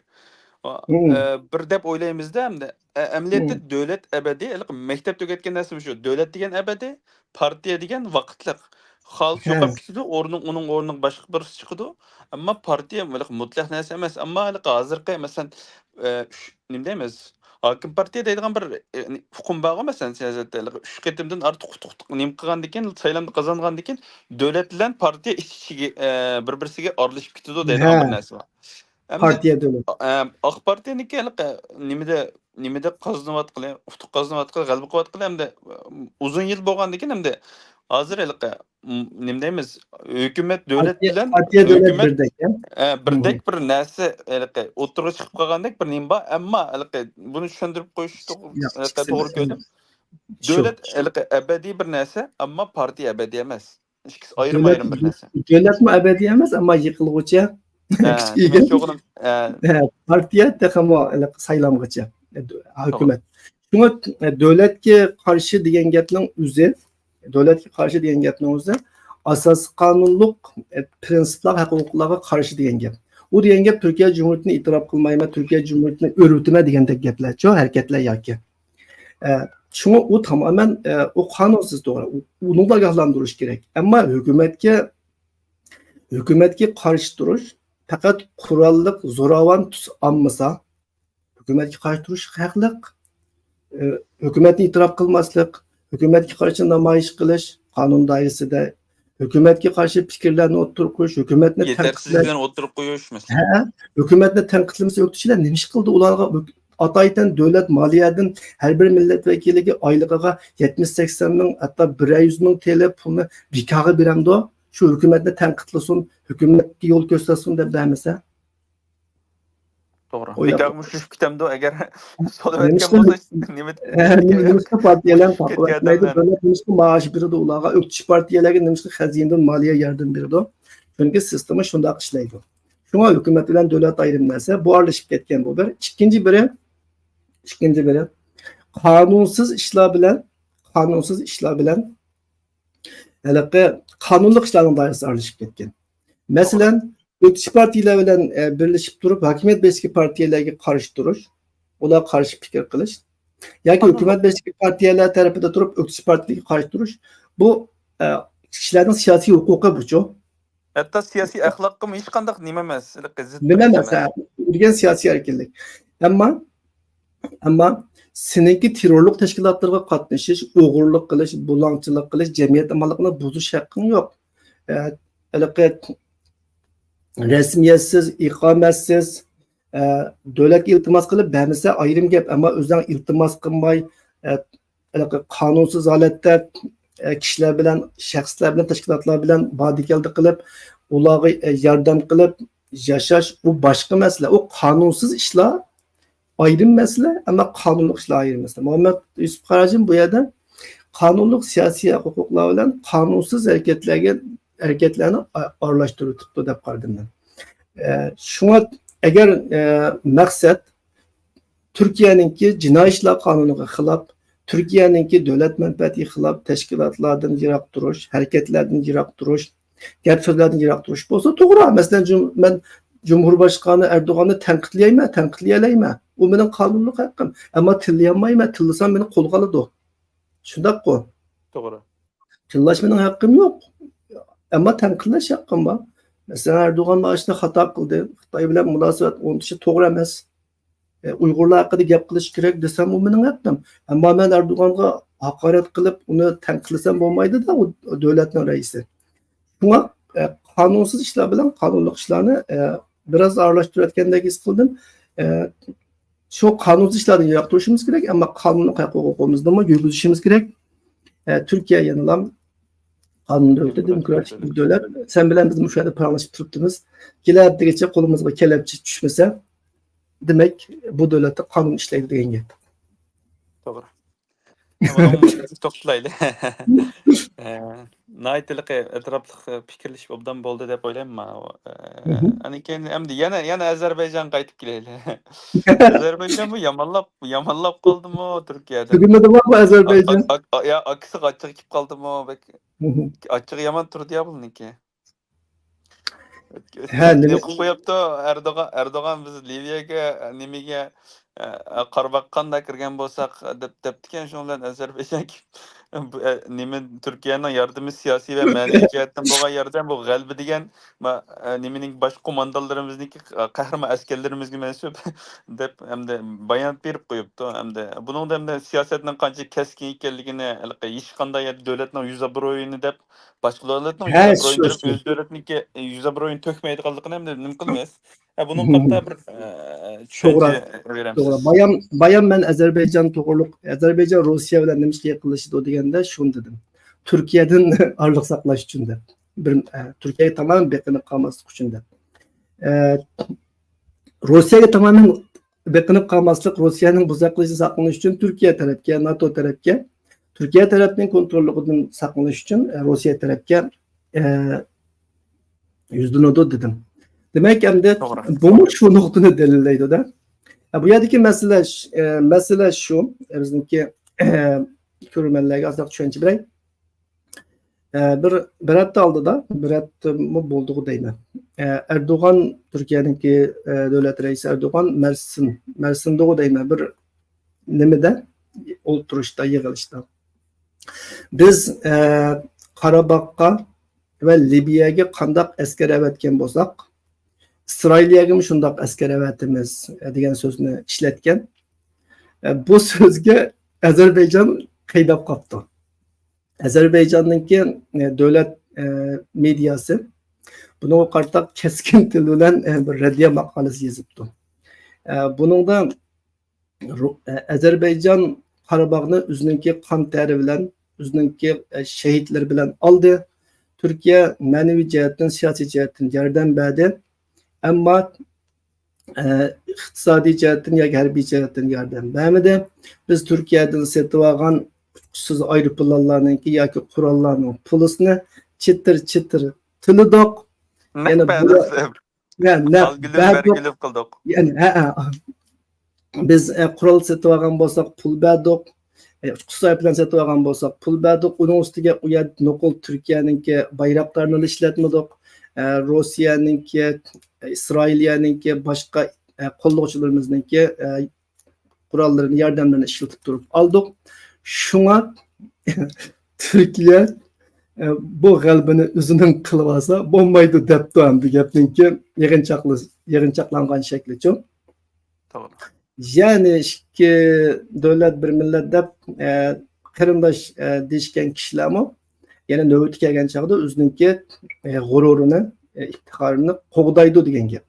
مم. ئە، بىر دەپ ئويلايمىزدا ئەمدى. ئە، ئەمەلىيەتتە مم. دۆلەت ئەبەدىي، ھېلىقى مەكتەپتە ئۆگەتكەن نەرسىمىز شۇ. دۆلەت دېگەن ئەبەدىي، پارتىيە دېگەن ۋاقىتلىق. خالىسا ھە. يوقاپ كېتىدۇ، ئورنىڭ، ئۇنىڭ ئورنىغا باشقا بىرسى چىقىدۇ. ئەمما پارتىيە ھېلىقى مۇتلەق نەرسە ئەمەس. ئەمما ھېلىقى ھازىرقى، مەسىلەن، ئە، ئۈچ، نېمە دەيمىز؟ ھاكىم پارتىيە دەيدىغان بىر، ئە، ئۇقۇم بارغۇ، مەسىلەن، سىياسەتتە ھېلىقى ئۈچ قېتىمدىن ئارتۇق ئۇتۇق نېمە قىلغاندىكىن، سايلامدا قازانغاندىكىن، دۆلەت بىلەن پارتىيە ئىچ ئىچىگە، ئە، بىر بىرسىگە ئارىلىشىپ كېتىدۇ دەيدىغان ھە. بىر نەرسە بار. ئەمدى، پارتىيە دۆلەت. ئە، ئاق پارتىيەنىڭكى ھېلىقى نېمىدە، نېمىدە قازىنىۋاتقىلى، ئۇتۇق قازىنىۋاتقىلى، غەلىبە قىلىۋاتقىلى ئەمدى، ئۇزۇن يىل بولغاندىكىن ئەمدى ھازىر ھېلىقى، م-، نېمە دەيمىز، ھۆكۈمەت دۆلەت پارتىيە، بىلەن پارتىيە دۆلەت ھۆكۈمەت، بىردەك، يا؟ ئە، بىردەك مم. بىر نەرسە ھېلىقى ئوتتۇرىغا چىقىپ قالغاندەك بىر نېمە بار، ئەمما ھېلىقى بۇنى چۈشەندۈرۈپ قويۇش توغ-، ياق، ھېلىقى ئىككىسى توغرا بىر كۆردۈم. شۇ. دۆلەت ھېلىقى ئەبەدىي بىر نەرسە، ئەمما پارتىيە ئەبەدىي ئەمەس. ئىككىسى ئايرىم دۆلەت، ئايرىم بىر نەرسە. دۆلەتمۇ ئەبەدىي ئەمەس، ئەمما يىقىلغۇچە. ھە، دېمەكچى بولغىنىم، ھە، ھە، پارتىيە تېخىمۇ ھېلىقى سايلامغىچە، ھۆكۈمەت. شۇڭا دۆلەتكە قارشى دېگەن گەپنىڭ ئۆزى، دۆلەتكە قارشى دېگەن گەپنىڭ ئۆزى ئاساسىي قانۇنلۇق پىرىنسىپلار، ھەق ھوقۇقلارغا قارشى دېگەن گەپ. ئۇ دېگەن گەپ تۈركىيە جۇمھۇرىيىتىنى ئېتىراپ قىلمايمەن، تۈركىيە جۇمھۇرىيىتىنى ئۆرۈۋېتىمەن دېگەندەك گەپلەرچۇ، ھەرىكەتلەر ياكى. ئە، شۇڭا ئۇ تامامەن، ئە، ئۇ قانۇنسىز، توغرا. ئۇ-، ئۇنىڭدا ئاگاھلاندۇرۇش كېرەك. ئەمما ھۆكۈمەتكە، ھۆكۈمەتكە قارشى تۇرۇش پەقەت قوراللىق، زوراۋان تۈس ئالمىسا، ھۆكۈمەتكە قارشى تۇرۇش ھەقلىق. ئە، ھۆكۈمەتنى ئېتىراپ قىلماسلىق، ھۆكۈمەتكە قارشى نامايىش قىلىش قانۇن دائىرىسىدە، ھۆكۈمەتكە قارشى پىكىرلەرنى ئوتتۇرىغا قويۇش، ھۆكۈمەتنى تەنقىدلەش. يېتەرسىزلىكلەرنى ئوتتۇرىغا قويۇش، مەسىلەن. ھە، ھۆكۈمەتنى تەنقىدلىمىسە ئۆكتىچىلەر نېمە ئىش قىلدى؟ ئۇلارغا ئاتايتەن دۆلەت مالىيەدىن ھەر بىر مىللەت ۋەكىلىگە ئايلىقىغا يەتمىش سەكسەن مىڭ، ھەتتا بىرەر يۈز مىڭ تىيىن پۇلنى بىكارغا بېرەمدۇ؟ شۇ ھۆكۈمەتنى تەنقىدلىسۇن، ھۆكۈمەتكە يول كۆرسەتسۇن دەپ بەرمىسە. توغرا. ئويلاپ بىكارغىمۇ چۈشۈپ كېتەمدۇ، ئەگەر سودا نېمىشقا، ئۆتكەن بولسا، نېمە نېمىشقا پارتىيەلەر، نېمىشقا مائاش بېرىدۇ ئۇلارغا؟ ئۆكتىچى پارتىيەلەرگە نېمىشقا خەزىنىدىن مالىيە ياردىمى بېرىدۇ؟ چۈنكى سىستېما شۇنداق ئىشلەيدۇ. شۇڭا ھۆكۈمەت بىلەن دۆلەت ئايرىم نەرسە، بۇ ئارىلىشىپ كەتكەن بۇ بىر. ئىككىنچى بىرى، ئىككىنچى بىرى، قانۇنسىز ئىشلار بىلەن، قانۇنسىز ئىشلار بىلەن ھېلىقى قانۇنلۇق ئىشلارنىڭ دائىرىسى ئارىلىشىپ كەتكەن. مەسىلەن، ئۆكتىچى پارتىيەلەر بىلەن، ئە، بىرلىشىپ تۇرۇپ، ھاكىمىيەت بېشىدىكى پارتىيەلەرگە قارشى تۇرۇش، ئۇلارغا قارشى پىكىر قىلىش ياكى ھۆكۈمەت بېشىدىكى پارتىيەلەر تەرىپىدە تۇرۇپ، ئۆكتىچى پارتىيەگە قارشى تۇرۇش، بۇ، ئە، كىشىلەرنىڭ سىياسىي ھوقۇقى بۇچۇ. ھەتتا سىياسىي ئەخلاققىمۇ ھېچقانداق نېمە ئەمەس، زىت نېمە ئەمەس، ھە، ئۆلگەن سىياسىي ئەركىنلىك. ئەمما، ئەمما سېنىڭكى تېررورلۇق تەشكىلاتلىرىغا قاتنىشىش، ئوغرىلىق قىلىش، بۇلاڭچىلىق قىلىش، جەمئىيەت ئامانلىقىنى بۇزۇش ھەققىڭ يوق. ئە، ھېلىقى رەسمىيەتسىز، ئىقامەتسىز، ئە، دۆلەتكە ئىلتىماس قىلىپ بەرمىسە ئايرىم گەپ، ئەمما ئۆزۈڭ ئىلتىماس قىلماي، ئە، ھېلىقى قانۇنسىز ھالەتتە، ئە، كىشىلەر بىلەن، شەخسلەر بىلەن، تەشكىلاتلار بىلەن باردا-كەلدە قىلىپ، ئۇلارغا، ئە، ياردەم قىلىپ ياشاش، ئۇ باشقا مەسىلە. ئۇ قانۇنسىز ئىشلار ئايرىم مەسىلە، ئەمما قانۇنلۇق ئىشلار ئايرىم مەسىلە. مۇھەممەد يۈسۈپ قاراجىم بۇ يەردە قانۇنلۇق سىياسىي ھوقۇقلار بىلەن قانۇنسىز ھەرىكەتلەرگە، ھەرىكەتلەرنى ئا-، ئارىلاشتۇرۇۋېتىپتۇ دەپ قارىدىم مەن. ئە، شۇڭا ئەگەر، ئە، مەقسەت تۈركىيەنىڭكى جىنايى ئىشلار قانۇنىغا خىلاپ، تۈركىيەنىڭكى دۆلەت مەنپەئەتىگە خىلاپ تەشكىلاتلاردىن يىراق تۇرۇش، ھەرىكەتلەردىن يىراق تۇرۇش، گەپ-سۆزلەردىن يىراق تۇرۇش بولسا توغرا. مەسىلەن، جۇم-، مەن جۇمھۇر باشقانى ئەردوغاننى تەنقىدلىيەلمەن، تەنقىدلىيەلەيمەن. ئۇ مېنىڭ قانۇنلۇق ھەققىم. ئەمما تىللىيەلمەيمەن، تىللىسام مېنى قولغا ئالىدۇ. شۇنداققۇ؟ توغرا. تىللاش مېنىڭ ھەققىم يوق. ئەمما تەنقىدلەش ھەققىم بار. مەسىلەن، ئەردوغان مانا شۇنداق خاتا قىلدى. خىتاي بىلەن مۇناسىۋەت ئورنىتىشى توغرا ئەمەس. ئە، ئۇيغۇرلار ھەققىدە گەپ قىلىش كېرەك دېسەم، ئۇ مېنىڭ ھەققىم. ئەمما مەن ئەردوغانغا ھاقارەت قىلىپ، ئۇنى تەنقىدلىسەم بولمايدۇ-دە، ئۇ دۆلەتنىڭ رەئىسى. شۇڭا، ئە، قانۇنسىز ئىشلار بىلەن قانۇنلۇق ئىشلارنى، ئە، بىراز ئارىلاشتۇرۇۋەتكەندەك ھېس قىلدىم. ئە، شۇ قانۇنسىز ئىشلاردىن يىراق تۇرۇشىمىز كېرەك، ئەمما قانۇنلۇق ھەق ھوقۇقىمىزنىمۇ يۈرگۈزۈشىمىز كېرەك. ئە، تۈركىيە يەنىلا قانۇن دۆلىتى، دېموكراتىك بىر دۆلەت. سەن بىلەن بىز مۇشۇ يەردە پاراڭلىشىپ تۇرۇپتىمىز. كېلەر ھەپتىگىچە قولىمىزغا كەلەپچە چۈشمىسە، دېمەك، بۇ دۆلەتتە قانۇن ئىشلەيدۇ دېگەن گەپ. توغرا. توختىلايلى. ئە، ناھايىتى ھېلىقى ئەتراپلىق، ئە، پىكىرلىشىپ ئوبدان بولدى دەپ ئويلايمەن مانا. ئە، ئاندىن كېيىن ئەمدى يەنە، يەنە ئەزەربەيجانغا قايتىپ كېلەيلى. ئەزەربەيجانمۇ يامانلاپ، يامانلاپ قالدىمۇ تۈركىيەدىن؟ تۈگىمىدىمۇ بۇ ئەزەربەيجان؟ ئا-، ئا-، ئا-، يا ئاكىسىغا ئاچچىقى كېلىپ قالدىمۇ؟ بەك ئاچچىقى يامان تۇردى يا بۇنىڭكى. ھە، نېمە قىلىپ قويۇپتۇ ئەردوغان؟ ئەردوغان بىز لىۋىيەگە، نېمىگە، ئە، قارا باققاندا كىرگەن بولساق دەپ، دەپتىكەن. شۇنىڭ بىلەن ئەزەربەيجان بۇ، ئە، نېمە، تۈركىيەنىڭ ياردىمى سىياسىي ۋە مەنىۋى جەھەتتىن بولغان ياردەم، بۇ غەلىبە دېگەن، ما-، ئە، نېمىنىڭ باش قوماندانلىرىمىزنىڭكى، ئە، قەھرىمان ئەسكەرلىرىمىزگە مەنسۇپ دەپ، ئەمدى بايانات بېرىپ قويۇپتۇ. ئەمدى بۇنىڭدا ئەمدى سىياسەتنىڭ قانچە كەسكىن ئىكەنلىكىنى، ھېلىقى ھېچقانداق يەردە دۆلەتنىڭ يۈز ئابرۇيىنى دەپ، باشقا دۆلەتنىڭ يۈز ھە، ئابرۇيىنى شۇ، بېرىپ، شۇ. ئۆز دۆلىتىنىڭكى يۈز ئابرۇيىنى تۆكمەيدىغانلىقىنى ئەمدى نېمە قىلىمىز؟ ھە، بۇنىڭ ھەققىدە بىر، ئە، توغرا، چۈشەنچە بېرەمسىز؟ توغرا. بايام، بايام مەن ئەزەربەيجان توغرۇلۇق، ئەزەربەيجان روسىيە بىلەن نېمىشقا يېقىنلىشىدۇ دېگەندە شۇنى دېدىم. تۈركىيەدىن ئارىلىق ساقلاش ئۈچۈن دەپ. بىر، ئە، تۈركىيەگە تامامەن بېقىنىپ قالماسلىق ئۈچۈن دەپ. ئە، روسىيەگە تامامەن بېقىنىپ قالماسلىق، روسىيەنىڭ بۇزاق قىلىشىدىن ساقلىنىش ئۈچۈن تۈركىيە تەرەپكە، ناتو تەرەپكە، تۈركىيە تەرەپنىڭ كونتروللۇقىدىن ساقلىنىش ئۈچۈن، ئە، روسىيە تەرەپكە، ئە، يۈزلىنىدۇ دېدىم. دېمەك، ئەمدى توغرا. بۇمۇ شۇ نۇقتىنى دەلىللەيدۇ-دە. ئە، بۇ يەردىكى مەسىلە ش-، ئە، مەسىلە شۇ، ئە، بىزنىڭكى، ئە، كۆرۈرمەنلەرگە ئازراق چۈشەنچە بېرەي. ئە، بىر، بىر ھەپتە ئالدىدا، بىر ھەپتىمۇ بولدىغۇ دەيمەن. ئە، ئەردوغان، تۈركىيەنىڭكى، ئە، دۆلەت رەئىسى ئەردوغان مەرسىن، مەرسىندىغۇ دەيمەن، بىر نېمىدە، ئولتۇرۇشتا، يىغىلىشتا. بىز، ئە، قاراباغقا ۋە لىبىيەگە قانداق ئەسكەر ئەۋەتكەن بولساق، ئىسرائىلىيەگىمۇ شۇنداق ئەسكەر ئەۋەتىمىز، ئە، دېگەن سۆزنى ئىشلەتكەن. ئە، بۇ سۆزگە ئەزەربەيجان قىيناپ قاپتۇ. ئەزەربەيجاننىڭكى، ئە، دۆلەت، ئە، مېدىياسى بۇنىڭغا قارىتا كەسكىن تىل بىلەن، ئە، بىر رەددىيە ماقالىسى يېزىپتۇ. ئە، بۇنىڭدا، ئە، ئەزەربەيجان قاراباغنى ئۆزىنىڭكى قان تەرى بىلەن، ئۆزىنىڭكى، ئە، شېھىتلىرى بىلەن ئالدى. تۈركىيە مەنىۋى جەھەتتىن، سىياسىي جەھەتتىن ياردەم بەردى. ئەمما، ئە، ئىقتىسادىي جەھەتتىن ياكى ھەربىي جەھەتتىن ياردەم بەرمىدى. بىز تۈركىيەدىن سېتىۋالغان ئۇچقۇسىز ئايروپىلانلارنىڭكى ياكى قوراللارنىڭ پۇلىسىنى چىتىر-چىتىر تىلىدۇق. نەق يەنە بەردۇق. يا، نەق بەردۇق. قىلدۇق. يەنى، ھە، ھە. بىز، ئە، قورال سېتىۋالغان بولساق، پۇل بەردۇق. ئە، ئۇچقۇچىلار بىلەن سېتىۋالغان بولساق، پۇل بەردۇق. ئۇنىڭ ئۈستىگە ئۇ يەردە نوقۇل تۈركىيەنىڭكى بايراقلارنىمۇ ئىشلەتمىدۇق. ئە، روسىيەنىڭكى، ئىسرائىلىيەنىڭكى، باشقا، ئە، قوللىغۇچىلىرىمىزنىڭكى، ئە، قوراللىرىنى، ياردەملىرىنى ئىشلىتىپ تۇرۇپ ئالدۇق. شۇڭا تۈركىيە، ئە، بۇ غەلىبىنى ئۆزىنىڭ قىلىۋالسا بولمايدۇ دەپتۇ ئەمدى گەپنىڭكى يىغىنچاقلا-، يىغىنچاقلانغان شەكلىچۇ. توغرا. يەنى ئىككى دۆلەت بىر مىللەت دەپ، ئە، قېرىنداش، ئە، دېيىشكەن كىشىلەرمۇ يەنە نۆۋىتى كەلگەن چاغدا ئۆزىنىڭكى، ئە، غۇرۇرىنى، ئە، ئىپتىخارىنى قوغدايدۇ دېگەن گەپ.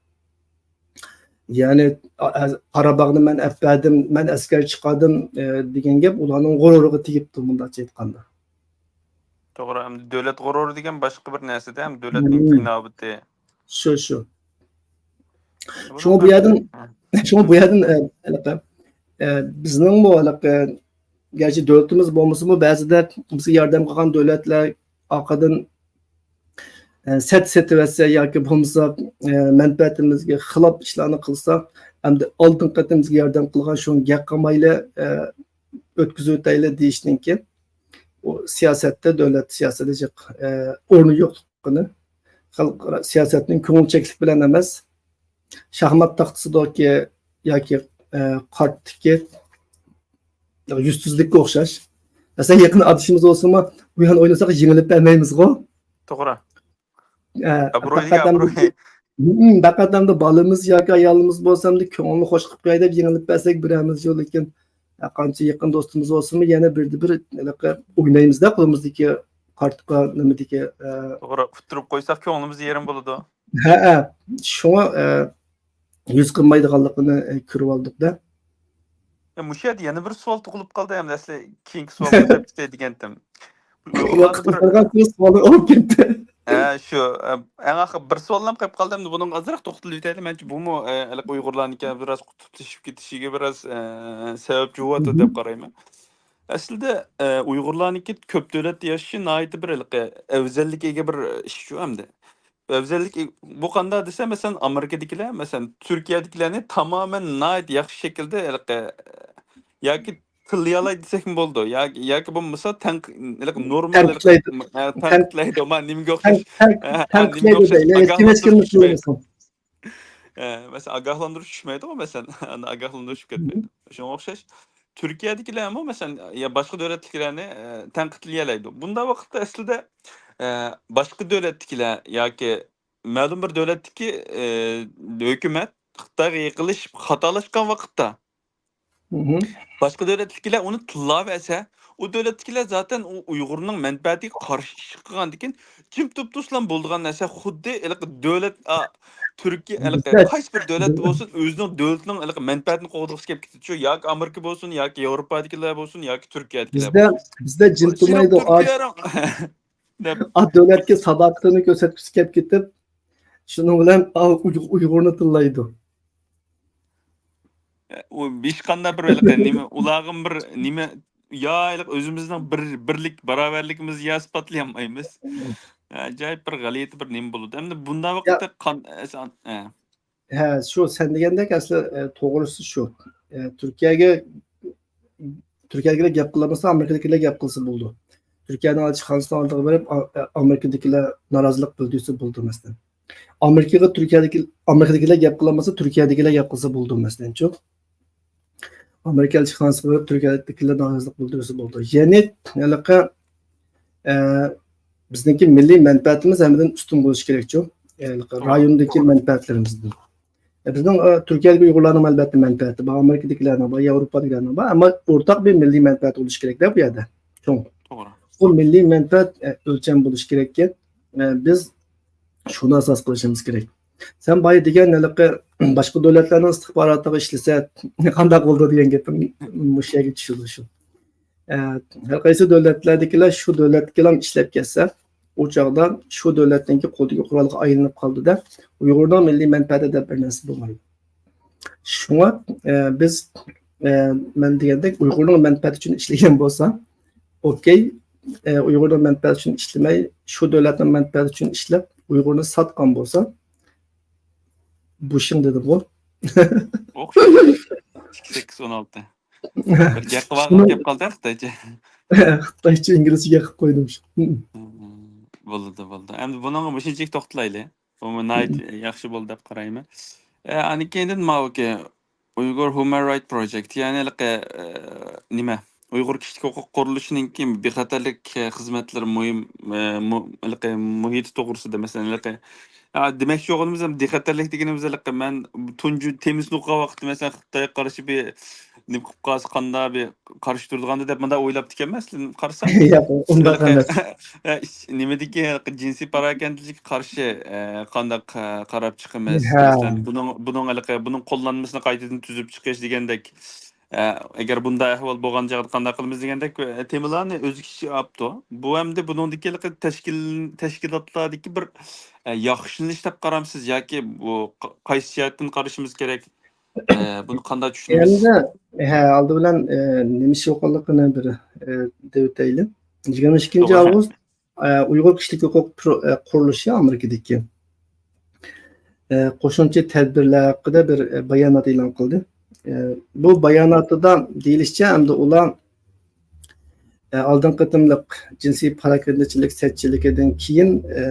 يەنى، ئا-، ئا-، قاراباغنى مەن ئەپ بەردىم، مەن ئەسكەر چىقاردىم، ئە، دېگەن گەپ ئۇلارنىڭ غۇرۇرىغا تېگىپتۇ، مۇنداقچە ئېيتقاندا. توغرا، ئەمدى دۆلەت غۇرۇرى دېگەن باشقا بىر نەرسىدە، ھەم دۆلەتنىڭ مم. ئىناۋىتى. شۇ، شۇ. بۇنىڭ شۇڭا بۇ يەردىن، ھە. شۇڭا بۇ يەردىن، ئە، ھېلىقى، ئە، بىزنىڭمۇ ھېلىقى، گەرچە دۆلىتىمىز بولمىسىمۇ، بەزىدە بىزگە ياردەم قىلغان دۆلەتلەر ئارقىدىن، ئە، سەت سېتىۋەتسە ياكى بولمىسا، ئە، مەنپەئەتىمىزگە خىلاپ ئىشلارنى قىلسا، ئەمدى ئالدىنقى قېتىم بىزگە ياردەم قىلغان شۇنى گەپ قىلمايلى، ئە، ئۆتكۈزۈۋېتەيلى دېيىشنىڭكى، ئۇ سىياسەتتە، دۆلەت سىياسىتىدە جىق، ئە، ئورنى يوقلۇقىنى خەلقئارا سىياسەتنىڭ كۆڭۈلچەكلىك بىلەن ئەمەس، شاھمات تاختىسىدىكى ياكى، ئە، قارتتىكى يۈزتۈزلۈككە ئوخشاش. مەسىلەن، يېقىن ئادىشىمىز بولسىمۇ، ئۇيان ئوينىساق يېڭىلىپ بەرمەيمىزغۇ. توغرا. ئە، ئابرويغا پەقەت ئەمدى، ئابروي. ھىم، پەقەت ئەمدى بالىمىز ياكى ئايالىمىز بولسا ئەمدى كۆڭلىنى خوش قىلىپ قوياي دەپ يېڭىلىپ بەرسەك بېرەمىز يول، لېكىن، ئە، قانچە يېقىن دوستىمىز بولسىمۇ يەنە بىردە بىر ھېلىقى ئوينايمىزدا قولىمىزدىكى كارتقا، نېمىدىكى، ئە، توغرا، ئۇتتۇرۇپ قويساق كۆڭلىمىز يېرىم بولىدۇ. ھەئە، شۇڭا، ئە، يۈز قىلمايدىغانلىقىنى، ئە، كۆرۈۋالدۇق-دە. يا، مۇشۇ يەردە يەنە بىر سوئال تۇغۇلۇپ قالدى، ئەمدى ئەسلى كېيىنكى سوئالغا دەپ كېتەي دېگەنتىم. ئۇيغۇرلارنىڭ بىر سوئالى ئويۇپ كەتتى. ھە، شۇ، ئە، ئەڭ ئاخىر بىر سوئاللام قېلىپ قالدى، ئەمدى بۇنىڭغا ئازراق توختىلىۋېتەيلى. مەنچە بۇمۇ، ئە، ھېلىقى ئۇيغۇرلارنىڭكى بىراز قۇتۇپلىشىپ كېتىشىگە بىراز، ئە، سەۋەبچى بولۇۋاتىدۇ دەپ قارايمەن. ئەسلىدە، ئە، ئۇيغۇرلارنىڭكى كۆپ دۆلەتتە ياشىشى ناھايىتى بىر ھېلىقى ئەۋزەللىككە ئىگە بىر ئىش شۇ ئەمدى. ئەۋزەللىك بۇ قانداق دېسە، مەسىلەن، ئامېرىكىدىكىلەر، مەسىلەن، تۈركىيەدىكىلەرنى تامامەن ناھايىتى ياخشى شەكىلدە ھېلىقى ياكى تىللىيالايدۇ دېسەكمۇ بولىدۇ، ياكى، ياكى بولمىسا تەنق-، ھېلىقى نورمال ھېلىقى، تەنقىدلەيدۇ. ئە، تەنقىدلەيدۇ. مانا نېمىگە ئوخشاش؟ تەنق-، تەنق-، ھە، ھە، تەنقىدلەيدۇ نېمىگە ئوخشاش دەيلى، ئاگاھلاندۇرۇش كېمەشكىنى چۈشمەيدۇ. قىلمىسۇن. ئە، مەسىلەن، ئاگاھلاندۇرۇش چۈشمەيدىغۇ، مەسىلەن، ئاگاھلاندۇرۇش چۈشۈپ كەتمەيدۇ. شۇڭا ئوخشاش، تۈركىيەدىكىلەرمۇ، مەسىلەن، يا باشقا دۆلەتتىكىلەرنى، ئە، تەنقىدلىيەلەيدۇ. بۇنداق ۋاقىتتا ئەسلىدە، ئە، باشقا دۆلەتتىكىلەر ياكى مەلۇم بىر دۆلەتتىكى، ئە، ھۆكۈمەت خىتايغا يېقىنلىشىپ خاتالاشقان ۋاقىتتا، مھم. باشقا دۆلەتتىكىلەر ئۇنى تىللاۋەرسە، ئۇ دۆلەتتىكىلەر زاتەن ئۇ ئۇيغۇرنىڭ مەنپەئەتىگە قارشى ئىش قىلغاندىكىن، جىم تۇپتۇسلام بولىدىغان نەرسە خۇددى ھېلىقى دۆلەت، ئا، تۈركىيە، ھېلىقى بىزدە، قايسى بىر دۆلەتتە بولسۇن، ئۆزىنىڭ دۆلىتىنىڭ ھېلىقى مەنپەئەتىنى قوغدىغۇسى كېلىپ كېتىدۇ. شۇ ياكى ئامېرىكا بولسۇن، ياكى ياۋروپادىكىلەر بولسۇن، ياكى تۈركىيەدىكىلەر بىزدە، بولسۇن. بىزدە جىم سېنىڭ تۇرمايدۇ. تۈركىيەنىڭ دەپ. ئا، دۆلەتكە ساداقىتىنى كۆرسەتكۈسى كېلىپ كېتىپ، شۇنىڭ بىلەن، ئا، ئۇيغۇ-، ئۇيغۇرنى تىللايدۇ. ئۇ ھېچقانداق بىر ھېلىقى نېمە، ئۇلارغىمۇ بىر نېمە، يا ئۆزىمىزنىڭ بىر، بىرلىك، باراۋەرلىكىمىزنى يا ئىسپاتلىيالمايمىز. ئاجايىپ بىر غەلىتە بىر نېمە بولىدۇ. ئەمدى بۇنداق يا. ۋاقىتتا قان-، ئەسان-، ئە. ھە، شۇ سەن دېگەندەك ئەسلى، ئە، توغرىسى شۇ. ئە، تۈركىيەگە، تۈركىيەدىكىلەر گەپ قىلالمىسا، ئامېرىكىدىكىلەر گەپ قىلسا بولىدۇ. تۈركىيەنىڭ ئەلچىخانىسىنىڭ ئالدىغا بېرىپ، ئا-، ئە، ئامېرىكىدىكىلەر نارازىلىق بىلدۈرسە بولىدۇ، مەسىلەن. ئامېرىكىغا تۈركىيەدىكى، ئامېرىكىدىكىلەر گەپ قىلالمىسا، تۈركىيەدىكىلەر گەپ قىلسا بولىدۇ، مەسىلەنچۇ. ئامېرىكا ئەلچىخانىسىغا بېرىپ، تۈركىيەدىكىلەر نارازىلىق بىلدۈرسە بولىدۇ. يەنى، ھېلىقى، ئە، بىزنىڭكى مىللىي مەنپەئەتىمىز ھەممىدىن ئۈستۈن بولۇشى كېرەكچۇ. ھېلىقى رايوندىكى مەنپەئەتلىرىمىزدىن. ئە، بىزنىڭ، ئە، تۈركىيەدىكى ئۇيغۇرلارنىڭ ئەلۋەتتە مەنپەئەتى بار، ئامېرىكىدىكىلەرنىڭ بار، ياۋروپادىكىلەرنىڭ بار، ئەمما ئورتاق بىر مىللىي مەنپەئەت بولۇشى كېرەك-دە بۇ يەردە. چوڭ. توغرا. بۇ مىللىي مەنپەئەت، ئە، ئۆلچەم بولۇشى كېرەككەن. ئە، بىز شۇنى ئاساس قىلىشىمىز كېرەك. سەن بايا دېگەن ھېلىقى باشقا دۆلەتلەرنىڭ ئىستىخباراتىغا ئىشلىسە قانداق بولىدۇ دېگەن گېپىڭ مۇشۇ يەرگە چۈشىدۇ شۇ. ئە، ھەر قايسى دۆلەتلەردىكىلەر شۇ دۆلەتكىلا ئىشلەپ كەتسە، ئۇ چاغدا شۇ دۆلەتنىڭكى قولىدىكى قورالغا ئايلىنىپ قالىدۇ-دە، ئۇيغۇرنىڭ مىللىي مەنپەئەتى دەپ بىر نەرسە بولمايدۇ. شۇڭا، ئە، بىز، ئە، مەن دېگەندەك ئۇيغۇرنىڭ مەنپەئەتى ئۈچۈن ئىشلىگەن بولسا، ئوكەي، ئە، ئۇيغۇرنىڭ مەنپەئەتى ئۈچۈن ئىشلىمەي، شۇ دۆلەتنىڭ مەنپەئەتى ئۈچۈن ئىشلەپ، ئۇيغۇرنى ساتقان بولسا، بۇشىڭ دېدىمغۇ. ئوخشاش. ئىككى سەككىز ئون ئالتە. بىر گەپ قىلىۋالغۇم كەپ قالدى خىتايچە. خىتايچە، ئىنگلىزچە گەپ قىلىپ قويدۇم. بولىدۇ، بولىدۇ. ئەمدى بۇنىڭغا مۇشۇنچىلىك توختىلايلى. بۇمۇ ناھايىتى ياخشى بولدى دەپ قارايمەن. ئە، ئاندىن كېيىندىن ماۋۇكى ئۇيغۇر ھۇمەن رايت پروجېكت، يەنى ھېلىقى، ئە، نېمە، ئۇيغۇر كىشىلىك ھوقۇق قۇرۇلۇشىنىڭكى بىخەتەرلىك، ئە، خىزمەتلىرى مۇھىم، ئە، مۇ-، ھېلىقى مۇھىتى توغرىسىدا، مەسىلەن، ھېلىقى، ئا، دېمەكچى بولغىنىمىز ھەم بىخەتەرلىك دېگىنىمىز ھېلىقى مەن تۇنجى تېمىسىنى ئوقۇغان ۋاقىتتا، مەسىلەن، خىتايغا قارشى بىر نېمە قىلىپ قالسا، قانداق بىر قارشى تۇرىدىغاندۇ دەپ مۇنداق ئويلاپتىكەنمەن، ئەسلىدىن قارىسام. ياق، ئۇنداق ئەمەس. ئە، ئىش-، نېمىدىكى جىنسىي پاراكەندىچىلىككە قارشى، ئە، قانداق، ئە، قاراپ چىقىمىز؟ ھە. مەسىلەن، بۇنىڭ، بۇنىڭ ھېلىقى، بۇنىڭ قوللانمىسىنى قايتىدىن تۈزۈپ چىقىش دېگەندەك، ئە، ئەگەر بۇنداق ئەھۋال بولغان چاغدا قانداق قىلىمىز دېگەندەك، ئە، تېمىلارنى ئۆز ئىچىگە ئاپتۇ. بۇ ئەمدى بۇنىڭدىكى ھېلىقى تەشكىل-، تەشكىلاتلاردىكى بىر، ئە، ياخشىلىنىش دەپ قارامسىز ياكى بۇ ق-، قايسى جەھەتتىن قارىشىمىز كېرەك؟ ئە، بۇنى قانداق چۈشىنىمىز؟ ئەمدى، ھە، ئالدى بىلەن، ئە، نېمە ئىش بولغانلىقىنى بىر، ئە، دەۋېتەيلى. يىگىرمە ئىككىنچى توغرا. ئاۋغۇست، ئە، ئۇيغۇر كىشىلىك ھوقۇق پرو-، ئە، قۇرۇلۇشى ئامېرىكىدىكى، ئە، قوشۇمچە تەدبىرلەر ھەققىدە بىر، ئە، بايانات ئېلان قىلدى. ئە، بۇ باياناتىدا دېيىلىشىچە، ئەمدى ئۇلار، ئە، ئالدىنقى قېتىملىق جىنسىي پاراكەندىچىلىك سەتچىلىكىدىن كېيىن، ئە،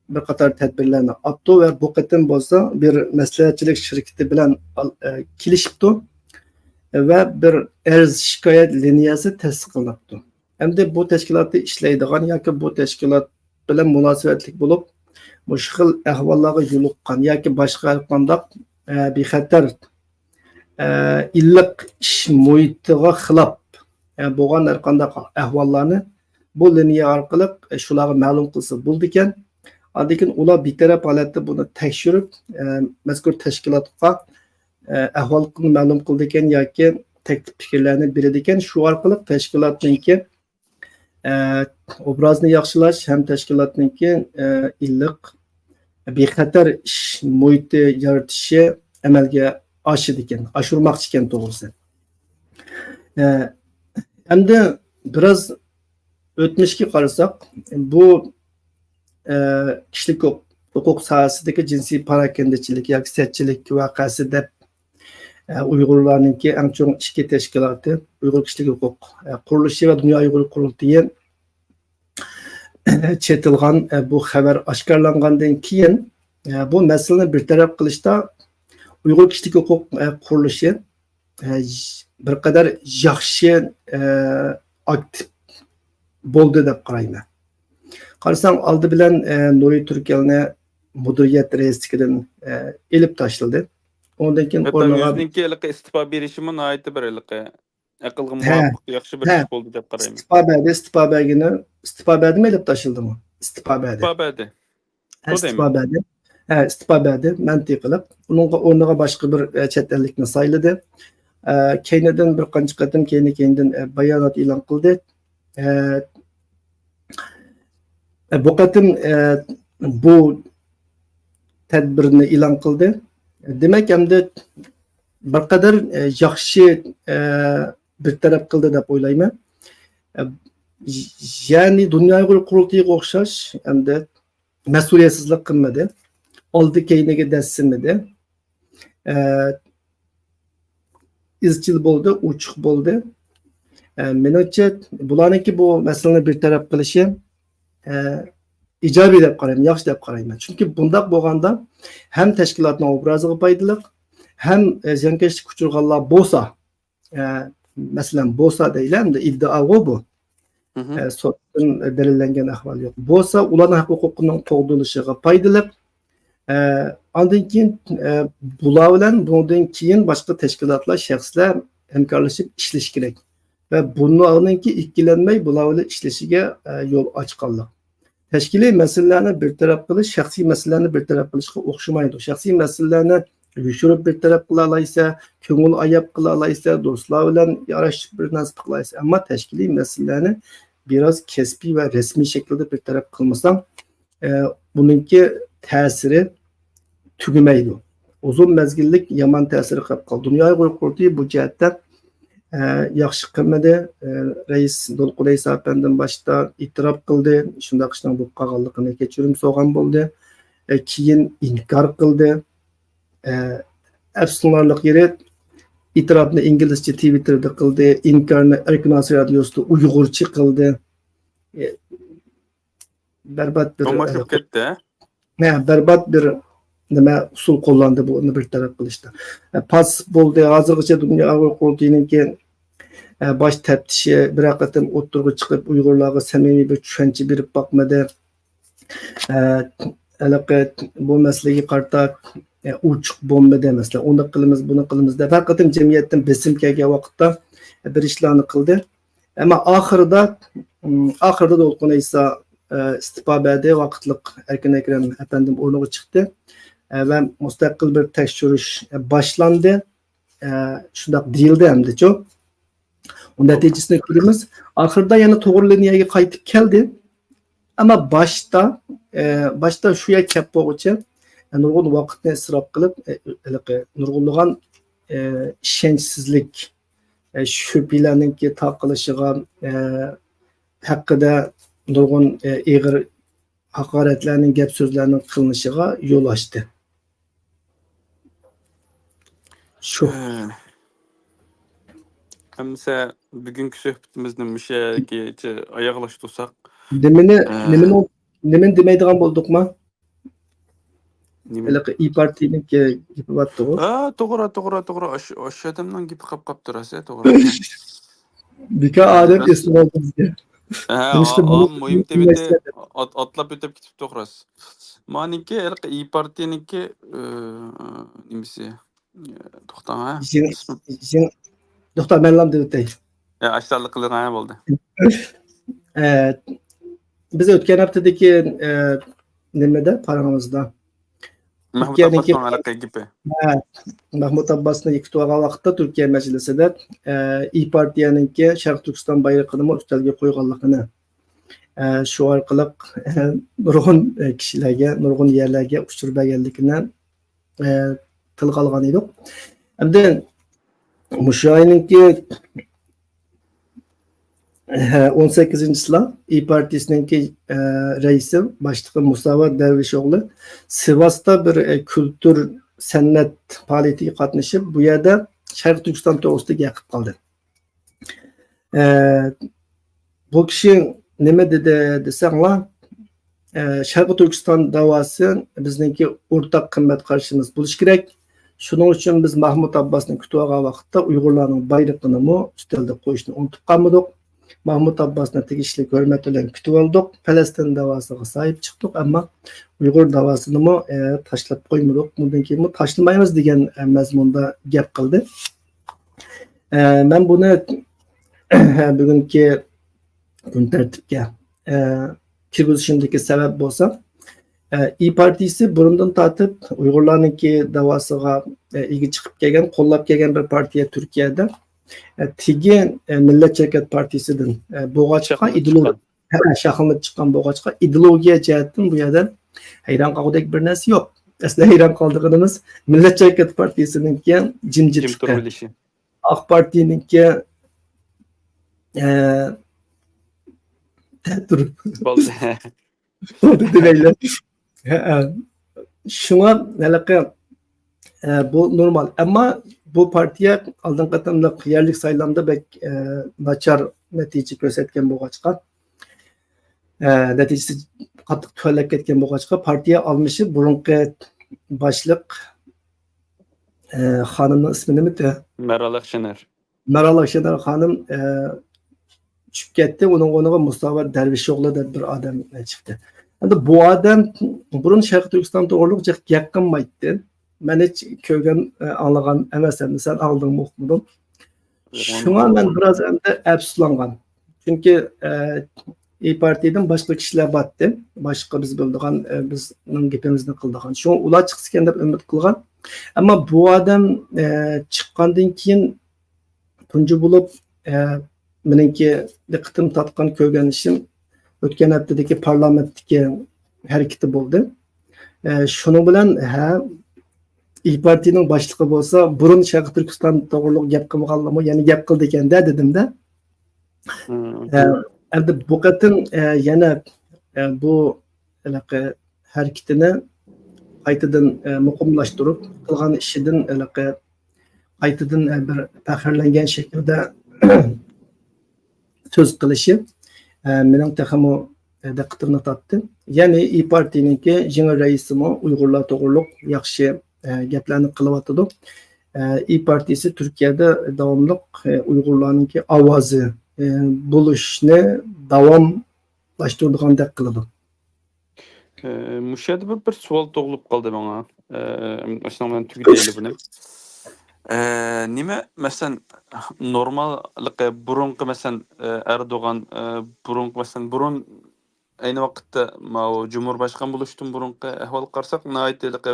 بىر قاتار تەدبىرلەرنى ئاپتۇ ۋە بۇ قېتىم بولسا بىر مەسلىھەتچىلىك شىركىتى بىلەن ئال-، ئە، كېلىشىپتۇ ۋە بىر ئەرز شىكايەت لىنىيەسى تەسىس قىلىنىپتۇ. ئەمدى بۇ تەشكىلاتتا ئىشلەيدىغان ياكى بۇ تەشكىلات بىلەن مۇناسىۋەتلىك بولۇپ، مۇشۇ خىل ئەھۋاللارغا يولۇققان ياكى باشقا ھەرقانداق، ئە، بىخەتەر، ئە، ئىللىق ئىش مۇھىتىغا خىلاپ، ئە، بولغان ھەرقانداق ئەھۋاللارنى بۇ لىنىيە ئارقىلىق، ئە، شۇلارغا مەلۇم قىلسا بولىدىكەن. ئاندىن كېيىن ئۇلار بىتەرەپ ھالەتتە بۇنى تەكشۈرۈپ، ئە، مەزكۇر تەشكىلاتقا، ئە، ئەھۋالنى مەلۇم قىلىدىكەن ياكى تەكلىپ پىكىرلەرنى بېرىدىكەن. شۇ ئارقىلىق تەشكىلاتنىڭكى ئە، ئوبرازنى ياخشىلاش ھەم تەشكىلاتنىڭكى، ئە، ئىللىق، بىخەتەر ئىش مۇھىتى يارىتىشى ئەمەلگە ئاشىدىكەن، ئاشۇرماقچىكەن توغرىسى. ئە، ئەمدى بىراز ئۆتمۈشكە قارىساق، بۇ، ئە، كىشىلىك ھوق-، ھوقۇق ساھەسىدىكى جىنسىي پاراكەندىچىلىك ياكى سەتچىلىك ۋەقەسى دەپ ئە، ئۇيغۇرلارنىڭكى ئەڭ چوڭ ئىككى تەشكىلاتى، ئۇيغۇر كىشىلىك ھوقۇق، ئە، قۇرۇلۇشى ۋە دۇنيا ئۇيغۇر قۇرۇلتىيى چېتىلغان، ئە، بۇ خەۋەر ئاشكارىلانغاندىن كېيىن، ئە، بۇ مەسىلىنى بىر تەرەپ قىلىشتا ئۇيغۇر كىشىلىك ھوقۇق، ئە، قۇرۇلۇشى، ئە، بىر قەدەر ياخشى، ئە، ئاكتىپ بولدى دەپ قارايمەن. قارىساڭ، ئالدى بىلەن، ئە، نۇرى تۈركەلنى مۇدىرىيەت رەئىسلىكىدىن، ئە، ئېلىپ تاشلىدى. ئۇنىڭدىن كېيىن ھەتتا ئورنىغا ئۆزىنىڭكى ھېلىقى ئىستېپا بېرىشىمۇ ناھايىتى بىر ھېلىقى ئەقىلگە ھە. مۇۋاپىق، ياخشى بىر ھە. ئىش بولدى دەپ قارايمەن. ئىستېپا بەردى، ئىستېپا بەرگىنى، ئىستېپا بەردىمۇ، ئېلىپ تاشلىدىمۇ؟ ئىستېپا بەردى. ئىستېپا بەردى. ھە، بۇ ئىستېپا دەيمەن. بەردى. ھە، ئىستېپا بەردى، مەنتىقىلىق. ئۇنىڭغا ئورنىغا باشقا بىر، ئە، چەت ئەللىكنى سايلىدى. ئە، كەينىدىن بىر قانچە قېتىم كەينى-كەينىدىن، ئە، بايانات ئېلان قىلدى. ئە، ئە، بۇ قېتىم، ئە، بۇ تەدبىرنى ئېلان قىلدى. دېمەك، ئەمدى بىر قەدەر، ئە، ياخشى، ئە، بىر تەرەپ قىلدى دەپ ئويلايمەن. ئە، يەنى دۇنيا ئۇيغۇر قۇرۇلتىيىغا ئوخشاش ئەمدى مەسئۇلىيەتسىزلىك قىلمىدى. ئالدى كەينىگە دەسسىمىدى. ئە، ئىزچىل بولدى، ئوچۇق بولدى. ئە، مېنىڭچە، بۇلارنىڭكى بۇ مەسىلىنى بىر تەرەپ قىلىشى، ئە، ئىجابىي دەپ قارايمەن، ياخشى دەپ قارايمەن. چۈنكى بۇنداق بولغاندا ھەم تەشكىلاتنىڭ ئوبرازىغا پايدىلىق، ھەم، ئە، زىيانكەشلىككە ئۇچرىغانلار بولسا، ئە، مەسىلەن، بولسا دەيلى، ئەمدى ئىددىئاغۇ بۇ. مھم. ئە، سوتتىن دەلىللەنگەن ئەھۋال يوق. بولسا ئۇلارنىڭ ھەق-ھوقۇقىنىڭ قوغدىلىشىغا پايدىلىق. ئە، ئاندىن كېيىن، ئە، بۇلار بىلەن بۇنىڭدىن كېيىن باشقا تەشكىلاتلار، شەخسلەر ھەمكارلىشىپ ئىشلىشى كېرەك. ۋە بۇلارنىڭكى ئىككىلەنمەي بۇلار بىلەن ئىشلىشىگە، ئە، يول ئاچقانلىق. تەشكىلىي مەسىلىلەرنى بىر تەرەپ قىلىش شەخسىي مەسىلىلەرنى بىر تەرەپ قىلىشقا ئوخشىمايدۇ. شەخسىي مەسىلىلەرنى يوشۇرۇپ بىر تەرەپ قىلالايسەن، كۆڭۈل ئاياپ قىلالايسەن، دوستلار بىلەن ياراشىپ بىر نەرسە قىلالايسەن. ئەمما تەشكىلىي مەسىلىلەرنى بىراز كەسپىي ۋە رەسمىي شەكىلدە بىر تەرەپ قىلمىساڭ، ئە، بۇنىڭكى تەسىرى تۈگىمەيدۇ. ئۇزۇن مەزگىللىك يامان تەسىرى قېلىپ قالىدۇ. دۇنيا ئۇيغۇر قۇرۇلتىيى بۇ جەھەتتە، ئە، ياخشى قىلمىدى. ئە، رەئىس دولقۇن ئەيسا ئەپەندىم باشتا ئېتىراپ قىلدى، شۇنداق ئىشنىڭ بولۇپ قالغانلىقىنى، كەچۈرۈم سورىغان بولدى. ئە، كېيىن ئىنكار قىلدى. ئە، ئەپسۇسلىنارلىق يېرى، ئېتىراپنى ئىنگلىزچە تىۋىتتېردا قىلدى، ئىنكارنى ئەركىن ئاسىيا رادىيوسىدا ئۇيغۇرچە قىلدى. ئە، بەربات بىر، بومبا چۈشۈپ كەتتى. ھە، بەربات بىر نېمە ئۇسۇل قوللاندى بۇنى بىر تەرەپ قىلىشتا. ئە، پاس بولدى. ھازىرغىچە دۇنيا ئۇيغۇر قۇرۇلتىيىنىڭكى، ئە، باش تەپتىشى بىرەر قېتىم ئوتتۇرىغا چىقىپ، ئۇيغۇرلارغا سەمىمىي بىر چۈشەنچە بېرىپ باقمىدى. ئە، ھېلىقى بۇ مەسىلىگە قارىتا، ئە، ئوچۇق بولمىدى. مەسىلەن، ئۇنى قىلىمىز، بۇنى قىلىمىز دەپ ھەر قېتىم جەمئىيەتتىن بېسىم كەلگەن ۋاقىتتا بىر ئىشلارنى قىلدى. ئەمما ئاخىرىدا، ئاخىرىدا دولقۇن ئەيسا، ئە، ئىستېپا بەردى، ۋاقىتلىق ئەركىن ئەكرەم ئەپەندىم ئورنىغا چىقتى، ئە، ۋە مۇستەقىل بىر تەكشۈرۈش، ئە، باشلاندى. ئە، شۇنداق دېيىلدى ئەمدىچۇ. ئۇ نەتىجىسىنى كۆرىمىز. ئاخىرىدا يەنە توغرا لىنىيەگە قايتىپ كەلدى. ئەمما باشتا، ئە، باشتا شۇ يەرگە كەپ بولغۇچە، ئە، نۇرغۇن ۋاقىتنى ئىسراپ قىلىپ، ئە، ھېلىقى نۇرغۇنلىغان، ئە، ئىشەنچسىزلىك، ئە، شۈبھىلەرنىڭكى تارقىلىشىغا، ئە، ھەققىدە نۇرغۇن، ئە، ئېغىر ھاقارەتلەرنىڭ، گەپ سۆزلەرنىڭ قىلىنىشىغا يول ئاچتى. شۇ. ھە. ئەمىسە بۈگۈنكى سۆھبىتىمىزنى مۇشۇ يەرگىچە ئاياغلاشتۇرساق. نېمىنى، ھە. نېمىنى، نېمىنى دېمەيدىغان بولدۇقما؟ نېمە؟ ھېلىقى ئىي پارتىيىنىڭكى گېپى بارتىغۇ. ھە، توغرا، توغرا، توغرا. ئاشۇ، ئاشۇ ئادەمنىڭ گېپى قاپ قاپتۇ، راست، توغرا. بىكار ئادەم ئېسىلىۋالدى بىزگە. ھە، نېمىشقا ئا-، بۇنى ئا-، مۇھىم تېمىنى ئات-، ئاتلاپ ئۆتۈپ كېتىپتۇق، راست. مانىڭكى، ھېلىقى ئىي پارتىيىنىڭكى، ئى، نېمىسى؟ ئى، توختاڭ، ھە؟ جىڭ، ئىسمى؟ جىڭ، توختا، مەنلا دەپ ئۆتەي. ھە، ئاشۇنداق قىلىڭ، ھە، بولدى. ئە، بىز ئۆتكەن ھەپتىدىكى، ئە، نېمىدە، پاراڭىمىزدا مەھمۇد تۈركىيەنىڭكى ئابباسنىڭ ھېلىقى گېپى. ھە، مەھمۇد ئابباسنى كۈتۈۋالغان ۋاقىتتا تۈركىيە مەجلىسىدە، ئە، ئىي پارتىيەنىڭكى شەرقىي تۈركىستان بايرىقىنىمۇ ئۈستەلگە قويغانلىقىنى، ئە، شۇ ئارقىلىق، ئە، نۇرغۇن، ئە، كىشىلەرگە، نۇرغۇن يەرلەرگە ئۇچۇر بەرگەنلىكىنى، ئە، تىلغا ئالغان ئىدۇق. ئەمدى مۇشۇ ئاينىڭكى، ھە، ئون سەككىزىنچىسىلا ئىي پارتىيىسىنىڭكى، ئە، رەئىسى، باشلىقى مۇساۋات دەرۋىش ئوغلى سىۋاستا بىر، ئە، كۈلتۈر، سەنئەت پائالىيىتىگە قاتنىشىپ، بۇ يەردە شەرقىي تۈركىستان توغرىسىدا گەپ قىلىپ قالدى. ئە، بۇ كىشى نېمە دېدى دېسەڭلار، ئە، شەرقىي تۈركىستان داۋاسى بىزنىڭكى ئورتاق قىممەت قارىشىمىز بولۇشى كېرەك. شۇنىڭ ئۈچۈن بىز مەھمۇد ئابباسنى كۈتۈۋالغان ۋاقىتتا ئۇيغۇرلارنىڭ بايرىقىنىمۇ ئۈستەلدە قويۇشنى ئۇنتۇپ قالمىدۇق. مەھمۇد ئابباسنى تېگىشلىك ھۆرمەت بىلەن كۈتۈۋالدۇق. پەلەستىن داۋاسىغا ساھىب چىقتۇق، ئەمما ئۇيغۇر داۋاسىنىمۇ، ئە، تاشلاپ قويمىدۇق. بۇندىن كېيىنمۇ تاشلىمايمىز دېگەن، ئە، مەزمۇندا گەپ قىلدى. ئە، مەن بۇنى بۈگۈنكى كۈن تەرتىپكە، ئە، كىرگۈزۈشۈمدىكى سەۋەب بولسا، ئە، ئىي پارتىيىسى بۇرۇندىن تارتىپ ئۇيغۇرلارنىڭكى داۋاسىغا، ئە، ئىگە چىقىپ كەلگەن، قوللاپ كەلگەن بىر پارتىيە تۈركىيەدە. ئە، تېگى، ئە، مىللەتچى ھەرىكەت پارتىيىسىدىن، ئە، بولغاچقا، شاخلىنىپ ئىدېئولوگىيە چىققان. ھە، شاخلىنىپ چىققان بولغاچقا، ئىدېئولوگىيە جەھەتتىن بۇ يەردە ھەيران قالغۇدەك بىر نەرسە يوق. ئەسلى ھەيران قالىدىغىنىمىز مىللەتچى ھەرىكەت پارتىيىسىنىڭكى جىم جىمتۇرۇۋېلىشى. ئاق پارتىيىنىڭكى ئە، تە-، تۇر. بولدى. بولدى دېمەيلى. ھە، ھە. شۇڭا ھېلىقى، ئە، بۇ نورمال. ئەمما بۇ پارتىيە ئالدىنقى قېتىملىق يەرلىك سايلامدا بەك، ئە، ناچار نەتىجە كۆرسەتكەن بولغاچقا، ئە، نەتىجىسى قاتتىق تۆۋەنلەپ كەتكەن بولغاچقا، پارتىيە ئالمىشىپ، بۇرۇنقى باشلىق، ئە، خانىمنىڭ ئىسمى نېمىدى؟ مەرال ئاكشېنەر. مەرال ئاكشېنەر خانىم، ئە، چۈشۈپ كەتتى. ئۇنىڭ ئورنىغا مۇساۋەت دەرۋىش ئوغلى دەپ بىر ئادەم چىقتى. ئەمدى بۇ ئادەم بۇرۇن شەرقىي تۈركىستان توغرۇلۇق جىق گەپ قىلمايتتى. مەن ھېچ كۆرگەن، ئاڭلىغان ئەمەس، ئەمدى سەن ئاڭلىدىڭمۇ، ئۇقمىدىڭ. شۇڭا مەن بىراز ئەمدى ئەپسۇسلانغان. چۈنكى، ئە، ئىي پارتىيەدىن باشقا كىشىلەر بارتتى. باشقا بىز بىلىدىغان، ئە، بىزنىڭ گېپىمىزنى قىلىدىغان. شۇڭا ئۇلار چىقسىكەن دەپ ئۈمىد قىلغان. ئەمما بۇ ئادەم، ئە، چىققاندىن كېيىن تۇنجى بولۇپ، ئە، مېنىڭكى دىققىتىم تارتقان، كۆرگەن ئىشىم ئۆتكەن ھەپتىدىكى پارلامېنتتىكى ھەرىكىتى بولدى. ئە، شۇنىڭ بىلەن، ھە، ئىي پارتىيەنىڭ باشلىقى بولسا، بۇرۇن شەرقىي تۈركىستان توغرۇلۇق گەپ قىلمىغانلىمۇ، يەنە گەپ قىلىدىكەن-دە، دېدىم-دە. ئە، ئەمدى بۇ قېتىم، ئە، يەنە، ئە، بۇ ھېلىقى ھەرىكىتىنى قايتىدىن، ئە، مۇقىملاشتۇرۇپ، قىلغان ئىشىدىن ھېلىقى قايتىدىن، ئە، بىر پەخىرلەنگەن شەكىلدە سۆز قىلىشى، ئە، مېنىڭ تېخىمۇ، ئە، دىققىتىمنى تارتتى. يەنى ئىي پارتىيەنىڭكى يېڭى رەئىسىمۇ ئۇيغۇرلار توغرۇلۇق ياخشى، ئە، گەپلەرنى قىلىۋاتىدۇ. ئە، ئىي پارتىيەسى تۈركىيەدە داۋاملىق، ئە، ئۇيغۇرلارنىڭكى ئاۋازى، ئە، بولۇشنى داۋاملاشتۇرىدىغاندەك قىلىدۇ. ئە، مۇشۇ يەردە بىر، بىر سوئال تۇغۇلۇپ قالدى ماڭا. ئە، ئاشۇنىڭ بىلەن تۈگىتەيلى بۇنى. ئە، نېمە، مەسىلەن، نورماللىقى، بۇرۇنقى، مەسىلەن، ئە، ئەردوغان، ئە، بۇرۇنقى، مەسىلەن، بۇرۇن ئەينى ۋاقىتتا ماۋۇ جۇمھۇر باشقان بولۇشتىن بۇرۇنقى ئەھۋالغا قارىساق، ناھايىتى ھېلىقى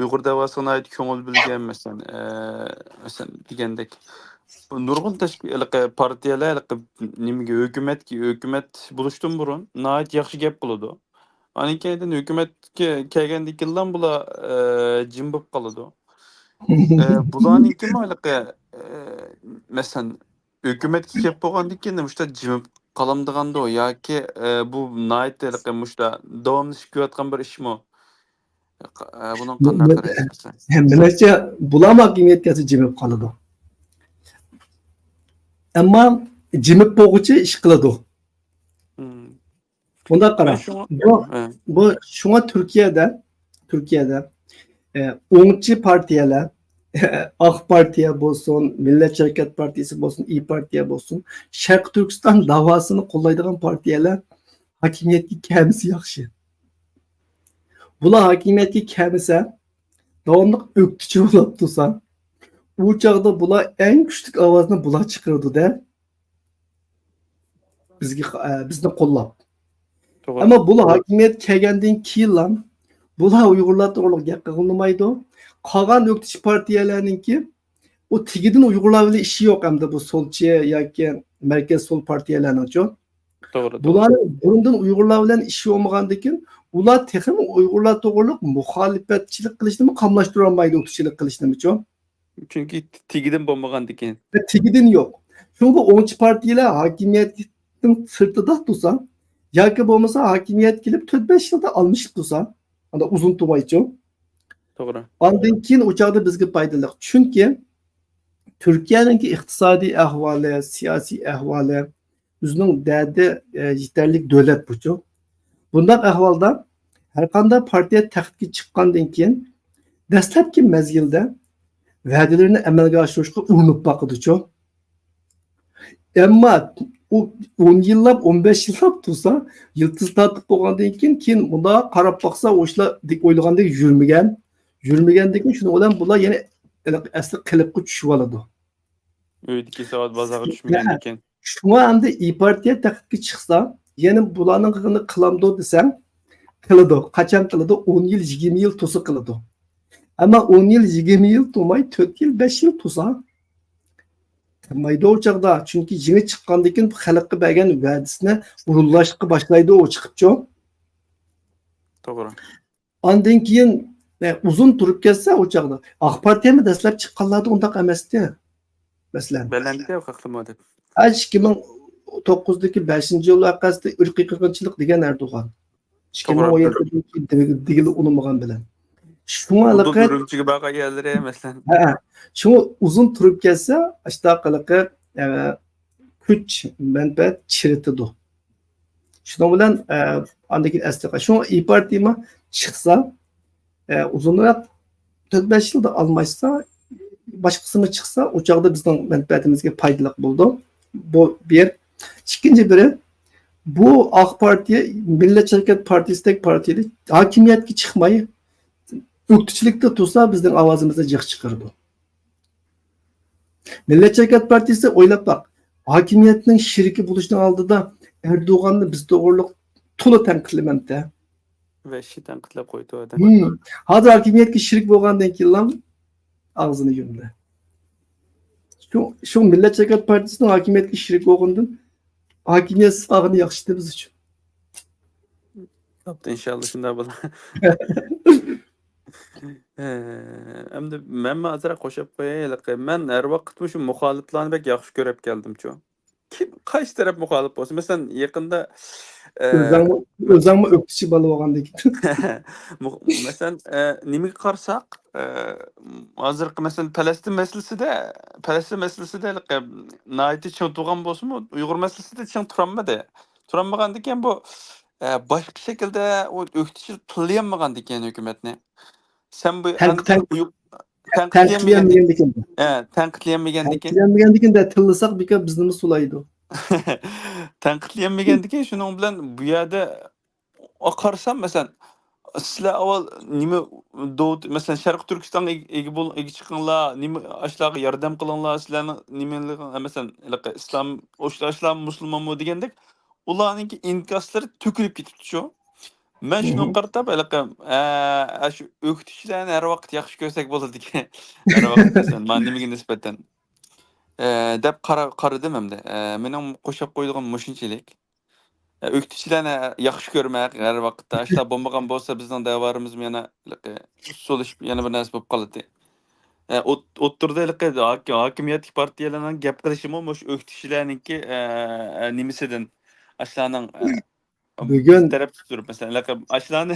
ئۇيغۇر دەۋاسىغا ناھايىتى كۆڭۈل بۆلگەن، مەسىلەن، ئە، مەسىلەن، دېگەندەك، بۇ نۇرغۇن تەشكىل، ھېلىقى پارتىيەلەر ھېلىقى نېمىگە، ھۆكۈمەتكە، ھۆكۈمەت بولۇشتىن بۇرۇن ناھايىتى ياخشى گەپ قىلىدۇ. ئاندىن كېيىن ھۆكۈمەتكە كەلگەندىن كېيىنلا بۇلار، ئە، جىم بولۇپ قالىدۇ. ئە، بۇلارنىڭكىمۇ ھېلىقى، ئە، مەسىلەن، ھۆكۈمەتكە كېلىپ بولغاندىن كېيىن مۇشۇنداق جىم قالامدىغاندۇ ياكى، ئە، بۇ ناھايىتى ھېلىقى مۇشۇنداق داۋاملىشىپ كېلىۋاتقان بىر ئىشمۇ؟ ئە، بۇنىڭغا قانداق قارايسىز؟ مېنىڭچە، بۇلارمۇ ھاكىمىيەتكە كەلسە جىمىپ قالىدۇ. ئەمما جىمىپ بولغۇچى ئىش قىلىدۇ. مۇنداق قارا. بۇ، بۇ شۇڭا تۈركىيەدە، تۈركىيەدە، ئە، ئوڭچى پارتىيەلەر، ئاق پارتىيە بولسۇن، مىللەتچى ھەرىكەت پارتىيىسى بولسۇن، ئىي پارتىيە بولسۇن، شەرقىي تۈركىستان داۋاسىنى قوللايدىغان پارتىيەلەر ھاكىمىيەتكە كەلمىسە ياخشى. بۇلار ھاكىمىيەتكە كەلمىسە، داۋاملىق ئۆكتىچى بولاپ تۇرسا، ئۇ چاغدا بۇلار ئەڭ كۈچلۈك ئاۋازنى بۇلار چىقىرىدۇ-دە. بىزگە، ئە، بىزنى قوللاپ. توغرا. ئەمما بۇلار ھاكىمىيەتكە كەلگەندىن كېيىنلا بۇلار ئۇيغۇرلار توغرىلىق گەپ قىلغىلىمايدۇ. قالغان ئۆكتىچى پارتىيەلەرنىڭكى ئۇ تېگىدىن ئۇيغۇرلار بىلەن ئىشى يوق ئەمدى بۇ سولچى ياكى مەركەز سول پارتىيەلەرنىڭچۇ. توغرا، توغرا. بۇلارنىڭ بۇرۇندىن ئۇيغۇرلار بىلەن ئىشى بولمىغاندىكىن، ئۇلار تېخىمۇ ئۇيغۇرلار توغرىلىق مۇخالىپەتچىلىك قىلىشنىمۇ قاملاشتۇرالمايدۇ، ئۇتۇشچىلىق قىلىشنىمۇچۇ. چۈنكى تېگىدىن بولمىغاندىكىن. تېگىدىن يوق. شۇڭا بۇ ئوڭچى پارتىيەلەر ھاكىمىيەتنىڭ سىرتىدا تۇرسا، ياكى بولمىسا ھاكىمىيەتكە كېلىپ تۆت بەش يىلدا ئالمىشىپ تۇرسا، ئانداق ئۇزۇن تۇرمايچۇ. توغرا. ئاندىن كېيىن ئۇ چاغدا بىزگە پايدىلىق. چۈنكى تۈركىيەنىڭكى ئىقتىسادىي ئەھۋالى، سىياسىي ئەھۋالى، ئۆزىنىڭ دەردى، ئە، يېتەرلىك دۆلەت بۇچۇ. بۇنداق ئەھۋالدا ھەرقانداق پارتىيە تەختكە چىققاندىن كېيىن، دەسلەپكى مەزگىلدە ۋەدىلىرىنى ئەمەلگە ئاشۇرۇشقا ئۇرۇنۇپ باقىدۇچۇ. ئەمما ئۇ ئون يىللاپ، ئون بەش يىللاپ تۇرسا، يىلتىز تارتىپ بولغاندىن كېيىن، كېيىن مۇنداق قاراپ باقسا، ئۇ ئىشلار دېك ئويلىغاندەك يۈرمىگەن. يۈرمىگەندىن كېيىن شۇنىڭ بىلەن بۇلار يەنە ئەسلى قېلىپقا چۈشۈۋالىدۇ. ئۆيدىكى ساۋات بازارغا چۈشمىگەندىكىن. شۇڭا ئەمدى ئىي پارتىيە تەختكە چىقسا، يەنە بۇلارنىڭ قىلغىنى قىلامدۇ دېسەڭ، قىلىدۇ. قاچان قىلىدۇ؟ ئون يىل، يىگىرمە يىل تۇرسا قىلىدۇ. ئەمما ئون يىل، يىگىرمە يىل تۇرماي، تۆت يىل، بەش يىل تۇرسا، قىلمايدۇ ئۇ چاغدا. چۈنكى يېڭى چىققاندىن كېيىن خەلققە بەرگەن ۋەدىسىنى ئورۇنلاشقا باشلايدۇ ئۇ چىقىپچۇ. توغرا. ئاندىن كېيىن، ئە، ئۇزۇن تۇرۇپ كەتسە ئۇ چاغدا. ئاق پارتىيەمۇ دەسلەپ چىققانلاردا ئۇنداق ئەمەستى. مەسىلەن. بەلەندى ئاق ئەقلىمۇ دەپ. ھە، ئىككى مىڭ توققۇزدىكى بەشىنچى ئىيۇل ۋەقەسىدە ئىرقىي قىرغىنچىلىق دېگەن ئەردوغان. ئىككى مىڭ ئون يەتتىدىكى دېگىلى ئۇنىمىغان بىلەن. شۇڭا ھېلىقى ئۈرۈمچىگە بارغان يەرلىرى، مەسىلەن. ھە، شۇڭا ئۇزۇن تۇرۇپ كەتسە، ئاشۇنداق ھېلىقى، ئە، كۈچ، مەنپەئەت چىرىتىدۇ. شۇنىڭ بىلەن، ئە، ئاندىن كېيىن ئەسلىگە، شۇڭا ئىي پارتىيىمۇ چىقسا، ئە، ئۇزۇنراق تۆت بەش يىلدا ئالماشسا، باشقىسىمۇ چىقسا، ئۇ چاغدا بىزنىڭ مەنپەئەتىمىزگە پايدىلىق بولىدۇ. بۇ بىر. ئىككىنچى بىرى، بۇ ئاق پارتىيە، مىللەتچى ھەرىكەت پارتىيىسىدەك پارتىيىدە ھاكىمىيەتكە چىقماي، ئۆكتىچىلىكتە تۇرسا، بىزنىڭ ئاۋازىمىزنى جىق چىقىرىدۇ. مىللەتچى ھەرىكەت پارتىيىسى، ئويلاپ باق، ھاكىمىيەتنىڭ شېرىكى بولۇشنىڭ ئالدىدا ئەردوغاننى بىز توغرۇلۇق تولا تەنقىدلىمەمتى. ۋەھشىي تەنقىدلەپ قويدى ئۇ ئادەم. ھىم. ھازىر ھاكىمىيەتكە شېرىك بولغاندىن كېيىنلا ئاغزىنى يۇمدى. شۇ، شۇ مىللەتچى ھەرىكەت پارتىيىسىنىڭ ھاكىمىيەتكە شېرىك بولغىنىدىن ھاكىمىيەتسىز قالغىنى ياخشى بىز ئۈچۈن. ئىنشاللا شۇنداق بولار. ئەمدى مەنمۇ ئازراق قوشۇپ قوياي. ھېلىقى مەن ھەر ۋاقىت مۇشۇ مۇخالىپلارنى بەك ياخشى كۆرۈپ كەلدىمچۇ. كىم قايسى تەرەپ مۇخالىپ بولسا، مەسىلەن، يېقىندا، ئە، ئۆزەڭمۇ، ئۆزەڭمۇ ئۆكتىچى بالا بولغاندىكىن. مۇ-، مەسىلەن، ئە، نېمىگە قارىساق، ئە، ھازىرقى، مەسىلەن، پەلەستىن مەسىلىسىدە، پەلەستىن مەسىلىسىدە ھېلىقى ناھايىتى چىڭ تۇرغان بولسىمۇ، ئۇيغۇر مەسىلىسىدە چىڭ تۇرالمىدى. تۇرالمىغاندىكىن بۇ، ئە، باشقا شەكىلدە ئۇ ئۆكتىچىلىك تىللىيالمىغاندىكىن ھۆكۈمەتنى. سەن بۇ تەنق-، ئەمدى تەنق-، ئۇيۇ-، تەنقىدلىيەلمىگەندىكىن. تەنقىدلىيەلمىگەندىكىن. ھە، تەنقىدلىيەلمىگەندىكىن. تەنقىدلىيەلمىگەندىكىن دە تىللىساق بىكار بىزنىمۇ سۇلايدۇ. تەنقىدلىيەلمىگەندىكىن شۇنىڭ بىلەن بۇ يەردە قارىسام، مەسىلەن، سىلەر ئاۋۋال نېمە دو-، مەسىلەن، شەرقىي تۈركىستانغا ئىگە، ئىگە بول-، ئىگە چىقىڭلار، نېمە ئاشۇلارغا ياردەم قىلىڭلار، سىلەرنىڭ نېمىلىرىڭ، مەسىلەن، ھېلىقى ئىسلام، ئاشۇلار، ئاشۇلار مۇسۇلمانمۇ دېگەندەك، ئۇلارنىڭكى ئىنكاسلىرى تۆكۈلۈپ كېتىپتۇ شۇ. مەن شۇنىڭغا قارىتاپ، ھېلىقى، ئە، شۇ ئۆكتىچىلەرنى ھەر ۋاقىت ياخشى كۆرسەك بولىدىكەن. ھەر ۋاقىت مەسىلەن، مانا نېمىگە نىسبەتەن، ئە، دەپ قارا-، قارىدىم ئەمدى. ئە، مېنىڭ قوشۇپ قويىدىغىنىم مۇشۇنچىلىك. ئە، ئۆكتىچىلەرنى ياخشى كۆرمەي ھەر ۋاقىتتا. ئاشۇنداق بولمىغان بولسا، بىزنىڭ دەۋرىمىزمۇ يەنە ھېلىقى سۇسلىشىپ، يەنە بىر نەرسە بولۇپ قالاتتى. ئە، ئوت-، ئوتتۇرىدا ھېلىقى ھاكىم-، ھاكىمىيەتتىكى پارتىيەلەرنىڭ گەپ قىلىشىمۇ مۇشۇ ئۆكتىچىلەرنىڭكى، ئە، ئە، نېمىسىدىن، ئاشۇلارنىڭ، ئە، بىز بۈگۈن تەرەپ تۇتۇپ، مەسىلەن، ھېلىقى ئاشۇلارنى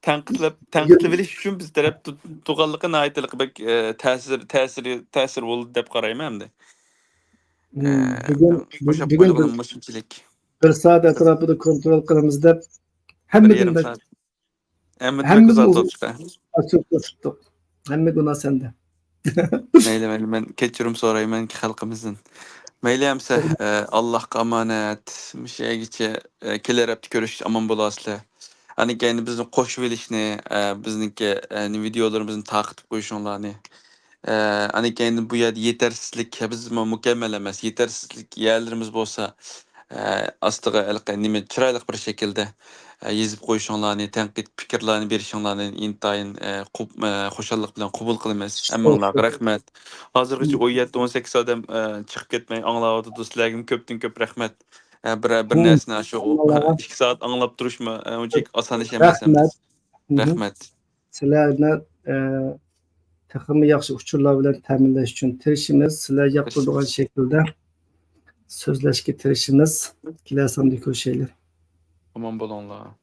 تەنقىدلەپ، بۈگۈن تەنقىدلىۋېلىش ئۈچۈن بىز تەرەپ تۇ-، تۇرغانلىقى ناھايىتى ھېلىقى بەك، ئە، تەسىر، تەسىرى، تەسىر بولدى دەپ قارايمەن ئەمدى. ئە، بۈگۈن، قوشۇپ بۈگۈن قويىدىغىنىم بىز مۇشۇنچىلىك. بىر سائەت ئەتراپىدا كونترول قىلىمىز دەپ بىر ھەممىدىن يېرىم بەك سائەت. ھەممىدىن بەك ھەممىدىن ئۇزارتىۋاتىق. ئۇزارتىۋاتىق. ھەممە گۇناھ سەندە. مەيلى، مەيلى، مەن كەچۈرۈم سورايمەن خەلقىمىزدىن. مەيلى ئەمسە، ئە، ئاللاھقا ئامانەت. مۇشۇ يەرگىچە، ئە، كېلەر ھەپتە كۆرۈشكىچە ئامان بولاسىلەر. ئاندىن كېيىن بىزنى قوشۇۋېلىشنى، ئە، بىزنىڭكى، ئە، ۋىدېئولىرىمىزنى تارقىتىپ قويۇشۇڭلارنى. ئە، ئاندىن كېيىن بۇ يەردە يېتەرسىزلىك، بىزمۇ مۇكەممەل ئەمەس، يېتەرسىزلىك يەرلىرىمىز بولسا، ئە، ئاستىغا ھېلىقى نېمە، چىرايلىق بىر شەكىلدە، ئە، يېزىپ قويۇشۇڭلارنى، تەنقىد پىكىرلەرنى بېرىشىڭلارنى ئىنتايىن، ئە، قۇ-، ئە، خۇشاللىق بىلەن قوبۇل قىلىمىز. ھەممىڭلارغا رەھمەت. ھازىرغىچە ئون يەتتە، ئون سەككىز ئادەم، ئە، چىقىپ كەتمەي ئاڭلاۋاتىدۇ. سىلەرگىمۇ كۆپتىن كۆپ رەھمەت. ئە، بىرەر، بىر نەرسىنى شۇ ئىككى سائەت ئاڭلاپ تۇرۇشمۇ، ئە، ئۇنچىلىك ئاسان ئىش ئەمەس. رەھمەت. رەھمەت. سىلەرنى، ئە، تېخىمۇ ياخشى ئۇچۇرلار بىلەن تەمىنلەش ئۈچۈن تىرىشىمىز. سىلەر ياقتۇرىدىغان شەكىلدە سۆزلەشكە تىرىشىمىز. كېلەر ساندا كۆرۈشەيلى. ئامان بولۇڭلار.